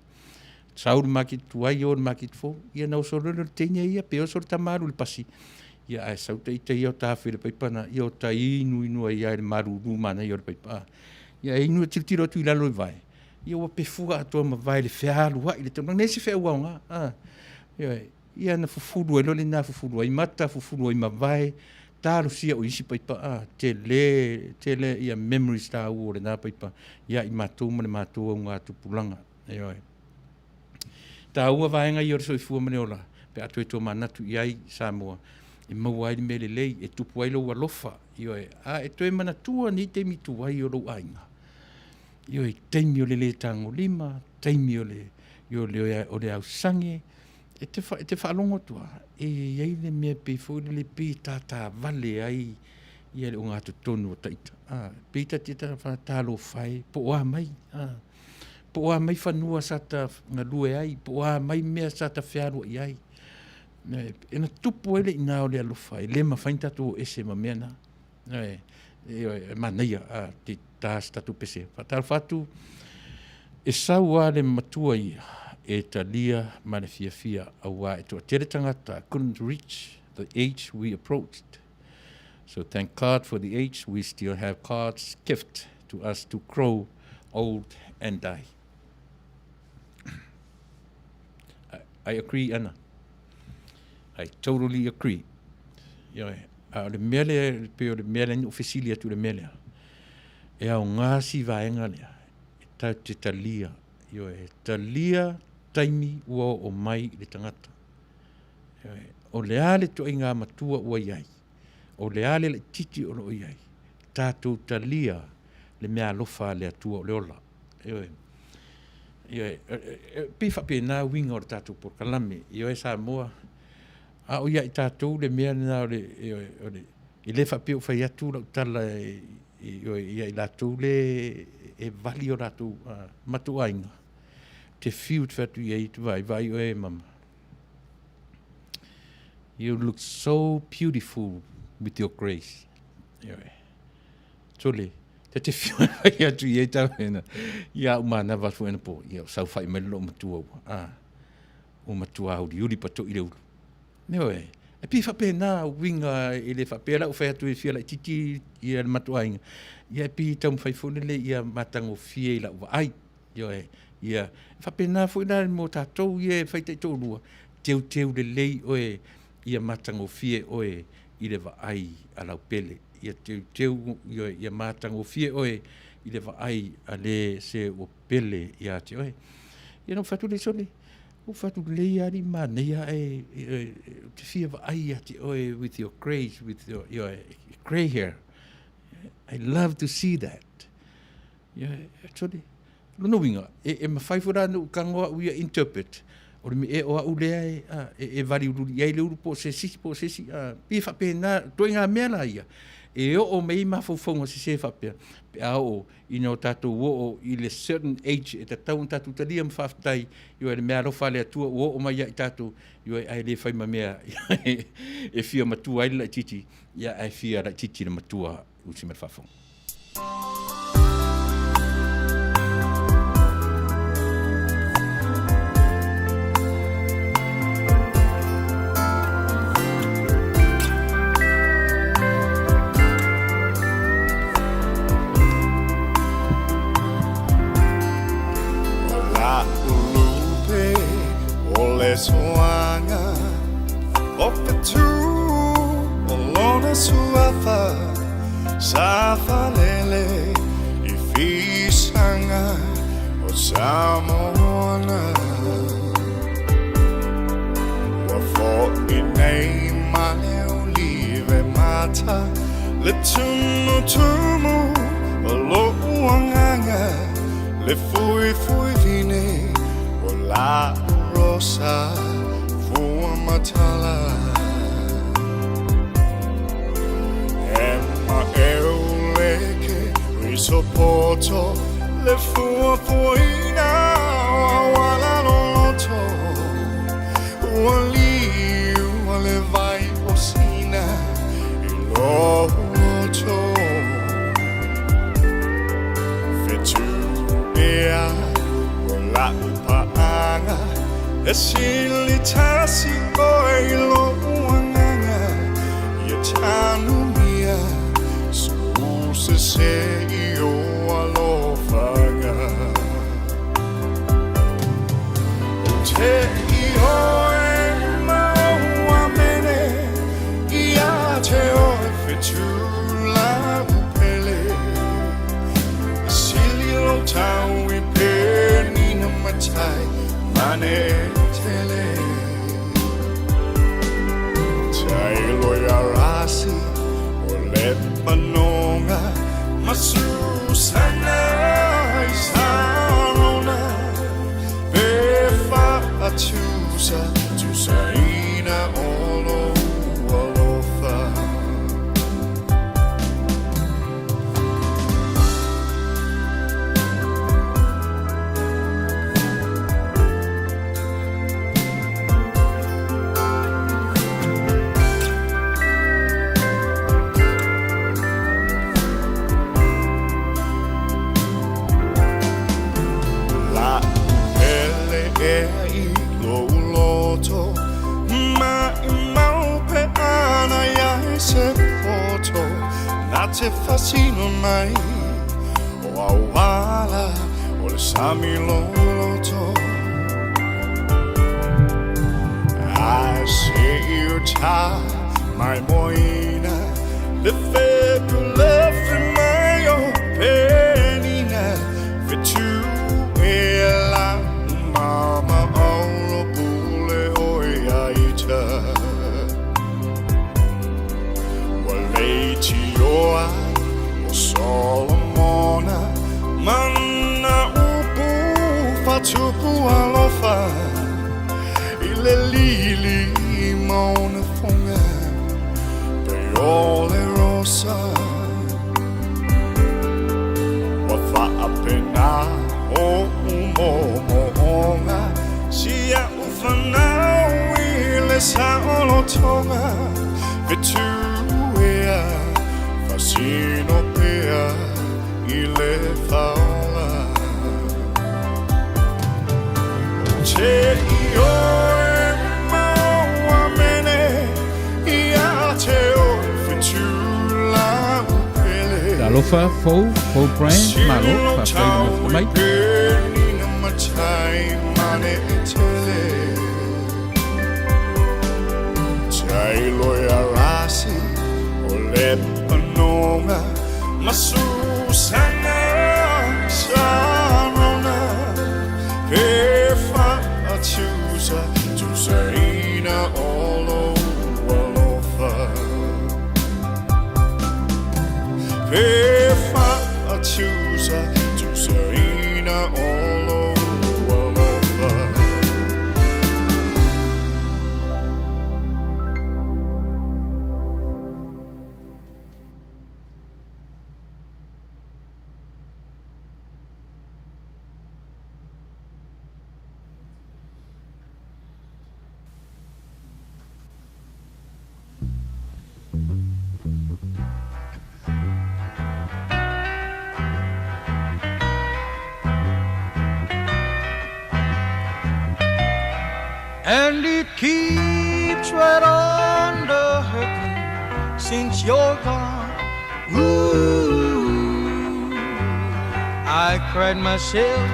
Sau i le maketi tuai, o i le maketi fou. Ia na oso loa lea o le teine ia, pe oso le tama alu i le pasi, ia ae sau ta ita ia o ta afe i le paipa lena, ia o ta inuinu ai lava i le malulu manaia o le paipa. Ia e inu e tilotilo atu i lalo i vae, ia ua pefua atoa ma vae i le fealuai i le taulaga. Leai se feau aoga. Ioe. Ia na fufulu ai loa lena, fufulu ai mata, fufulu ai ma vae, talosia o isi paipa, a, tele, tele ia memories taua o lena paipa ia i matou ma le matou augatupulaga. Ioe. Taua vaega ia o le soifua ma le ola pe a toe tomanatu i ai Samoa e maua ai le mea lelei, e tupu ai lou alofa, ioe, a e toe manatua nei taimi tuai o lou aiga, ioe, taimi o le le tagolima, taimi o le, ioe, o le ausage, e te, e te faalogo atu lava, e i ai le mea pei foi lele pei e tatavale ai ia le ogatotonu o taita. A, pei ta te talofa e, po o a mai, a, po o a mai fanua sa ta galue ai, po o a mai mea sa ta fealuai ai. E na tupu ai le iina o le alofa, e le mafai ona tatou o ese ma mea na. E, e, e manaia, a, te tā se tatou pese. Faatalofa atu, e sau lava le matua ia e talia ma le fiafia auā e toatele tagata couldn't reach the age we approached. So thank God for the age we still have God's gift to us to grow old and die. I, I agree, Anna. I totally agree. Ioe, a o le mea lea, pei o le mea lea na ou fesili atu i le mea lea, e aoga si vaega lea, e tatou te talia, ioe, e talia taimi ua oo mai i le tagata. Ioe, o le a le ituaiga matua ua i ai, o le a le laitiiti o lo o i ai, tatou talia le meaalofa a le Atua o le ola. Ioe. Ioe, e pei faapena uiga o le tatou polokalame. Ioe Samoa, a o ia i tatou le mea lena o le, ioe, o le, e le faapea ua fai atu lau tala e, ioe, ia i latou le e vali o latou uh, matou aiga. Te fiu te fai atu i ai, te vaai, vaai oe mama. You look so beautiful with your grace. Ioe. Tole, ta te whiu ai atu i ei tau ena. Ia au manava atu ena po, ia o saufai mai le loo matua ua. Ah, ua matua uli uli pato i le ulu. Ioe, e pei faapena uiga e le faapea la ua fai atu e fia laitiiti ia le matou aiga. Ia e pei e taumafai foi lele ia matagofie i lau vaai. Ioe, ia e faapena foi la mo tatou ia e fai taitoalua, teuteu lelei oe ia matagofie oe i le vaai a lau pele. Ia teuteu, ioe, ia matagofie oe i le vaai a le se ua pele ia te oe. Ia na ou fai atu lea, sole, ua fai atu lelei lava alii manaia ae ou te fia vaai ia te oe with your grace, with your, your grey hair. I love to see that. Ia, actually, lona uiga, e, e mafai foi la ona ou tago au ia interpret, o le mea ea o au lea e, a, e, e valiululi i ai le ulu po o se isi, po o se isi, a, pei e faapena, ituaiga mea la ia, e oo mai ai mafaufauga sese faapea, pe a oo ina o tatou oo i le certain age e tatau ona tatou talia ma faafetai, ioe, le meaalofa a le Atua ua oo mai ia i tatou, ioe, ae le fai ma mea e fia matua ai le laitiiti, ia ae fia laitiiti le matua usi ma le faafofoga. O la'u lupe o le soaga O Fetu o lona suafa Sa falele i fisaga o Samoana Ua fo'i nei ma le olive mata Le tumutumu o lo'u agaga Le fuifui vine o la'u rosa fua matala E maʻeu leke risopoto Le fuafuaina o auala loloto Ua liu a le vai o Sina i lou loto Fetu ea o la'u paaga E sili tasi oe i lo'u agaga Ia tanumia sou sese i ou alofaga Ou te ioe ma ou amene Ia te oe fetu la'u pele E sili lou tau i penina matai mane. fa'atusa tusaina o lou alofa. La'u hele ea i lou loto, Ma'imau pe ana i ai se poto, Na te fasino mai o au ala o le sami loloto. Ae se i uta mai moina le fepulefe mai o penina fetu e la mama aulo pule o ia ita. Ua leitioa o Solomona mana upu fa'atupu alofa i le lili ma ona foga pei o le rosa. Ua fa'apena o'u mo'omo'oga si a'u fanau i le sa'olotoga fetuea fasino pea i le faola. Ou te ioe mau amene ia te oe fetu la'u pele. Talofa fou, fou Brian, malo, faafetai le mafuta mai. Pe fa'atusa tusaina o lou alofa. And it keeps right on the hurting since you're gone. Ooh, I cried myself.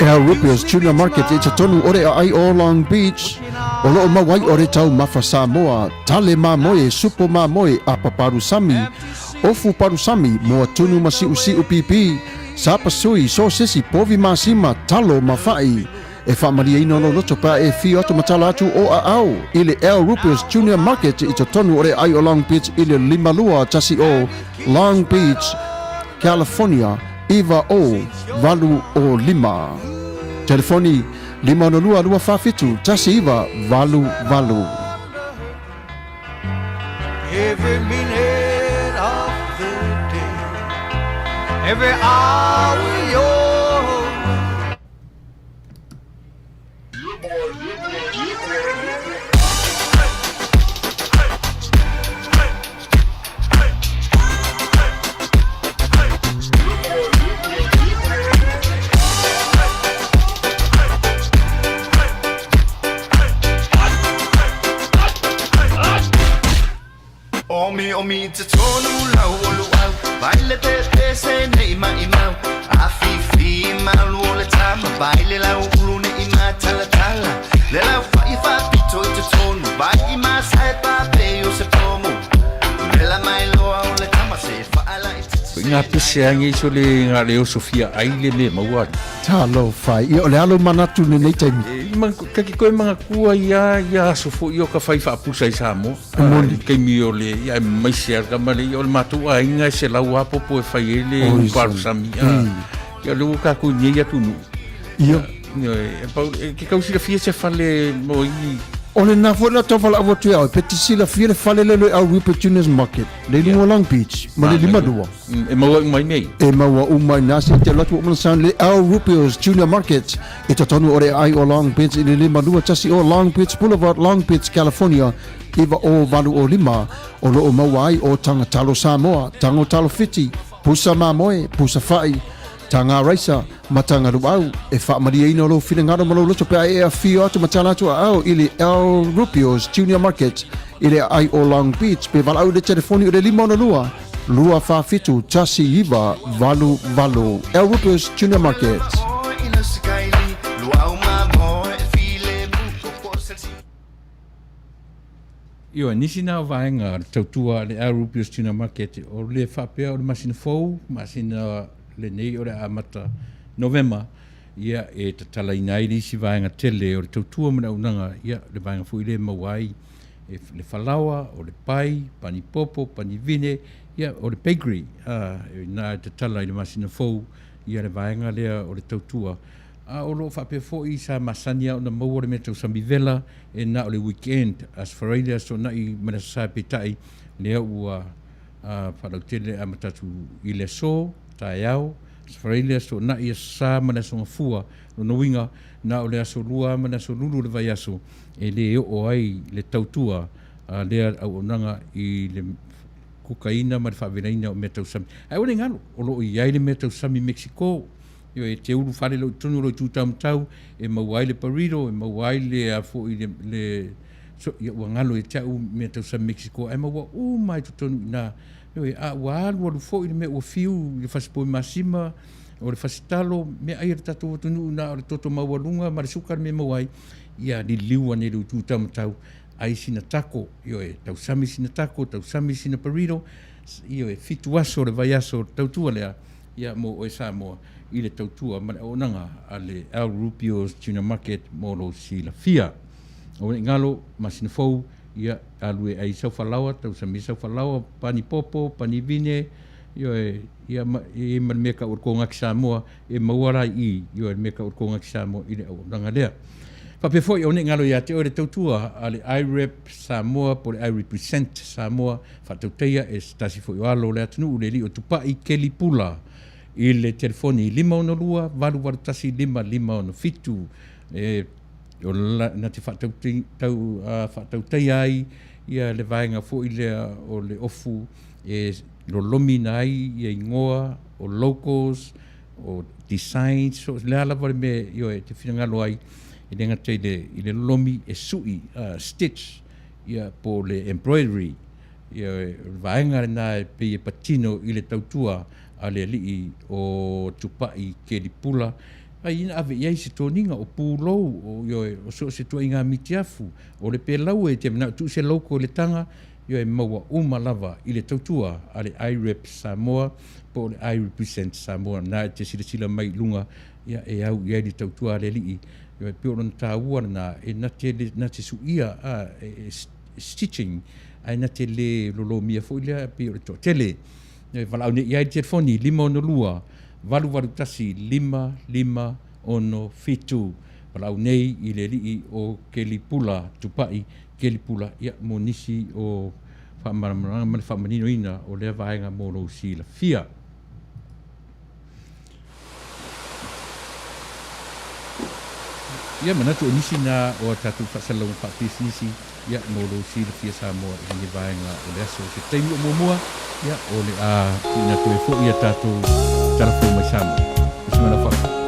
Al Rupia's Tuna Market i totonu o le aai o Long Beach, o loo mau ai o le taumafa Samoa, tale mamoe, supo mamoe, apa parusami, ofu parusami, moa tunu ma siusiu pipi, sapasui, sosesi, povi masima, talo ma fa'i. E faamalieina lou loto pe a e fio atu ma tala atu o aao i le Al Rupia's Junior Market i totonu o le aai o Long Beach i le 5210 Long Beach, California 90805. Telefoni, 562 247 1988. Every minute of the day, every hour you're Omi omi i totonu lau o luau Vai le pese nei mai mau Afifi malu o le tama Vai le lau ulu nei matalatala Le lau fai fapito i totonu Vai i masae pape o se pomu Vela mai loa o le tama se faala i Ko ngā pese ange iso le ngā leo Sofia ai le le maua ali. Talofa, ia o le alo manatu lenei taimi. E, ma, kake koe manga kua ia, ia aso fo i o ka whai whaapusa i Samoa. Moni. I keimi o le, ia e maise a kama le, ia o le mātou ainga e se lau apopo e whai e le Oi, uparu sami. Ia le ua kākou nei atu nuu. Ia. Ioe, e pau, e te tau silafia se fale mo i... O lena foi la tau valaau atu ia oe, pe te silafia le fale lea le Al Rupert Juniors Market, le i luga o Long Beach, ma le 52. E maua uma i nei. E maua uma i na se te alu atu ua uma ona sound le Al Rupert's Junior Market i totonu o le aai o Long Beach i le 521 o Long Beach Boulevard, Long Beach, California 90805 o lo o maua ai o taga talo Samoa, tago talo Fiti, pusa mamoe, pusa fai, taga raisa, ma taga luau. E faamalieina lou finagalo ma lou loto pe a e afio atu ma tala atu aao i le Al Rupio's Junior Market i le aai o Long Beach pe valaau i le telefoni o le 562 247 1988. Al Rupio's Junior Market. Ioe, nisi na o vaega o le tautua a le Al Rupio's Junior Market o le faapea o le masina fou, masina lenei o le a amata Novema, ia e tatalaina ai le isi vaega tele o le tautua ma le auaunaga, ia le vaega foi lea e maua ai e le falaoa, o le pai, pani popo, pani vine, ia o le bakery, a, ina e tatala i le masina fou ia le vaega lea o le tautua. A o lo o faapea foi sa masani lava ona maua le mea tau samivela e na o le weekend, Aso Faraile, Aso Toonai ma le Aso Sa peitai lea ua faalautele amata atu i le aso, taeao, Aso Faraile, Aso Toonai, Aso Sa ma le Aso Gafua. Lona uiga, na o le Aso Lua ma le Aso Lulu o le vaiaso e le oo ai le tautua a lea auaunaga i le kukaina ma le faavelaina o mea tausami. Ae aua ne i galo, o lo o i ai le mea tausami i Mexico, ioe, e te ulu fale loa i totonu o lou itu taumatau, e maua ai le burrito, e maua ai le a foi le, le so, ia ua galo ia te au mea tausami Mexico, ae maua uma i totonu i ina. Ioe, a ua alualu foi le mea ua fiu i le fasipovi masima, o le fasitalo, meaai a le tatou atunuu na o le toto maualuga ma le suka le mea e maua ai, ia liliu ane i le itu taumatau, ai sina taco, ioe, tausami sina taco, tausami sina burrito, ioe, fitu aso o le vaiaso o le tautua lea, ia mo oe Samoa i le tautua ma le auaunaga a le Al Rubio's Junior Market mo lou silafia. Aua ne i galo, masina fou, ia alu e ai sau falaoa, tausami sau falaoa, pani popo, pani vine, ioe, ia ma, e i ma le mea tau o le kogaki Samoa, e maua la i i, ioe, le mea tau o le kogaki Samoa i le auaunaga lea. Faapea foi, aua ne i galo ia te oe le tautua a le IREP Samoa po o le iRepresent Samoa, faatautaia e se tasi foi o alo o le atunuu, le alii o Tupai Keli Pula, i le telefoni 562 881 5567, e o la, na te faatautaia tau, faatautaia ai ia le vaega foi lea o le ofu e lolomiina ai ia igoa o locals, o designs, so, le a lava le mea ioe e te finagalo ai, e le gata i le, i le lolomi e sui, stitch, ia po o le embroidery, ia o le vaega lena e pei e patino i le tautua a le alii o Tupai Kelipula, ai ina ave i ai se toniga o pulou, o, ioe, o so o se tuaiga mitiafu, o le pelaue e te manao e tuu se logo i le taga, ioe, maua uma lava i le tautua a le IREP Samoa po o le iRepresent Samoa. Na e te silasila mai i luga, ia, e au i ai le tautua a le alii, ioe, pei o lona taua lena, e na te, na te suia, a, e, e stitching, ae na te le lolomia foi lea pei o le toatele. E valaau nei i ai le telefoni 562 881 5567. Valaau nei i le alii o Kelipula, Tupai Kelipula, ia, mo nisi o faamalamalamaga ma le faamaninoina o lea vaega mo lou silafia. Ia, manatu o nisi na o a tatou faasalalauga faapisinisi, ia, mo lou silafia Samoa i lenei vaega o le aso. O se taimi o muamua, ia, o le a tuuina atu ai foi a tatou tala fou mai Samoa. Usi mai lau faafofoga.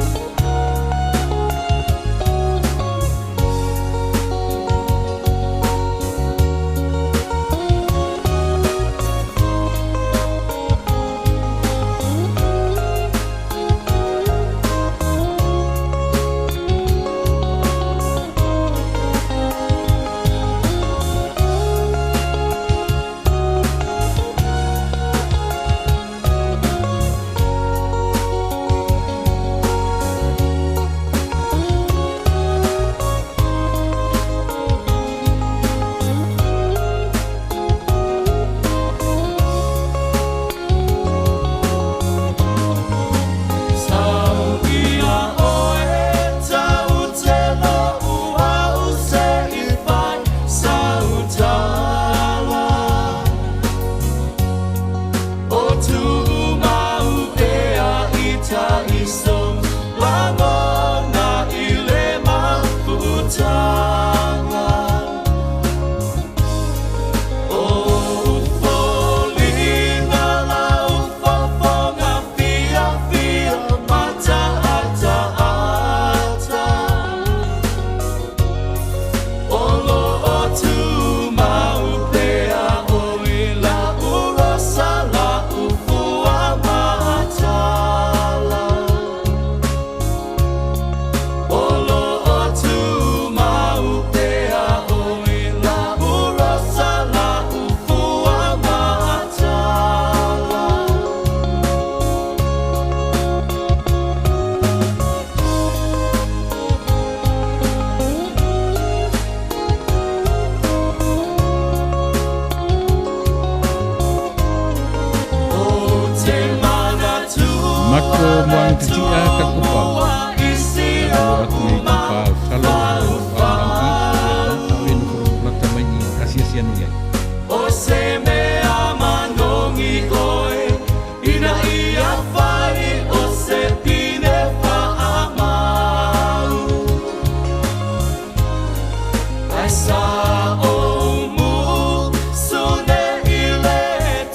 sa ou musu nei le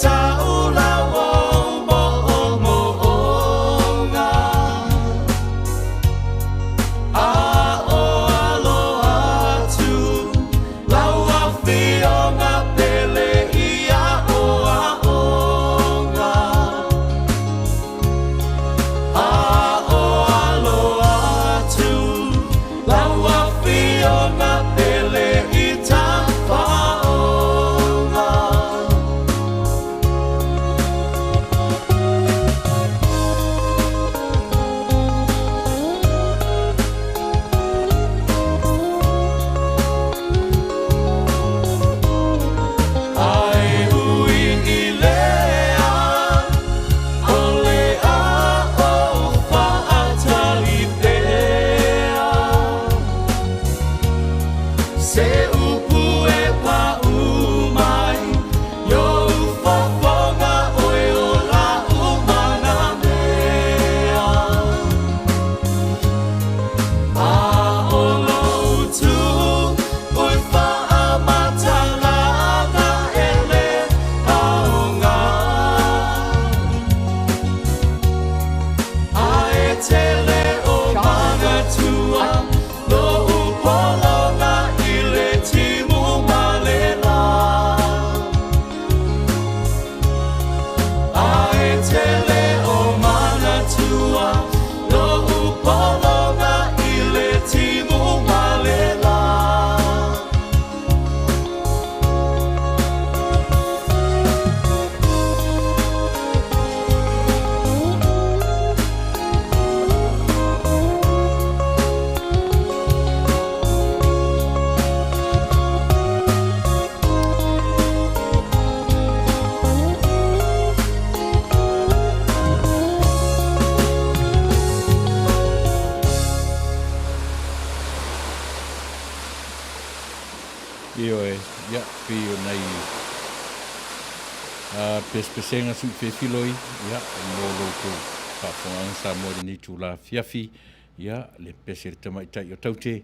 taula o moomooga. A o alo atu lau afioga pele i aoaoga. A o alo atu lau afioga pele i tafaoga. Ae ui i lea, o le a ou faatali pea. Se upu e paʻu mai i ou fofoga ʻoe o laʻu manamea. A ʻo lou tū i faamatalaga e le aoga. Ae tele o manatua loʻu pologa i le timu ma le lā. Ae tele o manatua loʻu pologa i le timu ma le lā. Ioe, ia, pei o nai a pesepesega sui fefiloi, ia, mo lo tou faafofogaaga Samoa i lenei itula afiafi, ia, le pese i le tamaitai o Taute,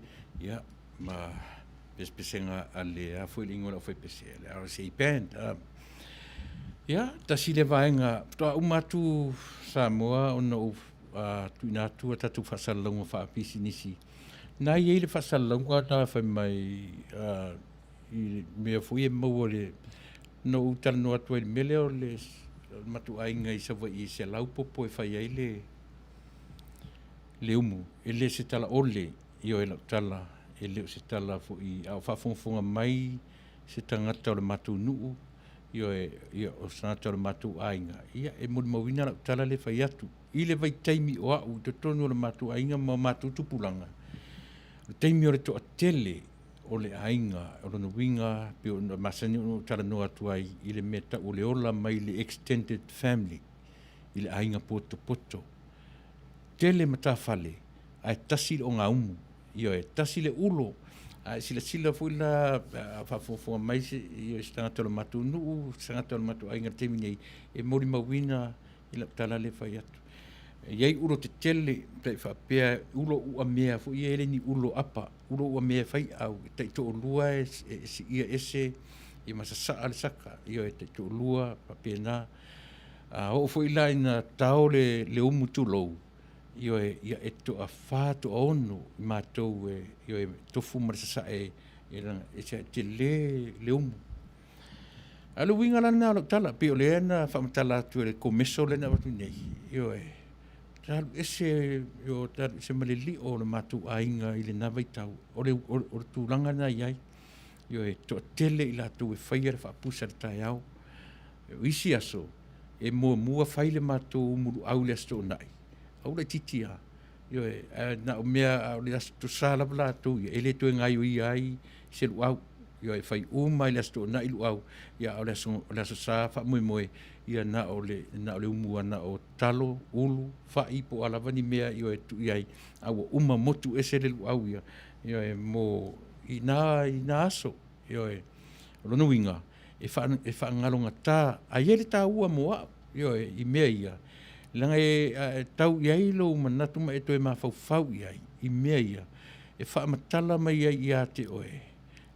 ia, ma pesepesega a le a foi le igoa o le aufaipese, le RSA Band. Ia, tasi le vaega, faatoa uma atu Samoa ona ou tuuina atu a tatou faasalalauga faapisinisi. Na i ai le faasalalauga na fai mai i mea foi e maua le na ou talanoa atu ai i le mea lea o le matou aiga i Savaii e 100 popo e fai ai le le umu. E le se tala ole, ioe lau tala, e le o se tala foi a o faafogafoga mai se tagata o le matou nuu, ioe, ia, o se tagata o le matou aiga, ia, e molimauina lau tala lea e fai atu. I le vaitaimi o au i totonu o le matou aiga ma matou tupulaga, o le taimi o le toatele o le aiga, o lona uiga, pei ona masani ona ou talanoa atu ai i le mea tau o le ola mai le extended family, i le aiga potopoto. Tele matafale, ae tasi le ogaumu. Ioe, tasi le ulo. A e silasila foi la, a faafogafoga mai se, ioe, se tagata o le matou nuu, se tagata o le matou aiga i le taimi nei, e molimauina i lau tala lea e fai atu. E i ai ulo tetele, tai faapea, ulo uamea foi ia e le ni ulo apa, ulo uamea e fai au, e taitoalua e, e siia ese, ia ma sasaa le saka, ioe, taitoalua, faapena. A oo foi la ina tao le, le umu tulou, ioe, ia e toafa, toaono i matou e, ioe, tofu ma le sasae e, e, e tele le umu. A o le uiga la lena o lau tala, pei o lea na faamatala atu e le komeso lea na avatu nei, ioe, sa alu ese, io, sa alu ese ma le lio o le matou aiga i lena vaitau. O le, o, o le tulaga lena e i ai, ioe, toatele i latou e faia le faapusa i le taeao. O isi aso, e muamua fai le matou umuluau i le Aso Toonai, a ua laitiiti lava. Ioe, ae na o mea, a o le Aso Tosa lava latou ia, e le toe gaioia ai se luau. Ioe, e fai uma i le Aso Toonai luau, ia a o le Aso, o le Aso Sa faamoemoe, ia na o le, na o le umu lava na o talo, ulu, fai, po o a lava ni mea, ioe, e tuu i ai, a ua uma motu ese le luau ia, ioe, mo, i na, i na aso. Ioe. O lona uiga, e, wha, e whaagalogata, a i ai le taua mo au, ioe, i mea ia, leaga e, e tau i ai lou manatu ma e toe mafaufau i ai, i mea ia, e faamatala mai ai ia te oe,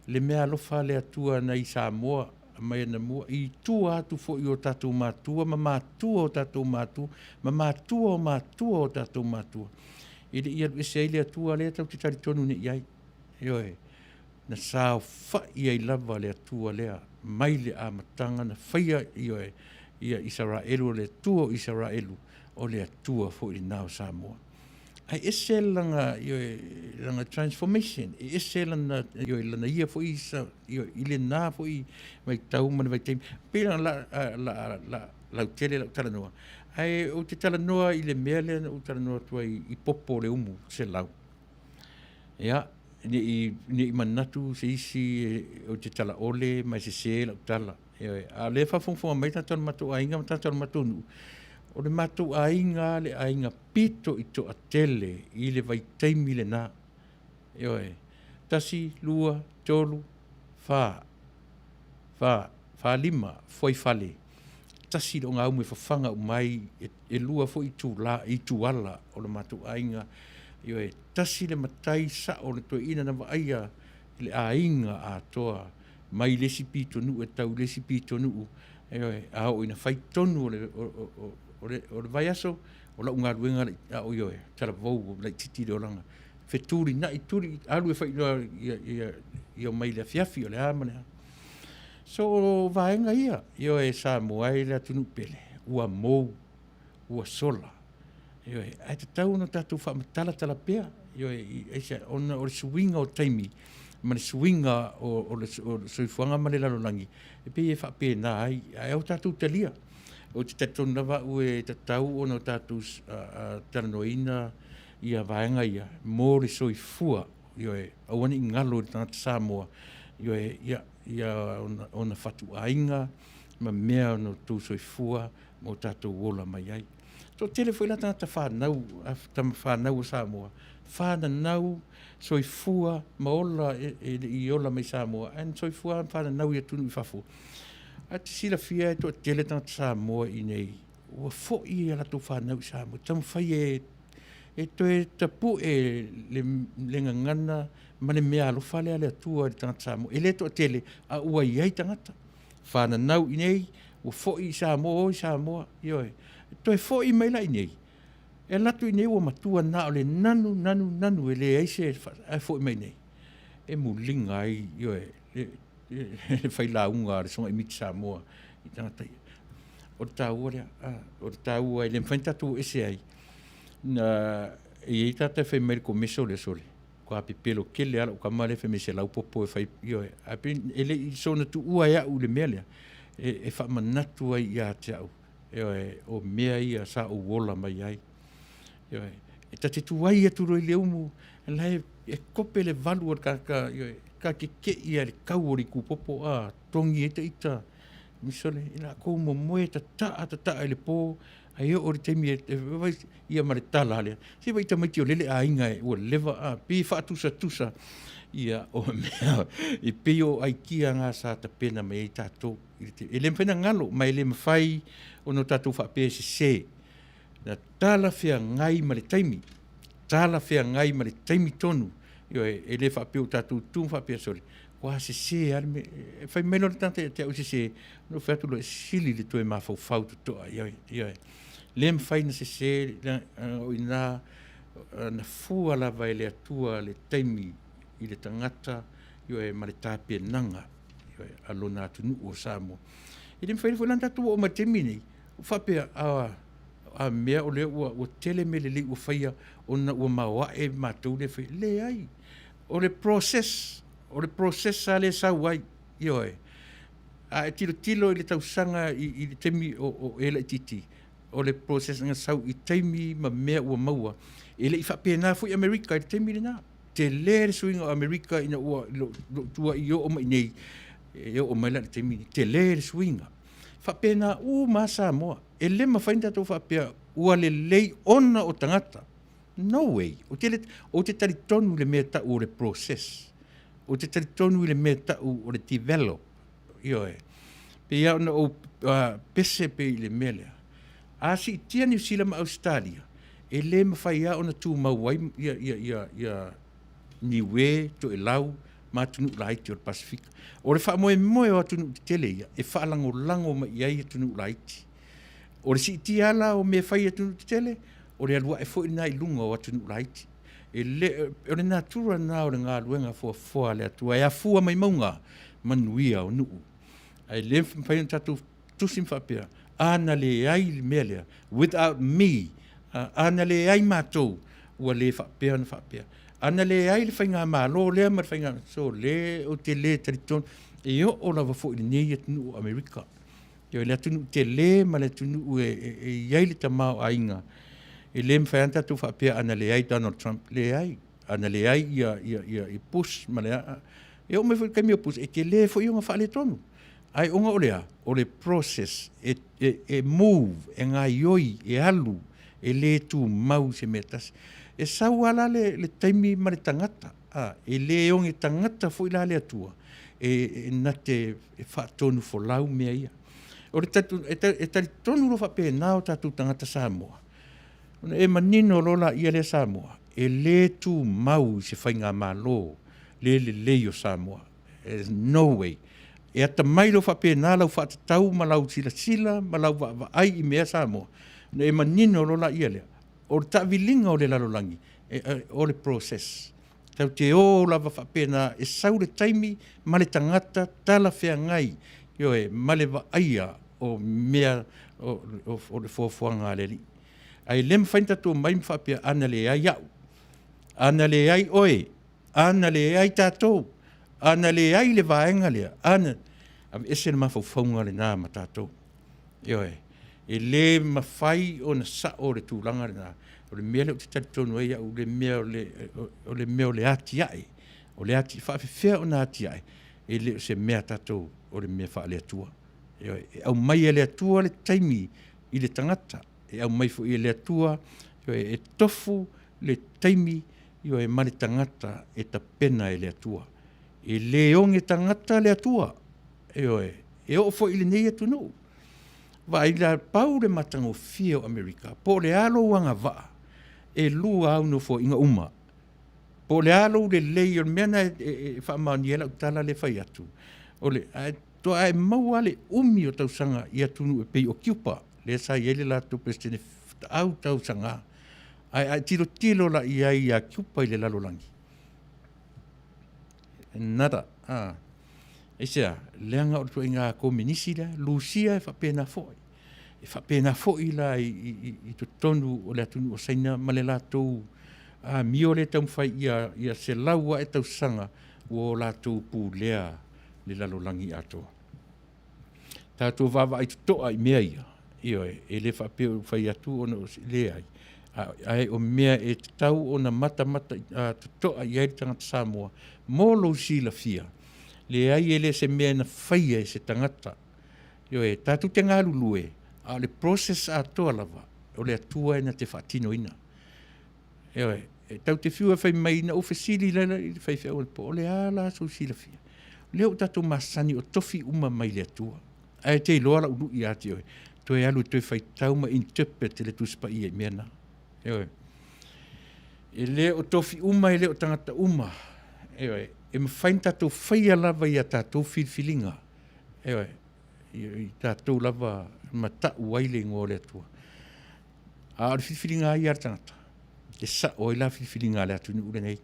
le meaalofa a le Atua nai Samoa mai anamua i tua atu foi o tatou matua ma matua o tatou matua ma matua o matua o tatou matua. E le i alu ese ai le Atua lea tatou te talitonu nei i ai. Ioe, na saofai ai lava le Atua lea mai le amataga na faia, ioe, ia Isaraelu, o le Atua o Isaraelu, o le Atua foi lena o Samoa. Ae ese lana, ioe, lana transformation, e ese lana, ioe, lana ia foi, ioe, i lena foi vaitau ma le vaitaimi. Pei la, la, la, la, lautele lau talanoa, ae ou te talanoa i le mea lea na ou talanoa atu ai i popo o le umu 100. Ia, ne i, ne i manatu se isi ou te talaole ma e sesē lau tala. Ioe, a o lea e faafogafoga mai tagata o le matou aiga ma tagata o le matou nuu, o le matou aiga le aiga pito i toatele i le vaitaimi lena. Ioe, 1, 2, 3, 4, 4, 4, 5, fuaifale, tasi le ogaumu e fafaga uma ai, e lua foi itula, ituala o le matou aiga. Ioe, tasi le matai sao o le toeaina na vaaia i le aiga atoa mai le isi pitonuu e tau i le isi pitonuu, ioe, a oo ina fai tonu o le, o, o, o le, o le vaiaso, o lau galuega a o, ioe, talavou laitiiti le olaga. Fetulinai, tuli, alu e fai ia, ia, ia omai i le afiafi, o le a ma le a. So, o vaega ia, ioe, Samoa e le atunuu pele, ua mou, ua sola. Ioe, ae tatau ona tatou faamatalatala pea, ioe, aisea, ona o le suiga o taimi ma le suiga o, o, le, o le soifuaga ma le lalolagi, e pei e faapena ai, ae o tatou talia. Ou te talitonu lava au e tatau ona o tatou talanoaina ia vaega ia mo le soifua, ioe, aua ne i galo i le tagata Samoa, ioe, ia, ia ona, ona fatuaiga ma mea ona outou soifua ma o tatou ola mai ai. Toatele foi la tagata fanau, tama fanau o Samoa, fananau, soifua ma ola e, e le i ola mai Samoa, ae na soifua ma fananau i atunuu i fafo. Ae te silafia e toatele tagata Samoa i nei, ua foi a latou fanau i Samoa, taumafai e e toe tapu'e le, le gagana ma le meaalofa lea a le Atua i le tagata Samoa. E le toatele, a ua i ai tagata. Fananau i nei, ua foi i Samoa, o i Samoa, ioe. Toe foi mai la i nei, e alu atu i nei ua matua na o le nanu, nanu, nanu, e leai se, ae foi mai nei. E muliga ai, ioe, le, le failauga a le Susuga i Miti Samoa i tagata ia. O le taua lea, o le taua e le mafai ona tatou o ese ai. Na, e i ai tagata e fai mai i le komeso lea, sole, matua pepelo tele lava lau tama lea fai mai 100 popo e fai, ioe, ae pei e le i soona tuua e au le mea lea, e, e faamanatu ai ia te au, ioe, o mea ia sa ou ola mai ai. Ioe, e ta te tuai atu loa i le umu, la e, e kope le valu o le tagata, ioe, ka keke'i a le kau o le ikupopo, a, togi ai ta ita, misole, i lakou momoe tata'a tata'a i le po, Ai oo i le taimi e, e, ia ma le tala lea. Se vai tamaiti o lele aiga e ua leva a pei e faatusatusa ia o mea e pei o aikia ngā sa tapena mai ai tātou. E le mawhai na ngalo, ma e le mawhai ona o tātou whaapea e sesē. Na talafeagai ma le taimi, talafeagai ma le taimi tonu, ioe, e le faapea ua tatou tu ma faapea, sole, ua sesē lava le mea. E fai mai loa le tagata ia te au e sesē, ona ou fai atu loa, e sili le toe mafaufau totoa, ioe, ioe. Le mafai ona sesē, o i ina na fua lava e le Atua le taimi i le tagata, ioe, ma le tapenaga, ioe, a lona atunuu o Samoa. E le mafai foi la ona tatou oo mai i le taimi lenei, faapea, a, a mea o lea ua, ua tele mea lelei ua faia ona ua maoae matou lea e faia. Leai. O le process, o le process lava lea e sau ai. Ioe. A e tilotilo i le tausaga i, i le taimi o, o e laitiiti, o le process na sau i taimi ma mea ua maua. E le i faapena foi Amerika i le taimi lena. Tele le suiga o Amerika ina ua lou, lou tuai oo mai nei, e oo mai la i le taimi lenei. Tele le suiga. Faapena uma lava Samoa. E le mafai ona tatou faapea ua lelei ona o tagata. No way. Ou te, le, ou te talitonu i le mea e tau o le process. Ou te talitonu i le mea e tau o le develop. Ioe. Pei lava ona ou uh, pese pei i le mea lea. A siitia Niu Sila ma Ausetalia, e le mafai lava ona tumau ai ia, ia, ia, ia Niue, Toelau, ma atunuu laiti o le Pasefika. O le faamoemoe o atunuu tetele ia, e faalagolago mai i ai atunuu laiti. O le siitia la o mea e fai e atunuu tetele, o le alu ae foi lena i luga o atunuu laiti. E le, o le natura lena o le galuega foafoa a le Atua e afua mai mauga manuia o nuu. Ae le mafai ona tatou tusi ma faapea, a na leai le mea lea, without me, a na leai matou, ua le faapea ona faapea. A na leai le faigamalo lea ma le faiga, so le, ou te le talitonu, e oo lava foi i lenei atunuu o Amerika. Ioe, le atunuu tele ma le atunuu e, e, e i ai le tamaoaiga, e le mafai lava ona tatou faapea a na leai Donald Trump, leai, a na leai ia, ia, ia, ia Bush ma le a, e oo mai foi i le taimi o Bush, e tele foi ona faaletonu. Ae ona o le a? O le process, e, e, e move, e gaioi, e alu, e le tumau i se mea tasi. E sau lava la le, le taimi ma le tagata, a, e le oge tagata foi la le Atua, e, e na te faatonufolau mea ia. O le tatu, e, e talitonu loa faapena o tatou tagata Samoa, ona e manino loa laia lea Samoa, e le tumau i se faigamalo le lelei o Samoa. There's no way. E atamai loa faapena lau faatatau ma lau silasila ma lau vaavaai i mea Samoa, ona e manino loa laia lea, o le taaviliga o le lalolagi, e, e, o le process. Tatou te o lava faapena e sau le taimi ma le tagata talafeagai, ioe, ma le vaaia o mea o, o, o le foafoaga a le Alii. Ae le mafai ona tatou omai ma faapea, a na leai au, a na leai oe, a na leai tatou, a na leai le vaega lea, a na... Aveese le mafaufauga lena ma tatou. Ioe, e le mafai ona sao le tulaga lena. O le mea lea ou te talitonu ai au, le mea o le, o le mea o le atiae, o le ati, faafefea ona atiae, e le o se mea tatou, o le mea faale-Atua. Ioe, e aumai e le Atua le taimi i le tagata, e aumai foi e le Atua, ioe, e tofu le taimi, ioe, ma le tagata e tapena e le Atua. E le oge tagata le Atua. Ioe, e oo foi i lenei atunuu. Vaai la, pau le matagofie o Amerika, po o le a lou agavaa, e lua au nofoaiga uma. Po o le a lou lelei, o le mea lena e, e, e faamaonia ai lau tala lea e fai atu, o le, ae toa e maua le umi o tausaga i atunuu e pei o Cuba, lea sa i ai le latou Peresetene au tausaga, ae a e tilotilo la i ai ia Cuba i le lalolagi, Nada. Ah. Aisea? Leaga o le ituaiga kominisi lea, Lusia e faapena foi. E faapena foi la i, i, i totonu o le atunuu o Saina ma le latou amio lea e taumafai ia, ia selau ae tausaga ua o latou pulea le lalolagi atoa. Tatou vaavaai totoa i mea ia, ioe, e le faapea ua fai atu ona o se, leai, ae o mea e tatau ona matamata totoa i ai le tagata Samoa mo lou silafia, leai e le se mea na faia e se tagata. Ioe, tatou te galulue, a o le process atoa lava, o le Atua e na te faatinoina. Ioe, e tatou te fiu e fai mai ina ou fesili la i le faifeau po o le a la sou silafia. O lea ua tatou masani o tofi uma mai le Atua. Ae te iloa lau lui ia te oe, toe alu e toe faitau ma interpret le Tusi Paia i mea na. Ioe. E le o tofi uma, e le o tagata uma. Ioe. E mafai ona tatou faia lava ia tatou filifiliga. Ioe. I tatou lava matau ai le igoa o le Atua. A o le filifiliga a ia a le tagata, e sao ai la filifiliga a le atunuu lenei.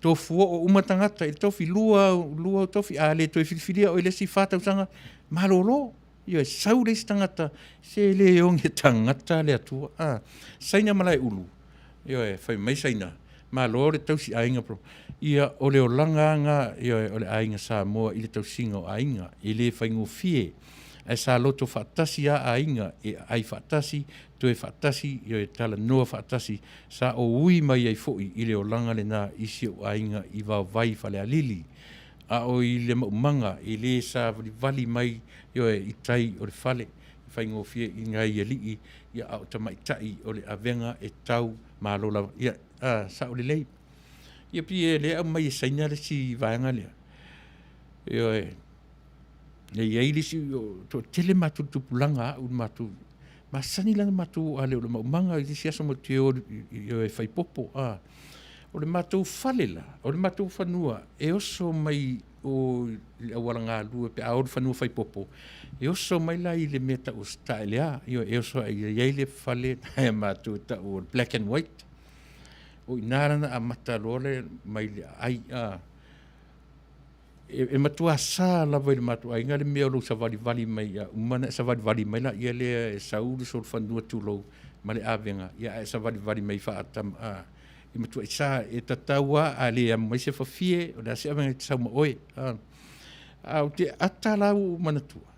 Tofu oo uma tagata i le tofi, lua, lua tofi, a le toe filifilia oe i le isi fa tausaga, malolo. Ioe, sau le isi tagata, se le oge tagata le Atua. A, Saina Malaeulu, ioe, fai mai Saina, malo le tausi aiga. Ia, o le olaga lava ioe, o le aiga Samoa i le tausiga o aiga, e le faigofie. Ae sa loto faatasi a aiga, e aai faatasi, toe faatasi, ioe, talanoa faatasi, sa ou ui mai ai foi i le olaga lena i si ou aiga i Vaovai Falealili. A o i le maumaga, e le savalivali mai, ioe, i tai o le fale, e faigofie i nai alii, ia, a o tamaitai o le avega e tau malo lava. Ia, a, sao lelei. Ia pei e le aumai e Saina le isi vaega lea. Ioe, e i ai le isi, toatele matou tupulaga au matou, masani la na matou ale o le maumaga i le isi aso matou te o e fai popo. A. O le matou fale la, o le matou fanua e oso mai o i le auala galue pe a o le fanua faipopo, e oso mai la i le mea tau o Sataelea. Ioe, e oso ai i ai le fale a matou e tau o le black and white. O i ina la na amata loa le mai le aai a e matua sa lava i le matou aiga le mea o lou savalivali mai ia uma ona e savalivali mai laia lea e sau le solofanua tulou ma le avega ia ae savalivali mai faatama a e matuai sa e tatau lava a le amo mai se fafie o le a se avega e te sau ma oe a a ou te ata la ua ou manatua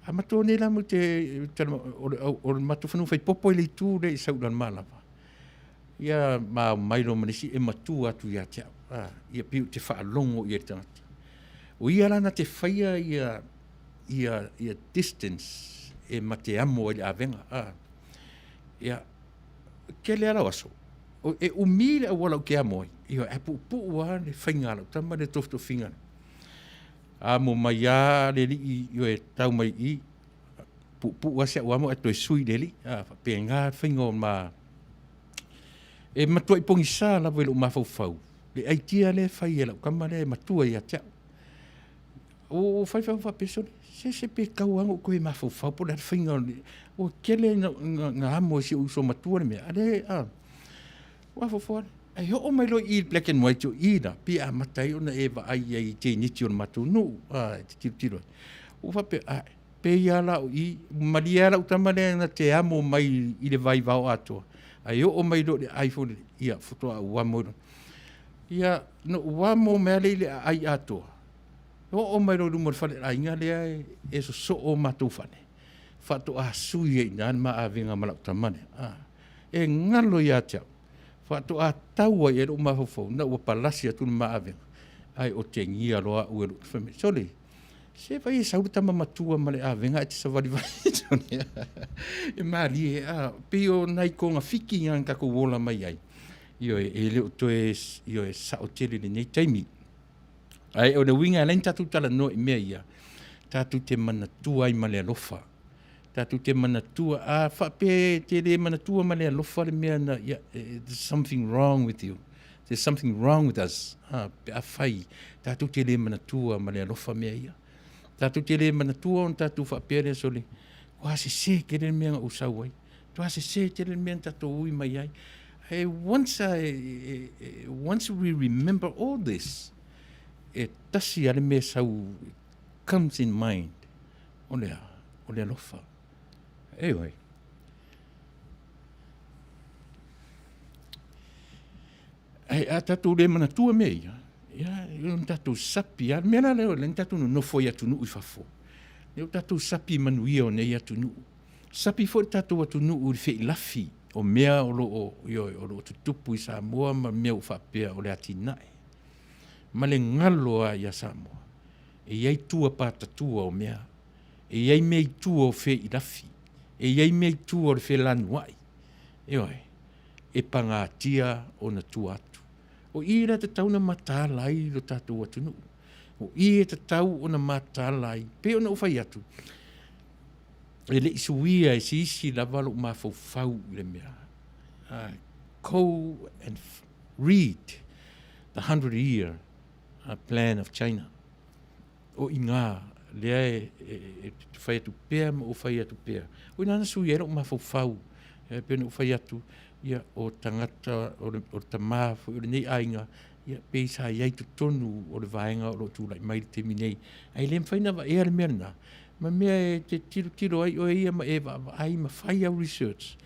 a matou nei la matou te o le matou fanua faipopo i le itu lea i sau i Lalomalava Ia ma omai loa ma le isi e matua atu ia te au. A, ia pei ou te faalogo i ai i le tagata. O ia la na te faia ia, ia, ia distance e ma te amo ai le avega. A, ia, tele lava lau aso, e umi le auala ou te amo ai. Ioe, ae puupuu lava le faiga a lau tama le tofitofiga. Amo mai lava le alii, ioe, tau mai i i, puupuu lava si au amo ae toe sui le alii. A, faapena le faiga o ma E matuai pogisa lava i lou mafaufau le aitia lea e fai e lau tama lea e matua ia te au. Ua ou fai fai faapea, sole, se se pe tau lava ona ou toe mafaufau po o le a le faiga o le... Ua tele ina amo e si ou uso matua le mea, a o lea, a, ua mafaufau lava, ae oo mai loa i i i le black and white o i la, pei e amata ai ona e vaai i ai i teiniti o le matou nuu, a, e te tilotilo ai. Ua faapea, ae, Pei lava la o i, malie lava lau tama lea na te amo mai i le vai vao atoa, ae oo mai loa i le aai foi lele, ia, faatoa ou amo ai loa. Ia, na ou amo mai lava lea i le aai atoa, oo mai loa i luma o le fale aiga lea e sosoo o matou fale, faatoa sui ai i ina le ma avega ma lau tama lea. A, e galo ia te au, faatoa tau ai i ai lou mafaufau, ina ua palasi atu le ma avega, ae otegia loa au e lou, fai mai, sole, Se fai e sau le tama matua ma le avega ae te savalivali e malie a pei o nai togafiti na na tatou ola mai ai ioe e le o toe ioe sao tele i lenei taimi. Ae o le uiga e ala ai ona tatou talanoa i mea ia, tatou te manatua ai ma le alofa. Tatou te manatua, a faapea e te le manatua ma le alofa le mea na, ia, there's something wrong with you. There's something wrong with us. Ha, pe afai, tatou te le manatua ma le alofa mea ia. Tatou te le manatua ona tatou faapea lea sole, ua sese tele le mea na ou sau ai. Ua sese tele le mea na tatou ui mai ai. E once, I, once we remember all this, e tasi lava le mea sau comes in mind, o le a? O le alofa. Ioe. Ae a tatou le manatua mea ia, ia, e ona tatou sapi lava. O le mea la lea o lea na tatou nonofo ai i atunuu i fafo, lea ua tatou sapi i manuia o nei atunuu. Sapi foi le tatou atunuu i le feilafi o mea o lo o, ioe, o lo o tutupu i Samoa ma mea ua faapea o le atinae. Ma le galo lava ia Samoa, e i ai tua patatua o mea, e i ai mea i tua o feilafi, e i ai mea i tua o le felanuai. Ioe, e pagatia ona tua atu. O i la e tatau ona mataala ai lo tatou atunuu. O i e tatau ona mataala ai, pei ona ou fai atu, e le i suia e se isi lava lou mafaufau i le mea. Go and read the 100 year plan of China. O i ina lea e fai atu pea ma ou fai atu pea. O i ina na sui ai lou mafaufau, e pei ona ou fai atu, ia, o tagata, o le tama foi o lenei aiga, ia, pei sa i ai i totonu o le vaega o lo o tulai mai i le taimi nei. Ae le mafai ona vaea le mea lena, ma mea e te tilotilo ai oe ia ma e vaavaai ma fai au research,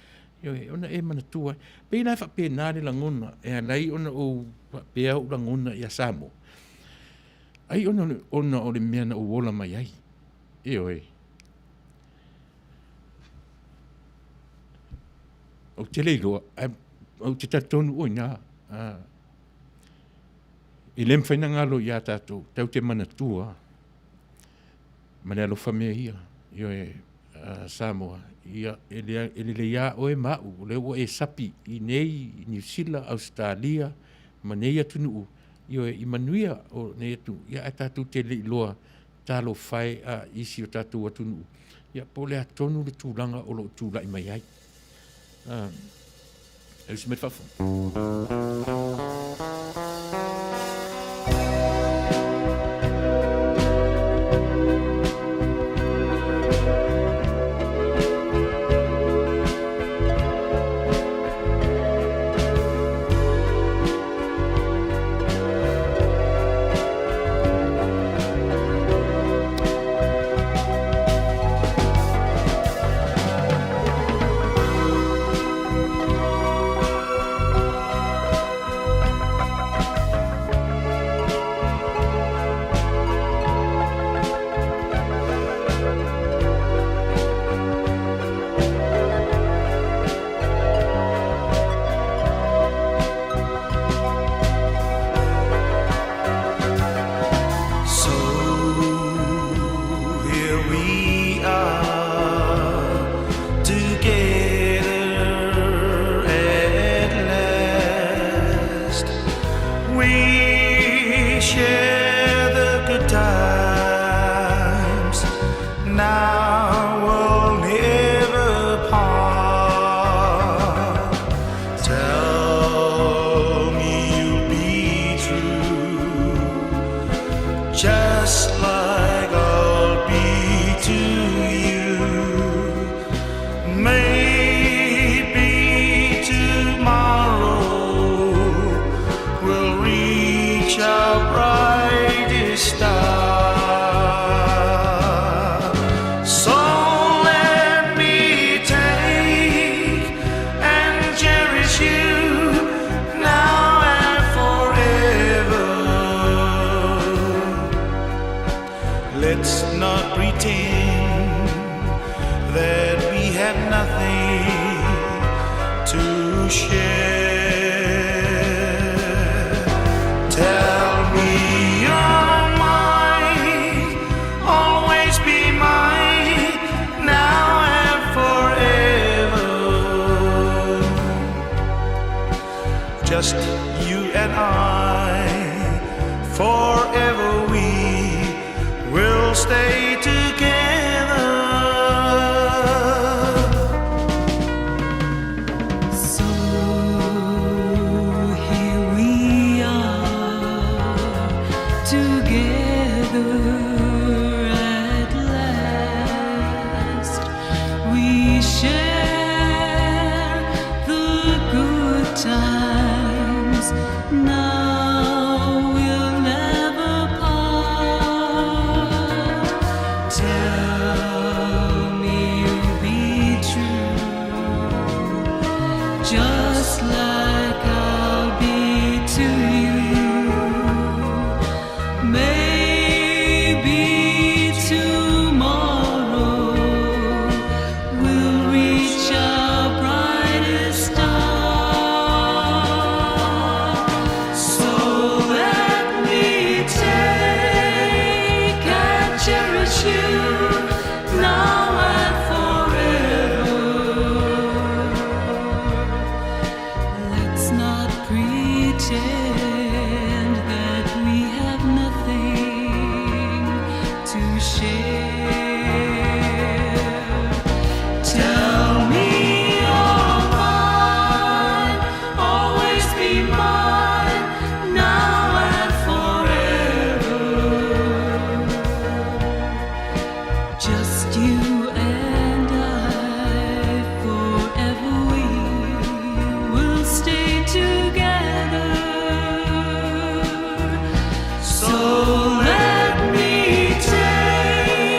ioe, ona e manatua ai. Pei la e faapena le lagona e ala ai ona ou faapea ou lagona ia Samoa. Ai ona, ona o le mea na ou ola mai ai. Ioe. Ou te le iloa, ae ou te talitonu o i ina. E le mafai ona galo ia tatou, tatou te manatua ma le alofa mea ia. Ioe, Samoa, ia, e lelei lava oe ma au, o lea ua e sapi i nei i Niu Sila, Ausetalia ma nei atunuu, Ioe, i manuia o nei atunuu, ia ae tatou te le i iloa talofa e a isi o tatou atunuu, ia po o le a tonu le tulaga o lo o tulai mai ai. E usi mai le faafofoga. So here we are together at last. We share the good times. Now we'll never part. Tell me you'll be true, just like I'll be to you. Maybe tomorrow we'll reach our brightest star. So let me take and cherish you now and forever. Let's not pretend that we have nothing to share. Tell me you're mine, always be mine, now and forever. Just you and I, forever we will stay together. So here we are together at last. We share the good times. Now we'll never part. Tell me you'll be true, just like I'll be to you. Maybe tomorrow we'll reach our brightest star. So let me take and cherish you now and forever. Let's not pretend that we have nothing to share. Tell me you're mine, always be mine, now and forever. Just you and I, forever we will stay together. So let me take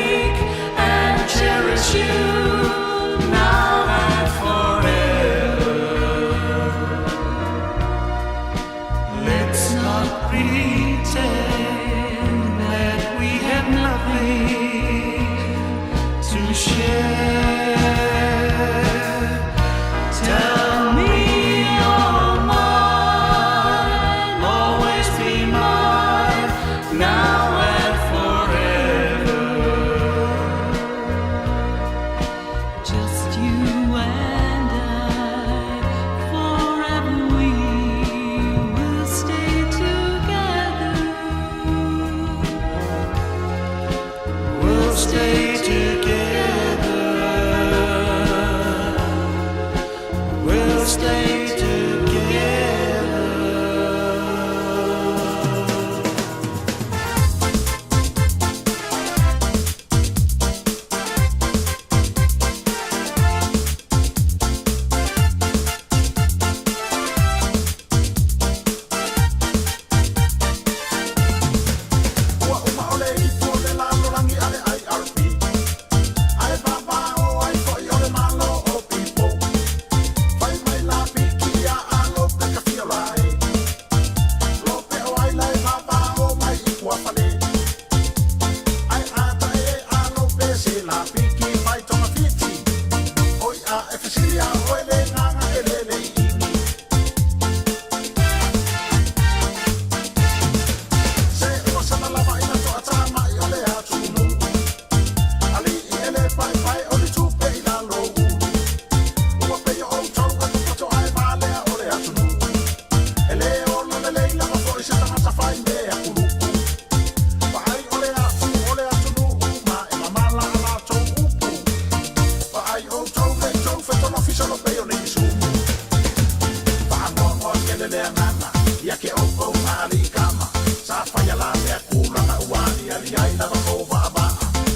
lava kou vaavaa.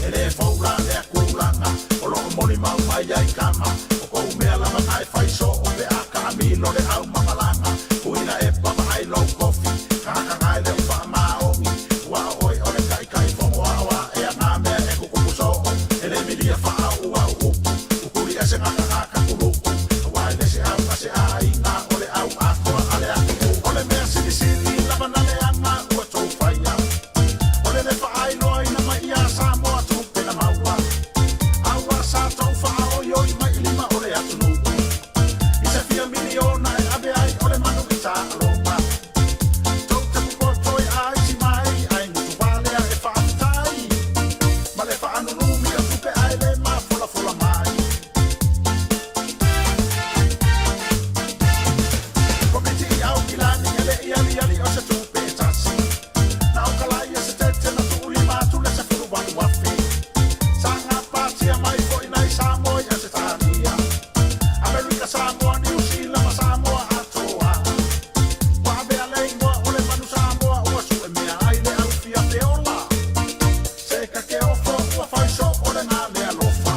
E lē fou la lea tulaga o loo molimau mai ai kama. O kou mea lava na e fai soo pe a taamilo le aumamalaga. Kuina e pavaai lou kofi, kagakaga e le o faamaoni. Ua o oe o le taitaifono aoae a nā mea e tutupu soo. E lē milia faauu au upu, utuli ese gakagaka kulu'u. Auā e le se au a se aiga, o le au atoa a le atunuu. O le mea silisili lava na leaga ua tou faia, o le lē faailoaina mai ia Samoa tupe na maua. Auā sa tou faaoioi mai i lima o le atunuu i se fia miliona e ave ai o le manu i taaloga. Tou te popoto e aisi mai ai gutuvalea e faafetai ma le faanunumi o tupe ae le mafolafola mai. Komiti i Aukilani e le i aliali o se tupe e tasi. Na o kalai e se tete na tuulima atu le 18,000. Sa gapatia mai foi nai Samoa i Asetania, Amerika Samoa, Niu Sila ma Samoa atoa. Ua avea le igoa o le manu Samoa ua sue mea ai le au fia feola. Se kakeofo ua fai soo o le gale alofa.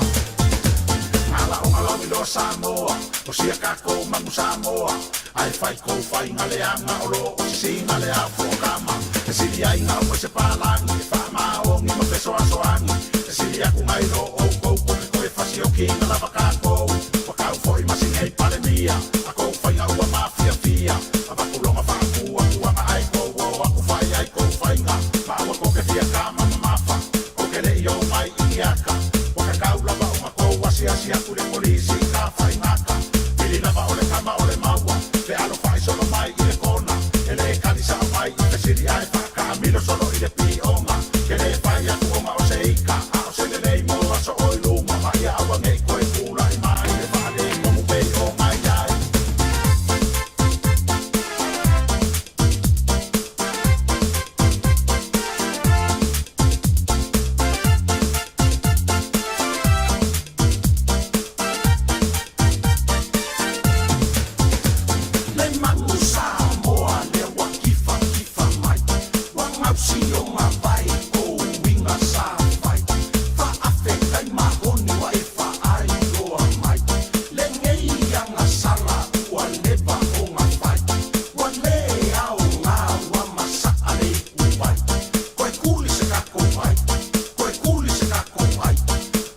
Alaoga lauiloa Samoa, o sia kakou manu Samoa. Ae fai kou faiga leaga o loo sisiga le afo o kama. E sili ai gau mai se palagi e faamaogi ma fesoasoani. E sili aku nai lo oukou koke koe fasiokiga lava kakou. Ua kau foi masingei Palemia, a kou faiga ua mafiafia. Avakuloga faapuapuaga ae kou o aku fai ai kou faiga. Ma aua koke fia kama mamafa, koke le i o mai i niaka. Ua kakau lava o makou asiasi aku le polisi i ka faigaka. Pili lava o le kama o le maua, pe alofa'i solo mai i le kona. E lē kali sa'o mai i fesili ae faakaamilo solo i le pioga. Ke lē fai atu oga o se ika, a o se lelei mo aso o i luma. Ma ia aua nei koe tula'i mai le faaletonu pei oga i ai. Le manu Samoa lea ua kifakifa mai, ua gausi o gavae i kou uiga sa fai. Faafetai mahoni ua e faailoa mai, lenei agasala ua leva ona fai. Ua lē aoga ua masaa le ipuvai, koe kuli se kakou ai, koe kuli se kakou ai,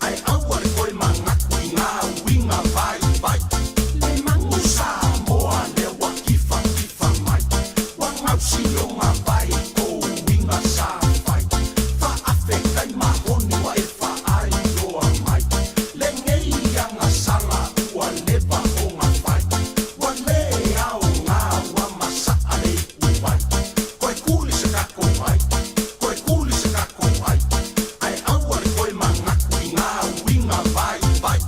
ae aua le koe manatu i ngā uiga vaivai. Le manu Samoa lea ua kifakifa mai, ua gausi o gavae i kou uiga sa fai. Faafetai mahoni ua e faailoa mai, lenei agasala ua leva ona fai. Ua lē aoga ua masaa le ipuvai, koe kuli se kakou ai, koe kuli se kakou ai, ae aua le koe manatu i ngā uiga vaivai.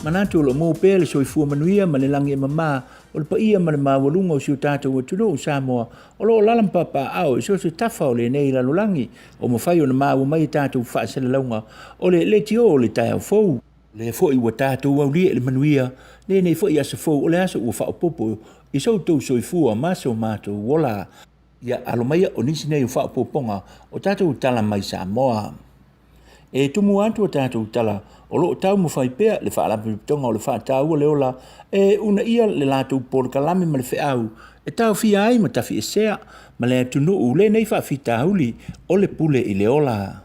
Manatu o lo o maua pea le soifua manuia ma le lagi e mama o le paia ma le maualuga o si o tatou atunuu Samoa o lo o lala ma papaaao i so o se tafa o lenei lalolagi o mafai ona maua mai e tatou faasalalauga o le leitio o le taeao fou. O lea foi ua tatou aulia i le manuia lenei foi aso fou o le aso ua faaopoopo i so outou soifua ma so matou ola. Ia alo maia o nisi nei o faaopoopoga o tatou tala mai Samoa. E tumu atu a tatou tala o lo o taumafai pea le Faalapotopotoga o le Faataua le Ola e uunaia le latou polokalame ma le feau e taofia ai ma tafiesea ma le atunuu lenei faafitauli o le pule i le ola.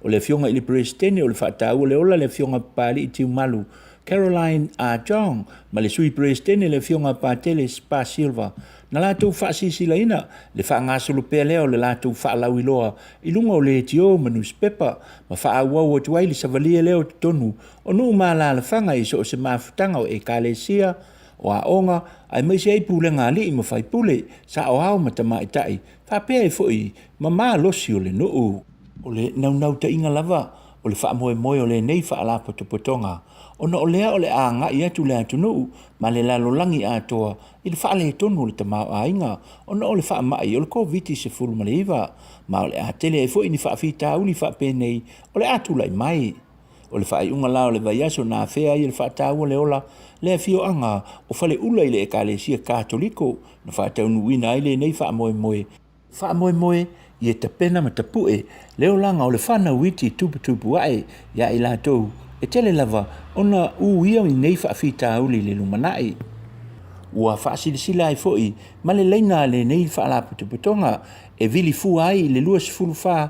O le Afioga i le Peresetene o le Faataua le Ola le Afioga Papali'i Tiumalu Caroline A. Jong ma le Sui Peresetene le Afioga Patele Spa Silva na latou faasisilaina le faagasolo pea lea o le latou faalauiloa i luga o leitio ma nusipepa ma faaauau atu ai le savalia lea o totonu o nuu ma alaalafaga i so o se mafutaga o ekalesia, o aoga, aemaise ai pulega alii ma faipule, saoao ma tamaitai, faapea ai foi ma malosi o le nuu. O le naunautaiga lava o le faamoemoe o lenei faalapotopotoga, ona o lea o le a agai atu le atunuu ma le lalolagi atoa i le faaletonu o le tamaoaiga ona o le faamai o le Koviti-19, ma o le a tele ai foi ni faafitauli faapenei o le a tulai mai. O le faaiuga la o le vaiaso na afea ai e le faataua le ola le afioaga o Faleula i le Ekalesia Katoliko na faataunuuina ai lenei faamoemoe. Faamoemoe ia tapena ma tapu'e le olaga o le fanau iti tuputupu a'e iā i latou e tele lava ona uia i nei faafitauli i le lumanai. Ua faasilasila ai foi ma le laina a lenei Faalapotopotoga e vili fua ai i le 24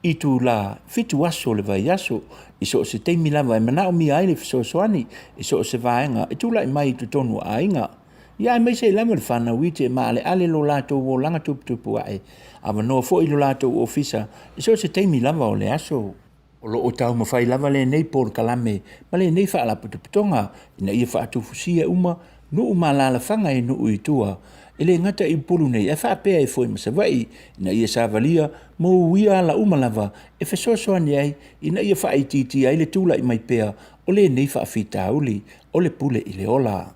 itulā fitu aso o le vaiaso, i so o se taimi lava e manaomia ai le fesoasoani i so o se vaega e tulai mai i totonu o aiga. Ia aemaise ai lava le fanau iti e maaleale lo latou olaga tuputupu ae, avanoa foi lo latou ofisa i so o se taimi lava o le aso. O lo o taumafai lava lenei polokalame ma lenei faalapotopotoga ina ia faatufusia uma nuu ma alaalafaga i nuu i tua, e le gata i Upolu nei ae faapea ai foi ma Savaii, ina ia savalia ma uia ala uma lava e fesoasoani ai ina ia faaitiitia ai le tulai mai pea o lenei faafitauli o le pule i le ola.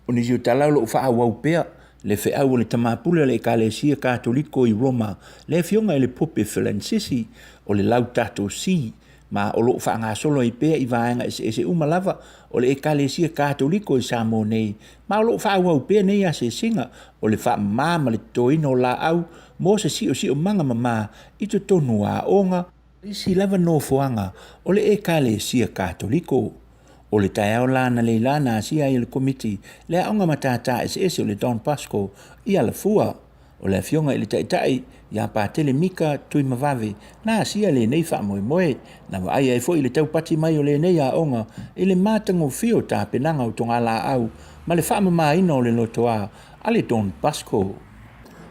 O nisi o tala o lo o faaauau pea le feau a le tama pule a le Ekalesia Katoliko i Roma, le Afioga i le Pope Felanisisi, o le Laudato Si, ma o lo o faagasolo ai pea i vaega eseese uma lava o le Ekalesia Katoliko i Samoa nei, ma o lo o faaauau pea nei asiasiga o le faamama ma le totoina o laau mo se siosiomaga mama i totonu o aoga, isi lava nofoaga o le Ekalesia Katoliko. O le taeao la analeila na asia ai e le Komiti le Aoga Matata Eseese o le Don Bosco i Alafua. O le Afioga i le Taitai ia Patele Mika Tuimavave na asia lenei faamoemoe, na vaaia ai foi le taupati mai o lenei aoga i le matagofie o tapenaga o togalaau ma le faamamaina o le lotoa a le Don Bosco.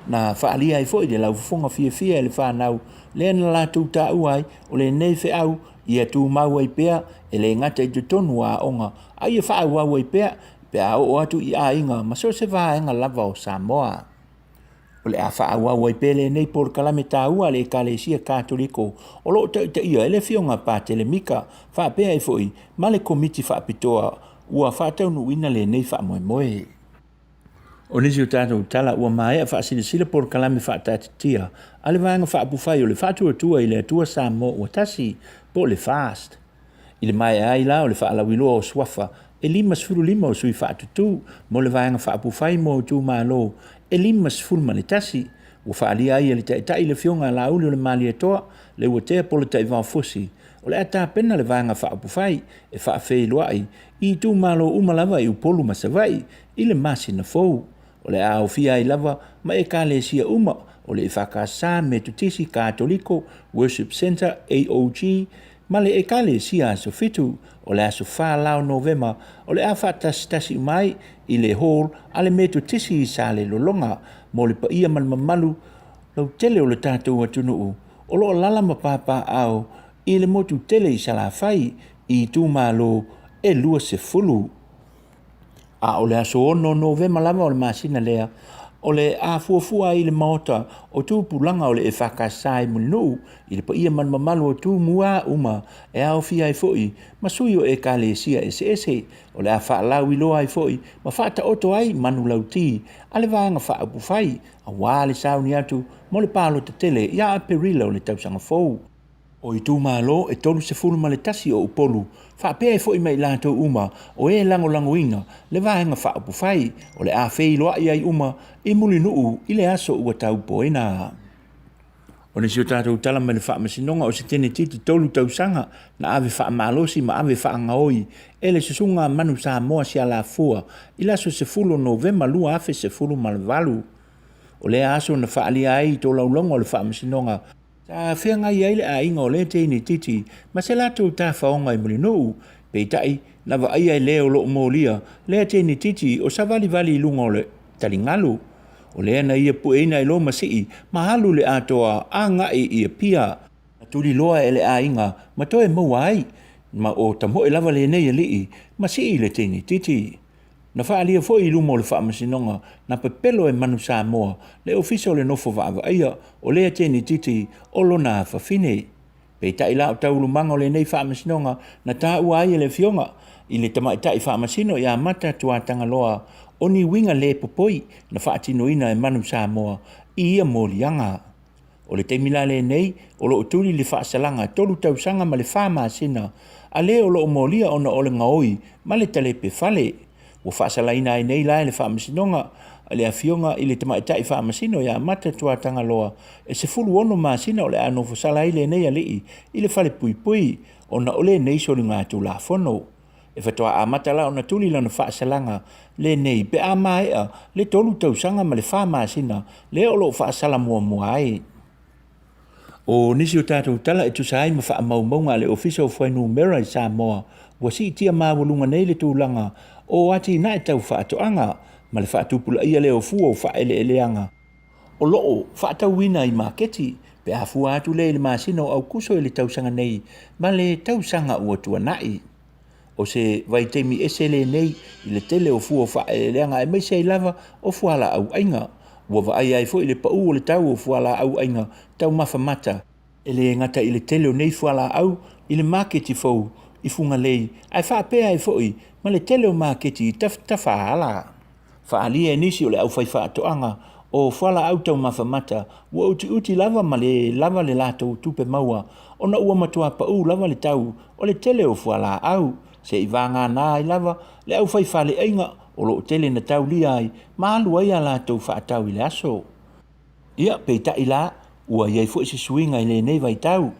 Na faaalia ai foi le laufofoga fiafia e le fanau lea na latou taua ai o lenei feau ia tumau ai pea e le gata i totonu o aoga a ia faaauau ai pea pe a oo atu i aiga ma so o se vaega lava o Samoa. O le a faaauau ai pea lenei polokalame taua a le Ekalesia Katoliko o lo o taitaia e le Afioga Patele Mika faapea ai foi ma le Komiti Faapitoa ua faataunuuina lenei faamoemoe. O nisi o tatou tala ua maea faasilasila polokalame faataatitia a le Vaega Faaupufai o le Faatuatua i le Atua Samoa ua Tasi, po o le FAST. I le maea ai la o le faalauiloa o suafa e 55 o sui faatutū mo le Vaega Faaupufai mo itumalo e 51, ua faaalia ai e le Taitai le Afioga a Laauli o le Malietoa, Leuatea Polataivao Fosi, o le a tapena le Vaega Faaupufai e faafeiloai i itumalo uma lava i Upolu ma Savaii i le masina fou. O le a aofia ai lava ma Ekalesia uma o le EFKS, Metotisi, Katoliko, Worship Centre, AOG, ma le Ekalesia Aso Fitu. O le aso 4 la o Novema o le a faatasitasi uma ai i le Hall a le Metotisi i Salelologa mo le paia ma le mamalu lautele o le tatou atunuu o lo o alaala ma papaaao i le motu tele i Salafai i itumalo e 20. A o le aso 6 o Novema lava o le masina lea, o le a fuafua ai i le Maota o Tupulaga o le EFKS i Mulinuu i le paia ma le mamalu o Tumua uma e aofia ai foi ma sui o Ekalesia eseese. O le a faalauiloa ai foi ma faataoto ai manulauti a le Vaega Faaupufai aua le sauni atu mo le palota tele ia Aperila o le tausaga fou. O itumalo e 31 o Upolu, faapea ai foi ma i latou uma o e lagolagoina le Vaega Faaupufai, o le a feiloai ai uma i Mulinuu i le aso ua taupoina. O nisi o tatou tala mai le Faamasinoga o se tenetiti tolu tausaga na ave faamalosi ma ave faagaoi e le Susuga a Manu Samoa Sialafua i le aso 10 o Novema 2018. O lea aso na faaalia ai i tolaulauga o le Faamasinoga, Sa feagai ai le aiga o lea teine itiiti ma se latou tafaoga i Mulinuu, peitai, na vaaia e le o lo o molia lea teine itiiti o savalivali i luga o le taligalu. O lea na ia pueina ai loa masii ma alu le atoa agai i Apia. Na tuliloa e le aiga ma toe maua ai, ma o tamoe lava lenei alii ma sii le teine itiiti. Na faaalia foi i luma o le Faamasinoga na pepelo e Manu Samoa le Ofisa o le Nofo Vaavaaia o lea tenititi o lona afafine. Peitai la o taualumaga o lenei Faamasinoga na taua ai e le Afioga i le Tamaitai Faamasino ia Mata Tuatagaloa o ni uiga le popoi na faatinoina e Manu Samoa i ia moliaga. O le taimi la lenei, o lo o tuli le faasalaga tolu tausaga ma le fa masina a le o lo o molia ona o le gaoi ma le talepe fale. Ua faasalaina ai nei la e le Faamasinoga le Afioga i le Tamaitai Faamasino ia Mata Tuatagaloa e 16 masina o le a nofosala ai lenei alii i le falepuipui ona o lenei soligatulafono. E faatoa amata la ona tuli lana faasalaga lenei pe a maea le tolu tausaga ma le fa masina lea o lo o faasala muamua ai. O nisi o tatou tala e tusa ai ma faamaumauga a le Ofisa o Fuainumera i Samoa, ua siitia maualuga nei le tulaga o atinae tau faatoaga ma le faatupulaia lea o fua o faaeleeleaga o lo o faatauina i maketi pe a fua atu lea i le masina o Aokuso i le tausaga nei ma le tausaga ua tuanai. O se vaitaimi ese lenei i le tele o fua o faaeleeleaga aemaise ai lava o fualaau aina. Ua vaaia ai foi le pau o le tau o fualaau aina taumafa mata, e le gata i le tele o nei fualaau i le maketi fou i Fugalei, ae faapea ai foi ma le tele o maketi i tafatafaala. Faaalia e nisi o le aufaifaatoaga o fualaau taumafa mata ua utiuti lava ma le lava le latou tupe maua ona ua matua pau lava le tau o le tele o fualaau, se i vagana ai lava le aufaifaleaiga o lo o tele na taulia ai ma alu ai a latou faatau i le aso. Ia, peitai la, ua i ai foi se suiga i lenei vaitau.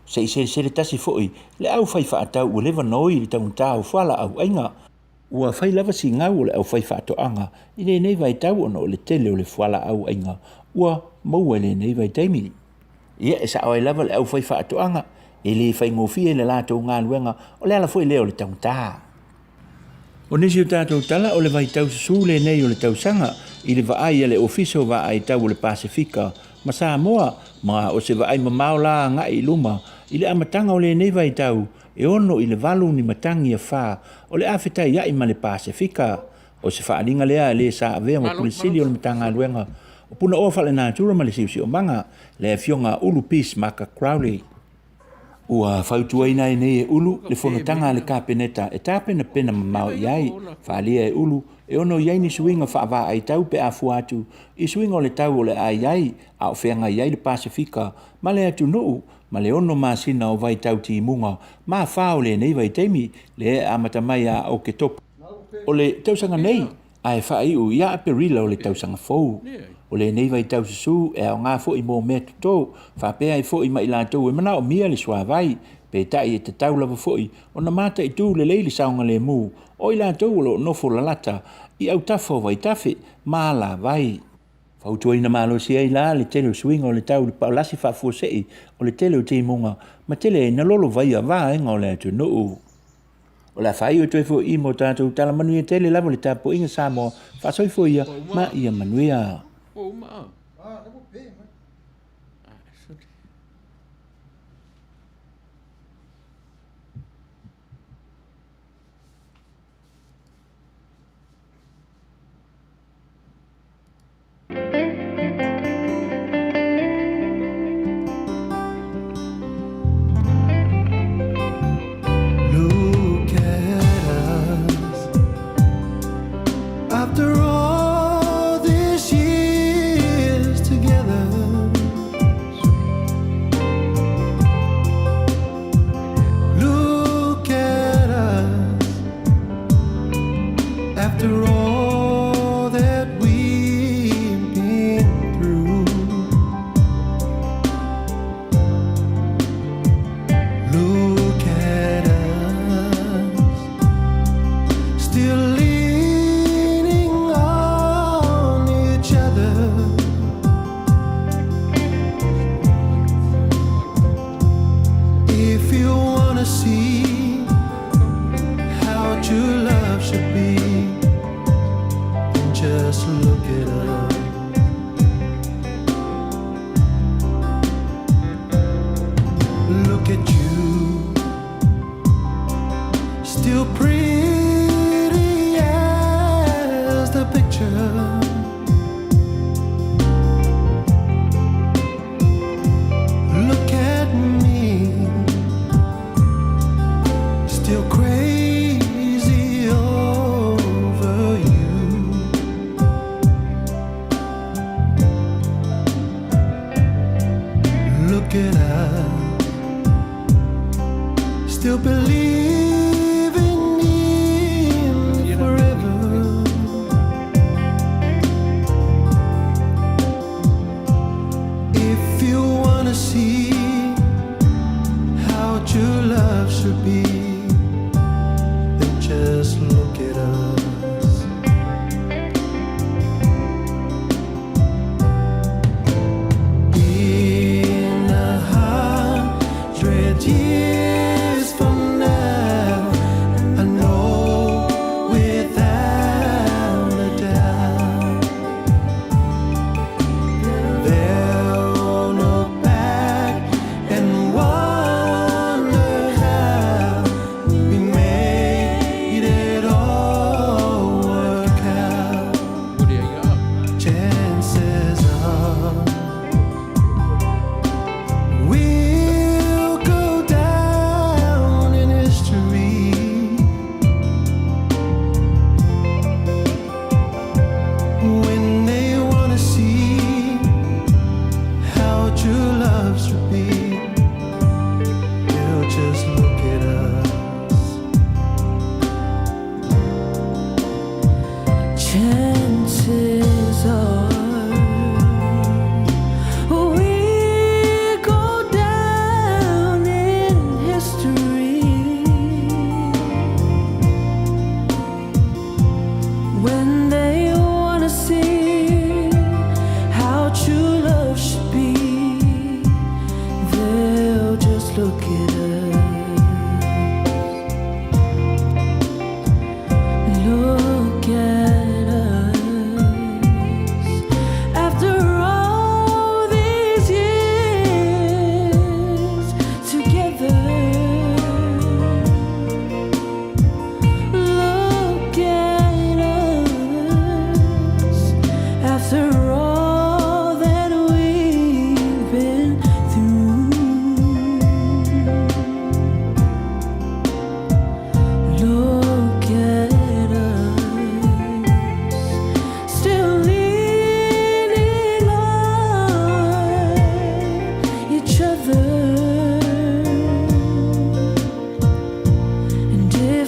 Se i selesele tasi foi le aufaifaatau ua leva na oi i le taugata o fualaau aina. Ua fai lava si gau o le aufaifaatoaga i lenei vaitau ona o le tele o le fualaau aina ua maua i lenei vaitaimi. Ia, e sao ai lava le aufaifaatoaga, e le faigofie le latou galuega, o le ala foi lea o le taugata. O nisi o tatou tala o le vaitau susū lenei o le tausaga i le vaai a le Ofisa o Vaai Tau o le Pasefika ma Samoa, ma o se vaai mamao la agai i luma i le amataga o lenei vaitau e ono i le valu ni matagi e fa o le a fetaiai ma le Pasefika. O se faaaliga lea a le sa avea ma Pule Sili o le Matagaluega o Punaoa Faalenatura ma le Siosiomaga, le Afioga a Ulu Peace Maka Crowley. Ua fautuaina ai nei e Ulu le fonotaga a le Kapeneta e tapenapena mamao i ai, faaalia e Ulu e ono i ai ni suiga faavaaitau pe a fua atu i suiga o le tau o le a i ai a o feagai ai le Pasefika ma le atunuu ma le ono masina o vaitau timuga ma fa o lenei vaitaimi lea e amata mai ia Oketopa o le tausaga nei ae faaiu ia Aperila o le tausaga fou. O lenei vaitau susū e aoga foi mo mea totō, faapea ai foi ma i latou e manaomia le suavai, peitai e tatau lava foi ona mataitū lelei le saogalemu o i latou o lo o nofo lalata i autafa o vaitafe ma alavai. Fautuaina malosi ai la le tele o suiga o le tau i le palasi faafuasei o le tele o timuga ma tele ai na lolovaia vaega o le atunuu. O le a faaiu atu ai foi i mo tatou tala manuia tele lava le tapuaiga Samoa, faasoifua ia ma ia manuia. Look at us. After all these years together, look at us. After all that we've been through, look at us, still leaning on each other. If you wanna see how true love should be, then just look at us. Look at you, still pretty as the picture. Look at me, still crazy over you.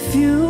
If you.